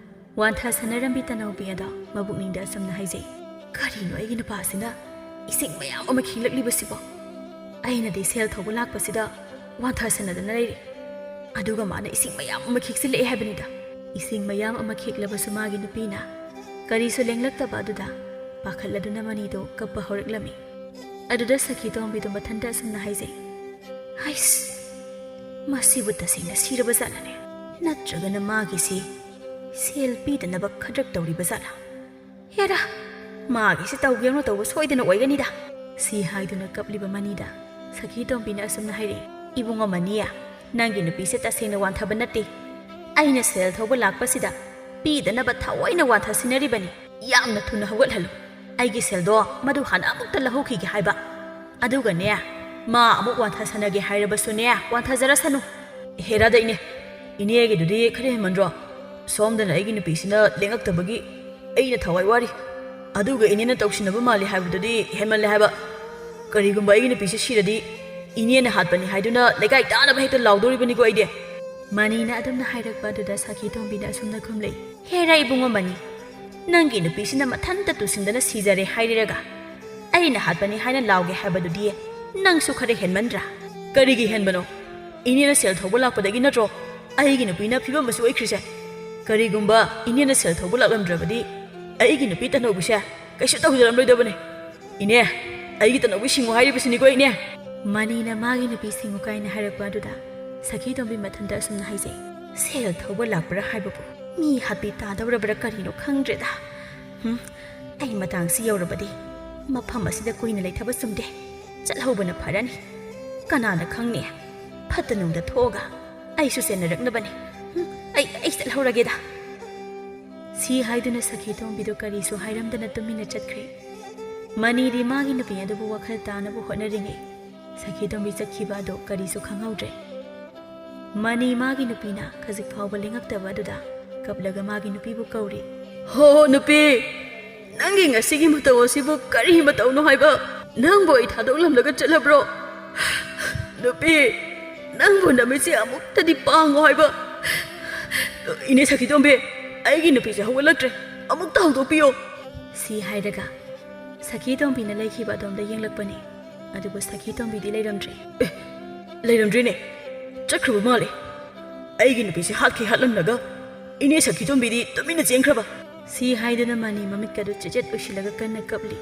ꯋꯥꯟꯊ ꯁꯥꯟꯅꯔꯝꯕꯤ ꯇꯅꯧꯕꯤ ꯑꯗꯣ ꯃꯕꯨꯛꯅꯤꯡꯗ ꯑꯁꯨꯝꯅ ꯍꯥꯏꯖꯩ, "ꯀꯔꯤꯅꯣ ꯑꯩꯒꯤ ꯅꯨꯄꯥꯁꯤꯅ ꯏꯁꯤꯡ ꯃꯌꯥꯝ ꯑꯃ ꯈꯤꯛꯂꯛꯂꯤꯕꯁꯤꯕꯣ? ꯑꯩꯅꯗꯤ ꯁꯦꯜ ꯊꯧꯕ ꯂꯥꯛꯄꯁꯤꯗ ꯋꯥꯟꯊ ꯁꯥꯟꯅꯗꯅ ꯂꯩꯔꯦ, ꯑꯗꯨꯒ ꯃꯥꯅ ꯏꯁꯤꯡ ꯃꯌꯥꯝ ꯑꯃ ꯈꯤꯛꯆꯤꯜꯂꯛꯑꯦ ꯍꯥꯏꯕꯅꯤꯗ꯫" ꯏꯁꯤꯡ ꯃꯌꯥꯝ ꯑꯃ ꯈꯤꯛꯂꯕꯁꯨ ꯃꯥꯒꯤ ꯅꯨꯄꯤꯅ ꯀꯔꯤꯁꯨ ꯂꯦꯡꯂꯛꯇꯕ ꯑꯗꯨꯗ ꯄꯥꯈꯠꯂꯗꯨꯅ ꯃꯅꯤꯗꯨ ꯀꯞꯄ ꯍꯧꯔꯛꯂꯝꯃꯤ꯫ ꯑꯗꯨꯗ ꯁꯈꯤ ꯇꯣꯝꯕꯤꯗꯨ ꯃꯊꯟꯇ ꯑꯁꯨꯝꯅ ꯍꯥꯏꯖꯩ, "ꯍꯩꯁ, ꯃꯁꯤꯕꯨ ꯇꯁꯦꯡꯅ ꯁꯤꯔꯕ ꯖꯥꯠꯂꯅꯦ? ꯅꯠꯇ꯭ꯔꯒꯅ ꯃꯥꯒꯤꯁꯤ ꯁꯦꯜ ꯄꯤꯗꯅꯕ ꯈꯗ꯭ꯔꯛ ꯇꯧꯔꯤꯕ ꯖꯥꯠꯂ? ꯍꯦꯔꯥ, ꯃꯥꯒꯤꯁꯤ ꯇꯧꯒꯦꯅ ꯇꯧꯕ ꯁꯣꯏꯗꯅ ꯑꯣꯏꯒꯅꯤꯗ꯫ ꯁꯤ ꯍꯥꯏꯗꯨꯅ ꯀꯞꯂꯤꯕ ꯃꯅꯤꯗ ꯁꯈꯤ ꯇꯣꯝꯕꯤꯅ ꯑꯁꯨꯝꯅ ꯍꯥꯏꯔꯛꯏ, "ꯏꯕꯨꯡꯉꯣ ꯃꯅꯤ, ꯅꯪꯒꯤ ꯅꯨꯄꯤꯁꯦ ꯇꯁꯦꯡꯅ ꯋꯥꯟꯊꯕ ꯅꯠꯇꯦ꯫ ꯑꯩꯅ ꯁꯦꯜ ꯊꯧꯕ ꯂꯥꯛꯄꯁꯤꯗ ꯄꯤꯗꯅꯕ ꯊꯑꯣꯏꯅ ꯋꯥꯟꯊꯁꯤꯟꯅꯔꯤꯕꯅꯤ꯫ ꯌꯥꯝꯅ ꯊꯨꯅ ꯍꯧꯒꯠꯍꯜꯂꯨ꯫ ꯑꯩꯒꯤ ꯁꯦꯜꯗꯣ ꯃꯗꯨ ꯍꯥꯟꯅ ꯑꯃꯨꯛꯇ ꯂꯧꯍꯧꯈꯤꯒꯦ ꯍꯥꯏꯕ꯫ ꯑꯗꯨꯒꯅꯦ, ꯃꯥ ꯑꯃꯨꯛ ꯋꯥꯟꯊꯁꯟꯅꯒꯦ ꯍꯥꯏꯔꯕꯁꯨꯅꯦ, ꯋꯥꯟꯊꯖꯔꯁꯅꯨ꯫" "ꯍꯦꯔꯥꯗ ꯏꯅꯦ, ꯏꯅꯦꯒꯤꯗꯨꯗꯤ ꯈꯔ ꯍꯦꯟꯃꯟꯗ꯭ꯔꯣ? ꯁꯣꯝꯗꯅ ꯑꯩꯒꯤ ꯅꯨꯄꯤꯁꯤꯅ ꯂꯦꯡꯉꯛꯇꯕꯒꯤ ꯑꯩꯅ ꯊꯋꯥꯏ ꯋꯥꯔꯤ, ꯑꯗꯨꯒ ꯏꯅꯦꯅ ꯇꯧꯁꯤꯟꯅꯕ ꯃꯥꯜꯂꯤ ꯍꯥꯏꯕꯗꯨꯗꯤ ꯍꯦꯟꯃꯜꯂꯦ ꯍꯥꯏꯕ꯫ ꯀꯔꯤꯒꯨꯝꯕ ꯑꯩꯒꯤ ꯅꯨꯄꯤꯁꯤ ꯁꯤꯔꯗꯤ ꯏꯅꯦꯅ ꯍꯥꯠꯄꯅꯤ ꯍꯥꯏꯗꯨꯅ ꯂꯩꯀꯥꯏ ꯇꯥꯅꯕ ꯍꯦꯛꯇ ꯂꯥꯎꯗꯣꯔꯤꯕꯅꯤꯀꯣ ꯑꯩꯗꯤ꯫" ꯃꯅꯤꯅ ꯑꯗꯨꯝꯅ ꯍꯥꯏꯔꯛꯄ ꯑꯗꯨꯗ ꯁꯈꯤ ꯇꯣꯝꯕꯤꯅ ꯑꯁꯨꯝꯅ ꯈꯨꯝꯂꯛꯏ, "ꯍꯦꯔꯥ ꯏꯕꯨꯡꯉꯣ ꯃꯅꯤ, ꯅꯪꯒꯤ ꯅꯨꯄꯤꯁꯤꯅ ꯃꯊꯟꯇ ꯇꯨꯁꯤꯟꯗꯅ ꯁꯤꯖꯔꯦ ꯍꯥꯏꯔꯤꯔꯒ ꯑꯩꯅ ꯍꯥꯠꯄꯅꯤ ꯍꯥꯏꯅ ꯂꯥꯎꯒꯦ ꯍꯥꯏꯕꯗꯨꯗꯤ ꯅꯪꯁꯨ ꯈꯔ ꯍꯦꯟꯃꯟꯗ꯭ꯔꯥ?" "ꯀꯔꯤꯒꯤ ꯍꯦꯟꯕꯅꯣ? ꯏꯅꯦꯅ ꯁꯦꯜ ꯊꯧꯕ ꯂꯥꯛꯄꯗꯒꯤ ꯅꯠꯇ꯭ꯔꯣ ꯑꯩꯒꯤ ꯅꯨꯄꯤꯅ ꯐꯤꯕꯝ ꯑꯁꯤ ꯑꯣꯏꯈ꯭ꯔꯤꯁꯦ? ꯀꯔꯤꯒꯨꯝꯕ ꯏꯅꯦꯅ ꯁꯦꯜ ꯊꯧꯕ ꯂꯥꯛꯂꯝꯗ꯭ꯔꯕꯗꯤ ꯑꯩꯒꯤ ꯅꯨꯄꯤ ꯇꯅꯧꯕꯤꯁꯦ ꯀꯩꯁꯨ ꯇꯧꯖꯔꯝꯂꯣꯏꯗꯕꯅꯤ꯫ ꯏꯅꯦ, ꯑꯩꯒꯤ ꯇꯅꯧꯕꯤ ꯁꯤꯡꯉꯨ ꯍꯥꯏꯔꯤꯕꯁꯤꯅꯤꯀꯣ ꯏꯅꯦ꯫" ꯃꯅꯤꯅ ꯃꯥꯒꯤ ꯅꯨꯄꯤ ꯁꯤꯡꯉꯨ ꯀꯥꯏꯅ ꯍꯥꯏꯔꯛꯄ ꯑꯗꯨꯗ ꯁꯈꯤ ꯇꯣꯝꯕꯤ ꯃꯊꯟꯇ ꯑꯁꯨꯝꯅ ꯍꯥꯏꯖꯩ, "ꯁꯦꯜ ꯊꯧꯕ ꯂꯥꯛꯄ꯭ꯔꯥ ꯍꯥꯏꯕꯕꯨ ꯃꯤ ꯍꯥꯠꯄꯤ ꯇꯥꯗꯧꯔꯕ꯭ꯔꯥ ꯀꯔꯤꯅꯣ ꯈꯪꯗ꯭ꯔꯦꯗ꯫ ꯍꯨꯝ, ꯑꯩ ꯃꯇꯥꯡꯁꯤ ꯌꯧꯔꯕꯗꯤ ꯃꯐꯝ ꯑꯁꯤꯗ ꯀꯨꯏꯅ ꯂꯩꯊꯕ ꯆꯨꯝꯗꯦ꯫ ꯆꯠꯍꯧꯕꯅ ꯐꯔꯅꯤ꯫ ꯀꯅꯥꯅ ꯈꯪꯅꯤ? ꯐꯠꯇ ꯅꯨꯡꯗ ꯊꯣꯛꯑꯒ ꯑꯩꯁꯨ ꯆꯦꯟꯅꯔꯛꯅꯕꯅꯤ꯫ ꯍꯨꯝ, ꯑꯩ, ꯑꯩ ꯆꯠꯍꯧꯔꯒꯦꯗ꯫" ꯁꯤ ꯍꯥꯏꯗꯨꯅ ꯁꯈꯤ ꯇꯣꯝꯕꯤꯗꯨ ꯀꯔꯤꯁꯨ ꯍꯥꯏꯔꯝꯗꯅ ꯇꯨꯃꯤꯟꯅ ꯆꯠꯈ꯭ꯔꯦ꯫ ꯃꯅꯤꯗꯤ ꯃꯥꯒꯤ ꯅꯨꯄꯤ ꯑꯗꯨꯕꯨ ꯋꯥꯈꯜ ꯇꯥꯅꯕ ꯍꯣꯠꯅꯔꯤꯉꯩ ꯁꯈꯤ ꯇꯣꯝꯕꯤ ꯆꯠꯈꯤꯕ ꯑꯗꯨ ꯀꯔꯤꯁꯨ ꯈꯪꯍꯧꯗ꯭ꯔꯦ꯫ ꯃꯅꯤ ꯃꯥꯒꯤ ꯅꯨꯄꯤꯅ ꯈꯖꯤꯛ ꯐꯥꯎꯕ ꯂꯦꯡꯉꯛꯇꯕ ꯑꯗꯨꯗ ꯀꯞꯂꯒ ꯃꯥꯒꯤ ꯅꯨꯄꯤꯕꯨ ꯀꯧꯔꯤ꯫ "ꯍꯣ ꯅꯨꯄꯤ, ꯅꯪꯒꯤ ꯉꯁꯤꯒꯤ ꯃꯇꯧ ꯑꯁꯤꯕꯨ ꯀꯔꯤ ꯃꯇꯧꯅꯣ ꯍꯥꯏꯕ? ꯅꯪꯕꯨ ꯑꯩ ꯊꯥꯗꯣꯛꯂꯝꯂꯒ ꯆꯠꯂꯕ꯭ꯔꯣ? ꯅꯨꯄꯤ, ꯅꯪꯕꯨ ꯅꯃꯤꯠꯁꯦ ꯑꯃꯨꯛꯇꯗꯤ ꯄꯥꯡꯉꯣ ꯍꯥꯏꯕ꯫" "ꯏꯅꯦ ꯁꯈꯤꯇꯣꯝꯕꯤ, ꯑꯩꯒꯤ ꯅꯨꯄꯤꯁꯦ ꯍꯧꯒꯠꯂꯛꯇ꯭ꯔꯦ, ꯑꯃꯨꯛꯇ ꯍꯧꯗꯣꯛꯄꯤꯌꯣ꯫" ꯁꯤ ꯍꯥꯏꯔꯒ ꯁꯈꯤꯇꯣꯝꯕꯤꯅ ꯂꯩꯈꯤꯕ ꯑꯗꯣꯝꯗ ꯌꯦꯡꯂꯛꯄꯅꯤ꯫ ꯑꯗꯨꯕꯨ ꯁꯈꯤꯇꯣꯝꯕꯤꯗꯤ ꯂꯩꯔꯝꯗ꯭ꯔꯦ꯫ "ꯑꯦ, ꯂꯩꯔꯝꯗ꯭ꯔꯦꯅꯦ꯫ ꯆꯠꯈ꯭ꯔꯕ ꯃꯥꯜꯂꯦ꯫ ꯑꯩꯒꯤ ꯅꯨꯄꯤꯁꯦ ꯍꯥꯠꯈꯤ ꯍꯥꯠꯂꯝꯂꯒ ꯏꯅꯦ ꯁꯈꯤꯇꯣꯝꯕꯤꯗꯤ ꯇꯨꯃꯤꯟꯅ ꯆꯦꯟꯈ꯭ꯔꯕ?" ꯁꯤ ꯍꯥꯏꯗꯨꯅ ꯃꯅꯤ ꯃꯃꯤꯠꯀꯗꯨ ꯆꯦꯠ ꯆꯦꯠ ꯎꯏꯁꯤꯜꯂꯒ ꯀꯟꯅ ꯀꯞꯂꯤ꯫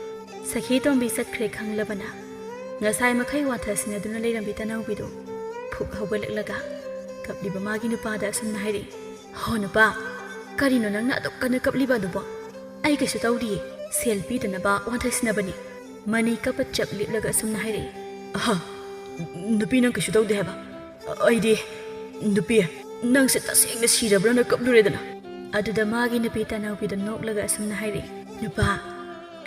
ꯁꯈꯤꯇꯣꯝꯕꯤ ꯆꯠꯈ꯭ꯔꯦ ꯈꯪꯂꯕꯅ ꯉꯁꯥꯏ ꯃꯈꯩ ꯋꯥꯊꯁꯤꯟꯅꯗꯨꯅ ꯂꯩꯔꯝꯕꯤ ꯇꯅꯧꯕꯤꯗꯨ ꯍꯧꯒꯠꯂꯛꯂꯒ ꯀꯞꯂꯤꯕ ꯃꯥꯒꯤ ꯅꯨꯄꯥꯗ ꯑꯁꯨꯝꯅ ꯍꯥꯏꯔꯛꯏ, "ꯍꯣ ꯅꯨꯄꯥ, ꯀꯔꯤꯅꯣ ꯅꯪꯅ ꯑꯗꯨꯛ ꯀꯟꯅ ꯀꯞꯂꯤꯕ ꯑꯗꯨꯕꯣ? ꯑꯩ ꯀꯩꯁꯨ ꯇꯧꯗꯤꯌꯦ, ꯁꯦꯜ ꯄꯤꯗꯅꯕ ꯋꯥꯟꯊꯁꯤꯟꯅꯕꯅꯤ꯫" ꯃꯅꯤ ꯀꯞꯄ ꯆꯞ ꯂꯦꯞꯂꯒ ꯑꯁꯨꯝꯅ ꯍꯥꯏꯔꯛꯏ, "ꯑꯍ, ꯅꯨꯄꯤ ꯅꯪ ꯀꯩꯁꯨ ꯇꯧꯗꯦ ꯍꯥꯏꯕ? ꯑꯩꯗꯤ, ꯅꯨꯄꯤ, ꯅꯪꯁꯦ ꯇꯁꯦꯡꯅ ꯁꯤꯔꯕ꯭ꯔꯥꯅ ꯀꯞꯂꯨꯔꯦꯗꯅ꯫" ꯑꯗꯨꯗ ꯃꯥꯒꯤ ꯅꯨꯄꯤ ꯇꯥꯅꯧꯕꯤꯗꯣ ꯅꯣꯛꯂꯒ ꯑꯁꯨꯝꯅ ꯍꯥꯏꯔꯛꯏ, "ꯅꯨꯄꯥ,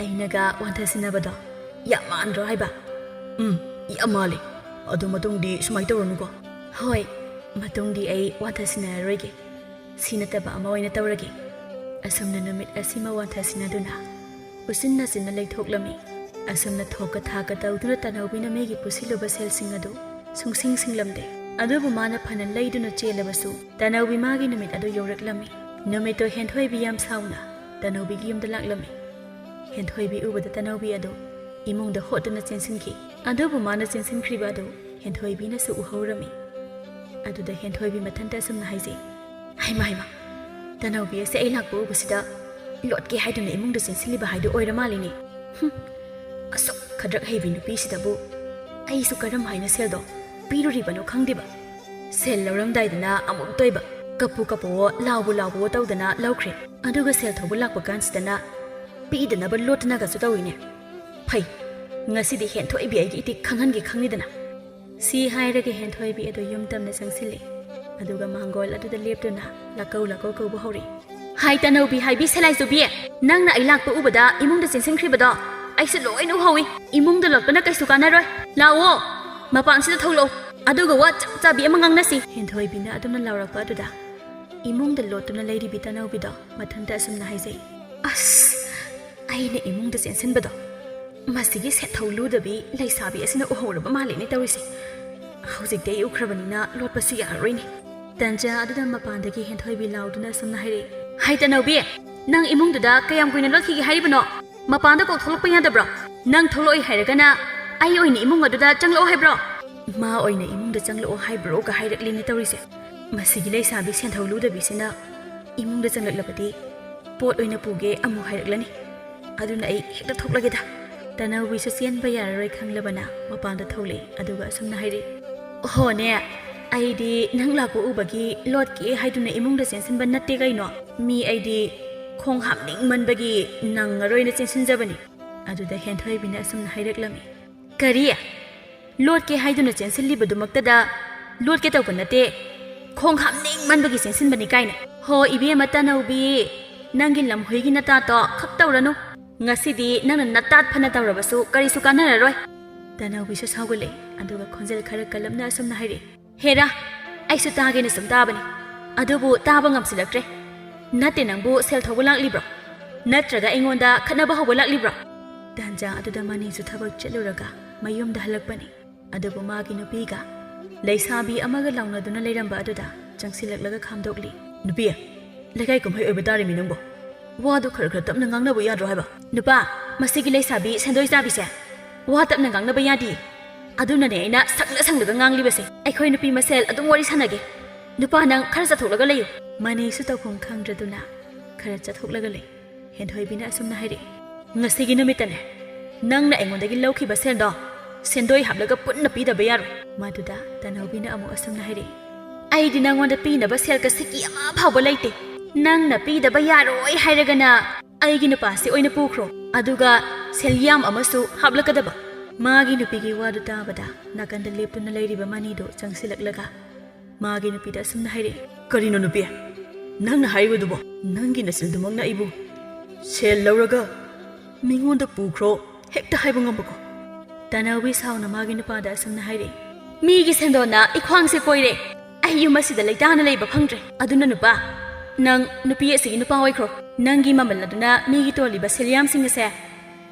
ꯑꯩꯅꯒ ꯋꯥꯟꯊꯁꯤꯟꯅꯕꯗꯣ ꯌꯥꯝ ꯃꯥꯟꯗ꯭ꯔꯣ ꯍꯥꯏꯕ?" "ꯎꯝ, ꯌꯥꯝ ꯃꯥꯜꯂꯦ꯫ ꯑꯗꯣ ꯃꯇꯨꯡꯗꯤ ꯁꯨꯃꯥꯏꯅ ꯇꯧꯔꯅꯨꯀꯣ꯫" "ꯍꯣꯏ, ꯃꯇꯨꯡꯗꯤ ꯑꯩ ꯋꯥꯟꯊꯁꯤꯟꯅꯔꯔꯣꯏꯒꯦ꯫ ꯁꯤ ꯅꯠꯇꯕ ꯑꯃ ꯑꯣꯏꯅ ꯇꯧꯔꯒꯦ꯫" ꯑꯁꯨꯝꯅ ꯅꯨꯃꯤꯠ ꯑꯁꯤꯃ ꯋꯥꯟꯊꯁꯤꯟꯅꯗꯨꯅ ꯎꯆꯤꯟ ꯅꯥꯆꯤꯟꯅ ꯂꯩꯊꯣꯛꯂꯝꯃꯤ꯫ ꯑꯁꯨꯝꯅ ꯊꯣꯛꯀ ꯊꯥꯛꯀ ꯇꯧꯗꯨꯅ ꯇꯥꯅꯧꯕꯤꯅ ꯃꯤꯒꯤ ꯄꯨꯁꯤꯜꯂꯨꯕ ꯁꯦꯜꯁꯤꯡ ꯑꯗꯨ ꯁꯨꯡꯁꯤꯡ ꯁꯤꯡꯂꯝꯗꯦ꯫ ꯑꯗꯨꯕꯨ ꯃꯥꯅ ꯐꯅ ꯂꯩꯗꯨꯅ ꯆꯦꯜꯂꯕꯁꯨ ꯇꯥꯅꯧꯕꯤ ꯃꯥꯒꯤ ꯅꯨꯃꯤꯠ ꯑꯗꯨ ꯌꯧꯔꯛꯂꯝꯃꯤ꯫ ꯅꯨꯃꯤꯠꯇꯣ ꯍꯦꯟꯊꯣꯏꯕꯤ ꯌꯥꯝ ꯁꯥꯎꯅ ꯇꯥꯅꯧꯕꯤꯒꯤ ꯌꯨꯝꯗ ꯂꯥꯛꯂꯝꯃꯤ꯫ ꯍꯦꯟꯊꯣꯏꯕꯤ ꯎꯕꯗ ꯇꯥꯅꯧꯕꯤ ꯑꯗꯨ ꯏꯃꯨꯡꯗ ꯍꯣꯠꯇꯨꯅ ꯆꯦꯟꯁꯤꯟꯈꯤ꯫ ꯑꯗꯨꯕꯨ ꯃꯥꯅ ꯆꯦꯟꯁꯤꯟꯈ꯭ꯔꯤꯕ ꯑꯗꯨ ꯍꯦꯟꯊꯣꯏꯕꯤꯅꯁꯨ ꯎꯍꯧꯔꯝꯃꯤ꯫ ꯑꯗꯨꯗ ꯍꯦꯟꯊꯣꯏꯕꯤ ꯃꯊꯟꯇ ꯑꯁꯨꯝꯅ ꯍꯥꯏꯖꯩ, "ꯍꯩꯃꯥ, ꯍꯩꯃꯥ, ꯇꯥꯅꯧꯕꯤ ꯑꯁꯦ ꯑꯩ ꯂꯥꯛꯄ ꯎꯕꯁꯤꯗ ꯂꯣꯠꯀꯦ ꯍꯥꯏꯗꯨꯅ ꯏꯃꯨꯡꯗ ꯆꯦꯟꯁꯤꯜꯂꯤꯕ ꯍꯥꯏꯗꯨ ꯑꯣꯏꯔ ꯃꯥꯜꯂꯤꯅꯦ꯫ ꯍꯨꯝ, ꯑꯁꯨꯛ ꯈꯗ꯭ꯔꯛ ꯍꯩꯕꯤ ꯅꯨꯄꯤꯁꯤꯗꯕꯨ ꯑꯩꯁꯨ ꯀꯔꯝ ꯍꯥꯏꯅ ꯁꯦꯜꯗꯣ ꯄꯤꯔꯨꯔꯤꯕꯅꯣ ꯈꯪꯗꯦꯕ꯫ ꯁꯦꯜ ꯂꯧꯔꯝꯗꯥꯏꯗꯅ ꯑꯃꯨꯛ ꯇꯣꯏꯕ, ꯀꯞꯄꯨ ꯀꯞꯄꯨꯋꯣ, ꯂꯥꯎꯕꯨ ꯂꯥꯎꯕꯨꯋꯣ ꯇꯧꯗꯅ ꯂꯧꯈ꯭ꯔꯦ꯫ ꯑꯗꯨꯒ ꯁꯦꯜ ꯊꯧꯕ ꯂꯥꯛꯄ ꯀꯥꯟꯁꯤꯗꯅ ꯄꯤꯗꯅꯕ ꯂꯣꯠꯇꯅꯒꯁꯨ ꯇꯧꯏꯅꯦ꯫ ꯐꯩ, ꯉꯁꯤꯗꯤ ꯍꯦꯟꯊꯣꯏꯕꯤ ꯑꯩꯒꯤ ꯏꯇꯤꯛ ꯈꯪꯍꯟꯒꯦ ꯈꯪꯅꯤꯗꯅ꯫" ꯁꯤ ꯍꯥꯏꯔꯒ ꯍꯦꯟꯊꯣꯏꯕꯤ ꯑꯗꯨ ꯌꯨꯝ ꯇꯝꯅ ꯆꯪꯁꯤꯜꯂꯤ꯫ ꯑꯗꯨꯒ ꯃꯥꯡꯒꯣꯜ ꯑꯗꯨꯗ ꯂꯦꯞꯇꯨꯅ ꯂꯥꯛꯀꯧ ꯂꯥꯛꯀꯧ ꯀꯧꯕ ꯍꯧꯔꯛꯏ, "ꯍꯥꯏ ꯇꯥꯅꯧꯕꯤ ꯍꯥꯏꯕꯤ ꯁꯂꯥꯏꯆꯨꯕꯤ, ꯅꯪꯅ ꯑꯩ ꯂꯥꯛꯄ ꯎꯕꯗ ꯏꯃꯨꯡꯗ ꯆꯦꯟꯁꯤꯟꯈ꯭ꯔꯤꯕꯗꯣ ꯑꯩꯁꯨ ꯂꯣꯏꯅ ꯎꯍꯧꯏ꯫ ꯏꯃꯨꯡꯗ ꯂꯣꯠꯄꯅ ꯀꯩꯁꯨ ꯀꯥꯟꯅꯔꯣꯏ꯫ ꯂꯥꯛꯑꯣ, ꯃꯄꯥꯟꯁꯤꯗ ꯊꯣꯛꯂꯛꯑꯣ, ꯑꯗꯨꯒ ꯋꯥ ꯆꯞ ꯆꯥꯕꯤ ꯑꯃ ꯉꯥꯡꯅꯁꯤ꯫" ꯍꯦꯟꯊꯣꯏꯕꯤꯅ ꯑꯗꯨꯝꯅ ꯂꯥꯎꯔꯛꯄ ꯑꯗꯨꯗ ꯏꯃꯨꯡꯗ ꯂꯣꯠꯇꯨꯅ ꯂꯩꯔꯤꯕꯤ ꯇꯥꯅꯧꯕꯤꯗꯣ ꯃꯊꯟꯇ ꯑꯁꯨꯝꯅ ꯍꯥꯏꯖꯩ, "ꯑꯁ, ꯑꯩꯅ ꯏꯃꯨꯡꯗ ꯆꯦꯟꯁꯤꯟꯕꯗꯣ ꯃꯁꯤꯒꯤ ꯁꯦꯟꯊꯧ ꯂꯨꯗꯕꯤ ꯂꯩꯁꯥꯕꯤ ꯑꯁꯤꯅ ꯎꯍꯧꯔꯕ ꯃꯥꯜꯂꯦꯅꯦ ꯇꯧꯔꯤꯁꯦ꯫ ꯍꯧꯖꯤꯛꯇꯤ ꯑꯩ ꯎꯈ꯭ꯔꯕꯅꯤꯅ ꯂꯣꯠꯄꯁꯨ ꯌꯥꯔꯔꯣꯏꯅꯦ꯫" ꯇꯟꯖꯥ ꯑꯗꯨꯗ ꯃꯄꯥꯟꯗꯒꯤ ꯍꯦꯟꯊꯣꯏꯕꯤ ꯂꯥꯎꯗꯨꯅ ꯑꯁꯨꯝꯅ ꯍꯥꯏꯔꯛꯏ, "ꯍꯥꯏ ꯇꯅꯧꯕꯤ, ꯅꯪ ꯏꯃꯨꯡꯗꯨꯗ ꯀꯌꯥꯝ ꯀꯨꯏꯅ ꯂꯣꯠꯈꯤꯒꯦ ꯍꯥꯏꯔꯤꯕꯅꯣ? ꯃꯄꯥꯟꯗ ꯀꯣꯛ ꯊꯣꯛꯂꯛꯄ ꯌꯥꯗꯕ꯭ꯔꯣ? ꯅꯪ ꯊꯣꯛꯂꯛꯑꯣꯏ ꯍꯥꯏꯔꯒꯅ ꯑꯩ ꯑꯣꯏꯅ ꯏꯃꯨꯡ ꯑꯗꯨꯗ ꯆꯪꯂꯛꯑꯣ ꯍꯥꯏꯕ꯭ꯔꯣ?" "ꯃꯥ ꯑꯣꯏꯅ ꯏꯃꯨꯡꯗ ꯆꯪꯂꯛꯑꯣ ꯍꯥꯏꯕ꯭ꯔꯣꯒ ꯍꯥꯏꯔꯛꯂꯤꯅꯦ ꯇꯧꯔꯤꯁꯦ꯫ ꯃꯁꯤꯒꯤ ꯂꯩꯁꯥꯕꯤ ꯁꯦꯟꯊꯧ ꯂꯨꯗꯕꯤꯁꯤꯅ ꯏꯃꯨꯡꯗ ꯆꯪꯂꯛꯂꯕꯗꯤ ꯄꯣꯠ ꯑꯣꯏꯅ ꯄꯨꯒꯦ ꯑꯃꯨꯛ ꯍꯥꯏꯔꯛꯂꯅꯤ꯫ ꯑꯗꯨꯅ ꯑꯩ ꯍꯦꯛꯇ ꯊꯣꯛꯂꯒꯦꯗ꯫" ꯇꯅꯧꯕꯤꯁꯨ ꯆꯦꯟꯕ ꯌꯥꯔꯔꯣꯏ ꯈꯪꯂꯕꯅ ꯃꯄꯥꯟꯗ ꯊꯣꯛꯂꯛꯏ꯫ ꯑꯗꯨꯒ ꯑꯁꯨꯝꯅ ꯍꯥꯏꯔꯛꯏ, ꯍꯣꯅꯦ, ꯑꯩꯗꯤ ꯅꯪ ꯂꯥꯛꯄ ꯎꯕꯒꯤ ꯂꯣꯠꯀꯦ ꯍꯥꯏꯗꯨꯅ ꯏꯃꯨꯡꯗ ꯆꯦꯟꯁꯤꯟꯕ ꯅꯠꯇꯦ ꯀꯩꯅꯣ꯫ ꯃꯤ ꯑꯩꯗꯤ ꯈꯣꯡ ꯍꯥꯝꯅꯤꯡꯃꯟꯕꯒꯤ ꯅꯪꯉꯔꯣꯏꯅ ꯆꯦꯟꯁꯤꯟꯖꯕꯅꯤ꯫ ꯑꯗꯨꯗ ꯍꯦꯟꯊꯣꯏꯕꯤꯅ ꯑꯁꯨꯝꯅ ꯍꯥꯏꯔꯛꯂꯝꯃꯤ꯫ ꯀꯔꯤ? ꯂꯣꯠꯀꯦ ꯍꯥꯏꯗꯨꯅ ꯆꯦꯟꯁꯤꯜꯂꯤꯕꯗꯨꯃꯛꯇꯗ ꯂꯣꯠꯀꯦ ꯇꯧꯕ ꯅꯠꯇꯦ, ꯈꯣꯡ ꯍꯥꯝꯅꯤꯡꯃꯟꯕꯒꯤ ꯆꯦꯟꯁꯤꯟꯕꯅꯤ ꯀꯥꯏꯅ꯫ ꯍꯣ ꯏꯕꯦꯝꯃ ꯇꯅꯧꯕꯤ, ꯅꯪꯒꯤ ꯂꯝꯍꯨꯏꯒꯤ ꯅꯇꯥꯠꯇꯣ ꯈꯛ ꯇꯧꯔꯅꯨ꯫ ꯉꯁꯤꯗꯤ ꯅꯪꯅ ꯅꯇꯥꯠ ꯐꯅ ꯇꯧꯔꯕꯁꯨ ꯀꯔꯤꯁꯨ ꯀꯥꯟꯅꯔꯔꯣꯏ꯫ ꯇꯅꯧꯕꯤꯁꯨ ꯁꯥꯎꯒꯠꯂꯦ, ꯑꯗꯨꯒ ꯈꯣꯟꯖꯦꯜ ꯈꯔ ꯀꯜꯂꯞꯅ ꯑꯁꯨꯝꯅ ꯍꯥꯏꯔꯛꯏ꯫ ꯍꯦꯔꯥ, ꯑꯩꯁꯨ ꯇꯥꯒꯦꯅ ꯁꯨꯝ ꯇꯥꯕꯅꯤ, ꯑꯗꯨꯕꯨ ꯇꯥꯕ ꯉꯝꯁꯤꯜꯂꯛꯇ꯭ꯔꯦ꯫ ꯅꯠꯇꯦ, ꯅꯪꯕꯨ ꯁꯦꯜ ꯊꯧꯕ ꯂꯥꯛꯂꯤꯕ꯭ꯔꯣ? ꯅꯠꯇ꯭ꯔꯒ ꯑꯩꯉꯣꯟꯗ ꯈꯠꯅꯕ ꯍꯧꯕ ꯂꯥꯛꯂꯤꯕ꯭ꯔꯣ? ꯇꯥꯟꯖꯥ ꯑꯗꯨꯗ ꯃꯅꯤꯁꯨ ꯊꯕꯛ ꯆꯠꯂꯨꯔꯒ ꯃꯌꯨꯝꯗ ꯍꯜꯂꯛꯄꯅꯤ꯫ ꯑꯗꯨꯕꯨ ꯃꯥꯒꯤ ꯅꯨꯄꯤꯒ ꯂꯩꯁꯥꯕꯤ ꯑꯃꯒ ꯂꯥꯎꯅꯗꯨꯅ ꯂꯩꯔꯝꯕ ꯑꯗꯨꯗ ꯆꯪꯁꯤꯜꯂꯛꯂꯒ ꯈꯥꯝꯗꯣꯛꯂꯤ꯫ ꯅꯨꯄꯤ, ꯂꯩꯀꯥꯏ ꯀꯨꯝꯍꯩ ꯑꯣꯏꯕ ꯇꯥꯔꯤꯃꯤ ꯅꯪꯕꯣ꯫ ꯋꯥꯗꯨ ꯈꯔ ꯈꯔ ꯇꯞꯅ ꯉꯥꯡꯅꯕ ꯌꯥꯗ꯭ꯔꯣ ꯍꯥꯏꯕ? ꯅꯨꯄꯥ, ꯃꯁꯤꯒꯤ ꯂꯩꯁꯥꯕꯤ ꯁꯦꯟꯗꯣꯏ ꯆꯥꯕꯤꯁꯦ ꯋꯥ ꯇꯞꯅ ꯉꯥꯡꯅꯕ ꯌꯥꯗꯤꯌꯦ꯫ ꯑꯗꯨꯅꯅꯦ ꯑꯩꯅ ꯁꯪꯂ ꯁꯪꯂꯒ ꯉꯥꯡꯂꯤꯕꯁꯦ꯫ ꯑꯩꯈꯣꯏ ꯅꯨꯄꯤ ꯃꯁꯦꯜ ꯑꯗꯨꯝ ꯋꯥꯔꯤ ꯁꯥꯟꯅꯒꯦ꯫ ꯅꯨꯄꯥ, ꯅꯪ ꯈꯔ ꯆꯠꯊꯣꯛꯂꯒ ꯂꯩꯌꯨ꯫ ꯃꯅꯤꯁꯨ ꯇꯧꯐꯝ ꯈꯪꯗ꯭ꯔꯗꯨꯅ ꯈꯔ ꯆꯠꯊꯣꯛꯂꯒ ꯂꯩ꯫ ꯍꯦꯟꯊꯣꯏꯕꯤꯅ ꯑꯁꯨꯝꯅ ꯍꯥꯏꯔꯛꯏ꯫ ꯉꯁꯤꯒꯤ ꯅꯨꯃꯤꯠꯇꯅꯦ ꯅꯪꯅ ꯑꯩꯉꯣꯟꯗꯒꯤ ꯂꯧꯈꯤꯕ ꯁꯦꯜꯗꯣ ꯁꯦꯟꯗꯣꯏ ꯍꯥꯞꯂꯒ ꯄꯨꯟꯅ ꯄꯤꯗꯕ ꯌꯥꯔꯣꯏ꯫ ꯃꯗꯨꯗ ꯇꯅꯧꯕꯤꯅ ꯑꯃꯨꯛ ꯑꯁꯨꯝꯅ ꯍꯥꯏꯔꯛꯏ꯫ ꯑꯩꯗꯤ ꯅꯪꯉꯣꯟꯗ ꯄꯤꯅꯕ ꯁꯦꯜ ꯀꯁꯤꯀꯤ ꯑꯃ ꯐꯥꯎꯕ ꯂꯩꯇꯦ꯫ ꯅꯪꯅ ꯄꯤꯗꯕ ꯌꯥꯔꯣꯏ ꯍꯥꯏꯔꯒꯅ ꯑꯩꯒꯤ ꯅꯨꯄꯥꯁꯤ ꯑꯣꯏꯅ ꯄꯨꯈ꯭ꯔꯣ, ꯑꯗꯨꯒ ꯁꯦꯜ ꯌꯥꯝ ꯑꯃꯁꯨ ꯍꯥꯞꯂꯛꯀꯗꯕ꯫ ꯃꯥꯒꯤ ꯅꯨꯄꯤꯒꯤ ꯋꯥꯗꯨ ꯇꯥꯕꯗ ꯅꯥꯀꯟꯗ ꯂꯦꯞꯇꯨꯅ ꯂꯩꯔꯤꯕ ꯃꯅꯤꯗꯨ ꯆꯪꯁꯤꯜꯂꯛꯂꯒ ꯃꯥꯒꯤ ꯅꯨꯄꯤꯗ ꯑꯁꯨꯝꯅ ꯍꯥꯏꯔꯛꯏ꯫ ꯀꯔꯤꯅꯣ ꯅꯨꯄꯤ? ꯅꯪꯅ ꯍꯥꯏꯔꯤꯕꯗꯨꯕꯣ? ꯅꯪꯒꯤ ꯅꯆꯤꯟꯗꯨꯃꯛꯅ ꯑꯩꯕꯨ ꯁꯦꯜ ꯂꯧꯔꯒ ꯃꯤꯉꯣꯟꯗ ꯄꯨꯈ꯭ꯔꯣ ꯍꯦꯛꯇ ꯍꯥꯏꯕ ꯉꯝꯕꯀꯣ? ꯇꯅꯧꯕꯤ ꯁꯥꯎꯅ ꯃꯥꯒꯤ ꯅꯨꯄꯥꯗ ꯑꯁꯨꯝꯅ ꯍꯥꯏꯔꯛꯏ꯫ ꯃꯤꯒꯤ ꯁꯦꯟꯗꯣꯟꯅ ꯏꯈ꯭ꯋꯥꯡꯁꯦ ꯀꯣꯏꯔꯦ꯫ ꯑꯩ ꯌꯨꯝ ꯑꯁꯤꯗ ꯂꯩꯇꯥꯅ ꯂꯩꯕ ꯐꯪꯗ꯭ꯔꯦ꯫ ꯑꯗꯨꯅ ꯅꯨꯄꯥ, ꯅꯪ ꯅꯨꯄꯤ ꯑꯁꯤꯒꯤ ꯅꯨꯄꯥ ꯑꯣꯏꯈ꯭ꯔꯣ꯫ ꯅꯪꯒꯤ ꯃꯃꯜ ꯑꯗꯨꯅ ꯃꯤꯒꯤ ꯇꯣꯜꯂꯤꯕ ꯁꯦꯜꯌꯥꯝꯁꯤꯡ ꯑꯁꯦ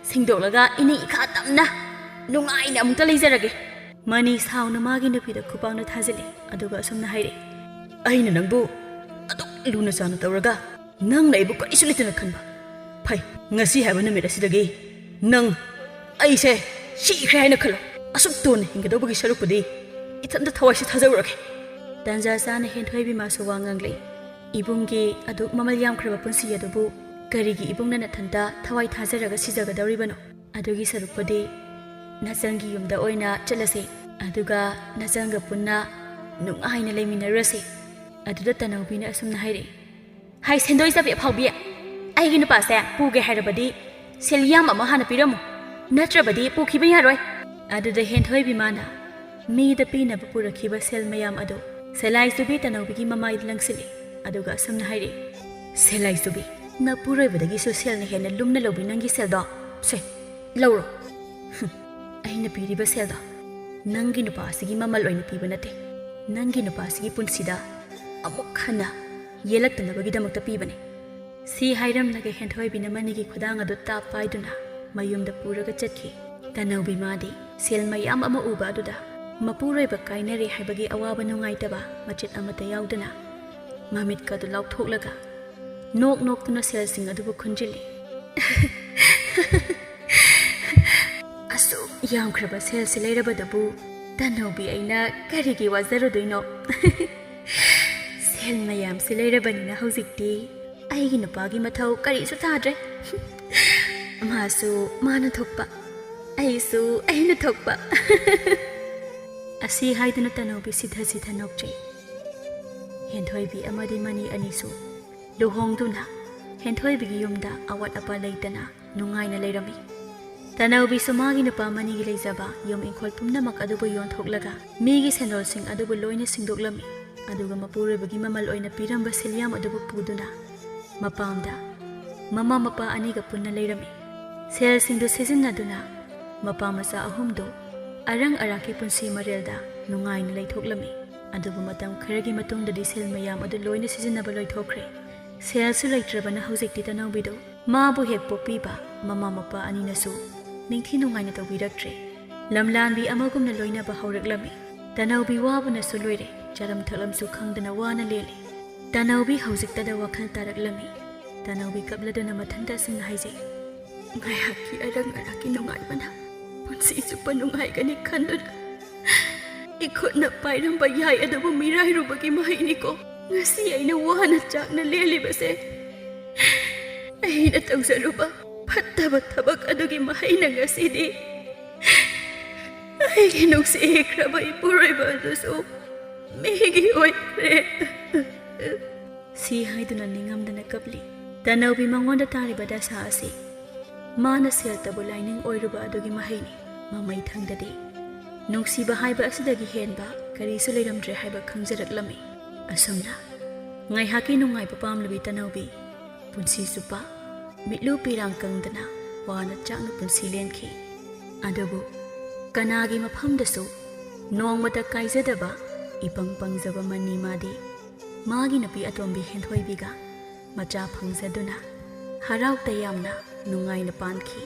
ꯁꯤꯡꯗꯣꯛꯂꯒ ꯏꯅꯤꯡ ꯏꯈꯥ ꯇꯝꯅ ꯅꯨꯡꯉꯥꯏꯅ ꯑꯃꯨꯛꯇ ꯂꯩꯖꯔꯒꯦ꯫ ꯃꯅꯤ ꯁꯥꯎꯅ ꯃꯥꯒꯤ ꯅꯨꯄꯤꯗ ꯈꯨꯄꯥꯛꯅ ꯊꯥꯖꯤꯜꯂꯤ, ꯑꯗꯨꯒ ꯑꯁꯨꯝꯅ ꯍꯥꯏꯔꯛꯏ꯫ ꯑꯩꯅ ꯅꯪꯕꯨ ꯑꯗꯨꯛ ꯂꯨꯅ ꯆꯥꯟꯅ ꯇꯧꯔꯒ ꯅꯪꯅ ꯑꯩꯕꯨ ꯀꯔꯤꯁꯨ ꯂꯩꯇꯅ ꯈꯟꯕ꯫ ꯐꯩ, ꯉꯁꯤ ꯍꯥꯏꯕ ꯅꯨꯃꯤꯠ ꯑꯁꯤꯗꯒꯤ ꯅꯪ ꯑꯩꯁꯦ ꯁꯤꯈ꯭ꯔꯦ ꯍꯥꯏꯅ ꯈꯜꯂꯣ꯫ ꯑꯁꯨꯛ ꯇꯣꯟꯅ ꯍꯤꯡꯒꯗꯧꯕꯒꯤ ꯁꯔꯨꯛꯄꯨꯗꯤ ꯏꯊꯟꯇ ꯊꯋꯥꯏꯁꯦ ꯊꯥꯖꯔꯨꯔꯒꯦ꯫ ꯇꯥꯟꯖꯥ ꯆꯥꯅ ꯍꯦꯟꯊꯣꯏꯕꯤ ꯃꯥꯁꯨ ꯋꯥ ꯉꯥꯡꯂꯛꯏ꯫ ꯏꯕꯨꯡꯒꯤ ꯑꯗꯨꯛ ꯃꯃꯜ ꯌꯥꯝꯈ꯭ꯔꯕ ꯄꯨꯟꯁꯤ ꯑꯗꯨꯕꯨ ꯀꯔꯤꯒꯤ ꯏꯕꯨꯡꯅ ꯅꯊꯟꯇ ꯊꯋꯥꯏ ꯊꯥꯖꯔꯒ ꯁꯤꯖꯒꯗꯧꯔꯤꯕꯅꯣ? ꯑꯗꯨꯒꯤ ꯁꯔꯨꯛꯄꯨꯗꯤ ꯅꯆꯟꯒꯤ ꯌꯨꯝꯗ ꯑꯣꯏꯅ ꯆꯠꯂꯁꯤ꯫ ꯑꯗꯨꯒ ꯅꯆꯟꯒ ꯄꯨꯟꯅ ꯅꯨꯡꯉꯥꯏꯅ ꯂꯩꯃꯤꯟꯅꯔꯨꯔꯁꯤ꯫ ꯑꯗꯨꯗ ꯇꯅꯧꯕꯤꯅ ꯑꯁꯨꯝꯅ ꯍꯥꯏꯔꯛꯏ, "ꯍꯥꯏ, ꯁꯦꯟꯗꯣꯏ ꯆꯥꯕꯤ ꯑꯐꯥꯎꯕꯤ, ꯑꯩꯒꯤ ꯅꯨꯄꯥꯁꯦ ꯄꯨꯒꯦ ꯍꯥꯏꯔꯕꯗꯤ ꯁꯦꯜ ꯌꯥꯝ ꯑꯃ ꯍꯥꯟꯅ ꯄꯤꯔꯝꯃꯨ, ꯅꯠꯇ꯭ꯔꯕꯗꯤ ꯄꯨꯈꯤꯕ ꯌꯥꯔꯣꯏ꯫" ꯑꯗꯨꯗ ꯍꯦꯟꯊꯣꯏꯕꯤ ꯃꯥꯅ ꯃꯤꯗ ꯄꯤꯅꯕ ꯄꯨꯔꯛꯈꯤꯕ ꯁꯦꯜ ꯃꯌꯥꯝ ꯑꯗꯨ ꯁꯦꯂꯥꯏ ꯆꯨꯕꯤ ꯇꯅꯧꯕꯤꯒꯤ ꯃꯃꯥꯏꯗ ꯂꯪꯁꯤꯜꯂꯤ꯫ ꯑꯗꯨꯒ ꯑꯁꯨꯝꯅ ꯍꯥꯏꯔꯛꯏ, "ꯁꯦꯂꯥꯏ ꯆꯨꯕꯤ, ꯅꯄꯨꯔꯣꯏꯕꯗꯒꯤꯁꯨ ꯁꯦꯜꯅ ꯍꯦꯟꯅ ꯂꯨꯝꯅ ꯂꯧꯕꯤ ꯅꯪꯒꯤ ꯁꯦꯜꯗꯣ꯫ ꯁꯦ, ꯂꯧꯔꯣ꯫ ꯍꯨꯝ, ꯑꯩꯅ ꯄꯤꯔꯤꯕ ꯁꯦꯜꯗꯣ ꯅꯪꯒꯤ ꯅꯨꯄꯥ ꯑꯁꯤꯒꯤ ꯃꯃꯜ ꯑꯣꯏꯅ ꯄꯤꯕ ꯅꯠꯇꯦ꯫ ꯅꯪꯒꯤ ꯅꯨꯄꯥ ꯑꯁꯤꯒꯤ ꯄꯨꯟꯁꯤꯗ ꯑꯃꯨꯛ ꯍꯟꯅ ꯌꯦꯜꯂꯛꯇꯅꯕꯒꯤꯗꯃꯛꯇ ꯄꯤꯕꯅꯦ꯫" ꯁꯤ ꯍꯥꯏꯔꯝꯂꯒ ꯍꯦꯟꯊꯣꯏꯕꯤꯅ ꯃꯅꯤꯒꯤ ꯈꯨꯗꯥꯡ ꯑꯗꯨ ꯇꯥꯞ ꯄꯥꯏꯗꯨꯅ ꯃꯌꯨꯝꯗ ꯄꯨꯔꯒ ꯆꯠꯈꯤ꯫ ꯇꯅꯧꯕꯤ ꯃꯥꯗꯤ ꯁꯦꯜ ꯃꯌꯥꯝ ꯑꯃ ꯎꯕ ꯑꯗꯨꯗ ꯃꯄꯨꯔꯣꯏꯕ ꯀꯥꯏꯅꯔꯦ ꯍꯥꯏꯕꯒꯤ ꯑꯋꯥꯕ ꯅꯨꯡꯉꯥꯏꯇꯕ ꯃꯆꯦꯠ ꯑꯃꯠꯇ ꯌꯥꯎꯗꯅ ꯃꯃꯤꯠꯀ ꯑꯗꯨ ꯂꯥꯎꯊꯣꯛꯂꯒ ꯅꯣꯛ ꯅꯣꯛꯇꯨꯅ ꯁꯦꯜꯁꯤꯡ ꯑꯗꯨꯕꯨ ꯈꯨꯟꯖꯤꯜꯂꯤ꯫ "ꯑꯁꯨꯛ ꯌꯥꯝꯈ꯭ꯔꯕ ꯁꯦꯜꯁꯤ ꯂꯩꯔꯕꯗꯕꯨ ꯇꯅꯧꯕꯤ ꯑꯩꯅ ꯀꯔꯤꯒꯤ ꯋꯥꯖꯔꯨꯗꯣꯏꯅꯣ? ꯁꯦꯜ ꯃꯌꯥꯝꯁꯤ ꯂꯩꯔꯕꯅꯤꯅ ꯍꯧꯖꯤꯛꯇꯤ ꯑꯩꯒꯤ ꯅꯨꯄꯥꯒꯤ ꯃꯊꯧ ꯀꯔꯤꯁꯨ ꯇꯥꯗ꯭ꯔꯦ꯫ ꯃꯥꯁꯨ ꯃꯥꯅ ꯊꯣꯛꯄ, ꯑꯩꯁꯨ ꯑꯩꯅ ꯊꯣꯛꯄ꯫" ꯑꯁꯤ ꯍꯥꯏꯗꯨꯅ ꯇꯅꯧꯕꯤ ꯁꯤꯊ ꯁꯤꯊ ꯅꯣꯛꯆꯩ꯫ ꯍꯦꯟꯊꯣꯏꯕꯤ ꯑꯃꯗꯤ ꯃꯅꯤ ꯑꯅꯤꯁꯨ ꯂꯨꯍꯣꯡꯗꯨꯅ ꯍꯦꯟꯊꯣꯏꯕꯤꯒꯤ ꯌꯨꯝꯗ ꯑꯋꯥꯠ ꯑꯄꯥ ꯂꯩꯇꯅ ꯅꯨꯡꯉꯥꯏꯅ ꯂꯩꯔꯝꯃꯤ꯫ ꯇꯅꯧꯕꯤꯁꯨ ꯃꯥꯒꯤ ꯅꯨꯄꯥ ꯃꯅꯤꯒꯤ ꯂꯩꯖꯕ ꯌꯨꯝ ꯏꯪꯈꯣꯜ ꯄꯨꯝꯅꯃꯛ ꯑꯗꯨꯕꯨ ꯌꯣꯟꯊꯣꯛꯂꯒ ꯃꯤꯒꯤ ꯁꯦꯟꯗꯣꯜꯁꯤꯡ ꯑꯗꯨꯕꯨ ꯂꯣꯏꯅ ꯁꯤꯡꯗꯣꯛꯂꯝꯃꯤ꯫ ꯑꯗꯨꯒ ꯃꯄꯨꯔꯣꯏꯕꯒꯤ ꯃꯃꯜ ꯑꯣꯏꯅ ꯄꯤꯔꯝꯕ ꯁꯦꯜꯌꯥꯝ ꯑꯗꯨꯕꯨ ꯄꯨꯗꯨꯅ ꯃꯄꯥꯝꯗ ꯃꯃꯥ ꯃꯄꯥ ꯑꯅꯤꯒ ꯄꯨꯟꯅ ꯂꯩꯔꯝꯃꯤ꯫ ꯁꯦꯜꯁꯤꯡꯗꯨ ꯁꯤꯖꯤꯟꯅꯗꯨꯅ ꯃꯄꯥ ꯃꯆꯥ ꯑꯍꯨꯝꯗꯨ ꯑꯔꯪ ꯑꯔꯥꯛꯀꯤ ꯄꯨꯟꯁꯤ ꯃꯔꯦꯜꯗ ꯅꯨꯡꯉꯥꯏꯅ ꯂꯩꯊꯣꯛꯂꯝꯃꯤ꯫ ꯑꯗꯨꯕꯨ ꯃꯇꯝ ꯈꯔꯒꯤ ꯃꯇꯨꯡꯗꯗꯤ ꯁꯦꯜ ꯃꯌꯥꯝ ꯑꯗꯨ ꯂꯣꯏꯅ ꯁꯤꯖꯤꯟꯅꯕ ꯂꯣꯏꯊꯣꯛꯈ꯭ꯔꯦ꯫ ꯁꯦꯜꯁꯨ ꯂꯩꯇ꯭ꯔꯕꯅ ꯍꯧꯖꯤꯛꯇꯤ ꯇꯅꯧꯕꯤꯗꯨ ꯃꯥꯕꯨ ꯍꯦꯛ ꯄꯣꯛꯄꯤꯕ ꯃꯃꯥ ꯃꯄꯥ ꯑꯅꯤꯅꯁꯨ ꯅꯤꯡꯊꯤ ꯅꯨꯡꯉꯥꯏꯅ ꯇꯧꯕꯤꯔꯛꯇ꯭ꯔꯦ꯫ ꯂꯝꯂꯥꯟꯕꯤ ꯑꯃꯒꯨꯝꯅ ꯂꯣꯏꯅꯕ ꯍꯧꯔꯛꯂꯝꯃꯤ꯫ ꯇꯅꯧꯕꯤ ꯋꯥꯕꯅꯁꯨ ꯂꯣꯏꯔꯦ, ꯆꯥꯔꯝ ꯊꯛꯂꯝꯁꯨ ꯈꯪꯗꯅ ꯋꯥꯅ ꯂꯦꯜꯂꯤ꯫ ꯇꯅꯧꯕꯤ ꯍꯧꯖꯤꯛꯇꯗ ꯋꯥꯈꯜ ꯇꯥꯔꯛꯂꯝꯃꯤ꯫ ꯇꯅꯧꯕꯤ ꯀꯞꯂꯗꯨꯅ ꯃꯊꯟꯇ ꯑꯁꯨꯝꯅ ꯍꯥꯏꯖꯩ, "ꯉꯥꯏꯍꯥꯛꯀꯤ ꯑꯔꯪ ꯑꯔꯥꯛꯀꯤ ꯅꯨꯡꯉꯥꯏꯕꯅ ꯄꯨꯟꯁꯤ ꯆꯨꯞꯄ ꯅꯨꯡꯉꯥꯏꯒꯅꯤ ꯈꯟꯗꯨꯅ ꯏꯈꯨꯠꯅ ꯄꯥꯏꯔꯝꯕ ꯌꯥꯏ ꯑꯗꯨꯕꯨ ꯃꯤꯔꯥꯏꯔꯨꯕꯒꯤ ꯃꯍꯩꯅꯤꯀꯣ ꯉꯁꯤ ꯑꯩꯅ ꯋꯥꯅ ꯆꯥꯛꯅ ꯂꯦꯜꯂꯤꯕꯁꯦ꯫ ꯑꯩꯅ ꯇꯧꯖꯔꯨꯕ ꯐꯠꯇꯕ ꯊꯕꯛ ꯑꯗꯨꯒꯤ ꯃꯍꯩꯅ ꯉꯁꯤꯗꯤ ꯑꯩꯒꯤ ꯅꯨꯡꯁꯤꯈ꯭ꯔꯕ ꯏꯄꯨꯔꯣꯏꯕ ꯑꯗꯨꯁꯨ ꯃꯤꯒꯤ ꯑꯣꯏꯈ꯭ꯔꯦ꯫ ꯁꯤ ꯍꯥꯏꯗꯨꯅ ꯅꯤꯡꯉꯝꯗꯅ ꯀꯞꯂꯤ꯫ ꯇꯅꯧꯕꯤ ꯃꯉꯣꯟꯗ ꯇꯥꯔꯤꯕ ꯗꯁꯥ ꯑꯁꯤ ꯃꯥꯅ ꯁꯦꯜꯇꯕꯨ ꯂꯥꯏꯅꯤꯡ ꯑꯣꯏꯔꯨꯕ ꯑꯗꯨꯒꯤ ꯃꯍꯩꯅꯤ꯫ ꯃꯃꯩ ꯊꯪꯗꯗꯤ ꯅꯨꯡꯁꯤꯕ ꯍꯥꯏꯕ ꯑꯁꯤꯗꯒꯤ ꯍꯦꯟꯕ ꯀꯔꯤꯁꯨ ꯂꯩꯔꯝꯗ꯭ꯔꯦ ꯍꯥꯏꯕ ꯈꯪꯖꯔꯛꯂꯝꯃꯤ꯫ ꯑꯁꯨꯝꯅ ꯉꯥꯏꯍꯥꯛꯀꯤ ꯅꯨꯡꯉꯥꯏꯕ ꯄꯥꯝꯂꯕꯤ ꯇꯅꯧꯕꯤ ꯄꯨꯟꯁꯤ ꯆꯨꯞꯄ ꯃꯤꯠꯂꯨ ꯄꯤꯔꯥꯡ ꯀꯪꯗꯅ ꯋꯥꯅ ꯆꯥꯛꯅ ꯄꯨꯟꯁꯤ ꯂꯦꯟꯈꯤ꯫ ꯑꯗꯨꯕꯨ ꯀꯅꯥꯒꯤ ꯃꯐꯝꯗꯁꯨ ꯅꯣꯡꯃꯇ ꯀꯥꯏꯖꯗꯕ ꯏꯄꯪ ꯄꯪꯖꯕ ꯃꯅꯤ ꯃꯥꯗꯤ ꯃꯥꯒꯤ ꯅꯨꯄꯤ ꯑꯇꯣꯝꯕꯤ ꯍꯦꯟꯊꯣꯏꯕꯤꯒ ꯃꯆꯥ ꯐꯪꯖꯗꯨꯅ ꯍꯔꯥꯎ ꯇꯌꯥꯝꯅ ꯅꯨꯡꯉꯥꯏꯅ ꯄꯥꯟꯈꯤ꯫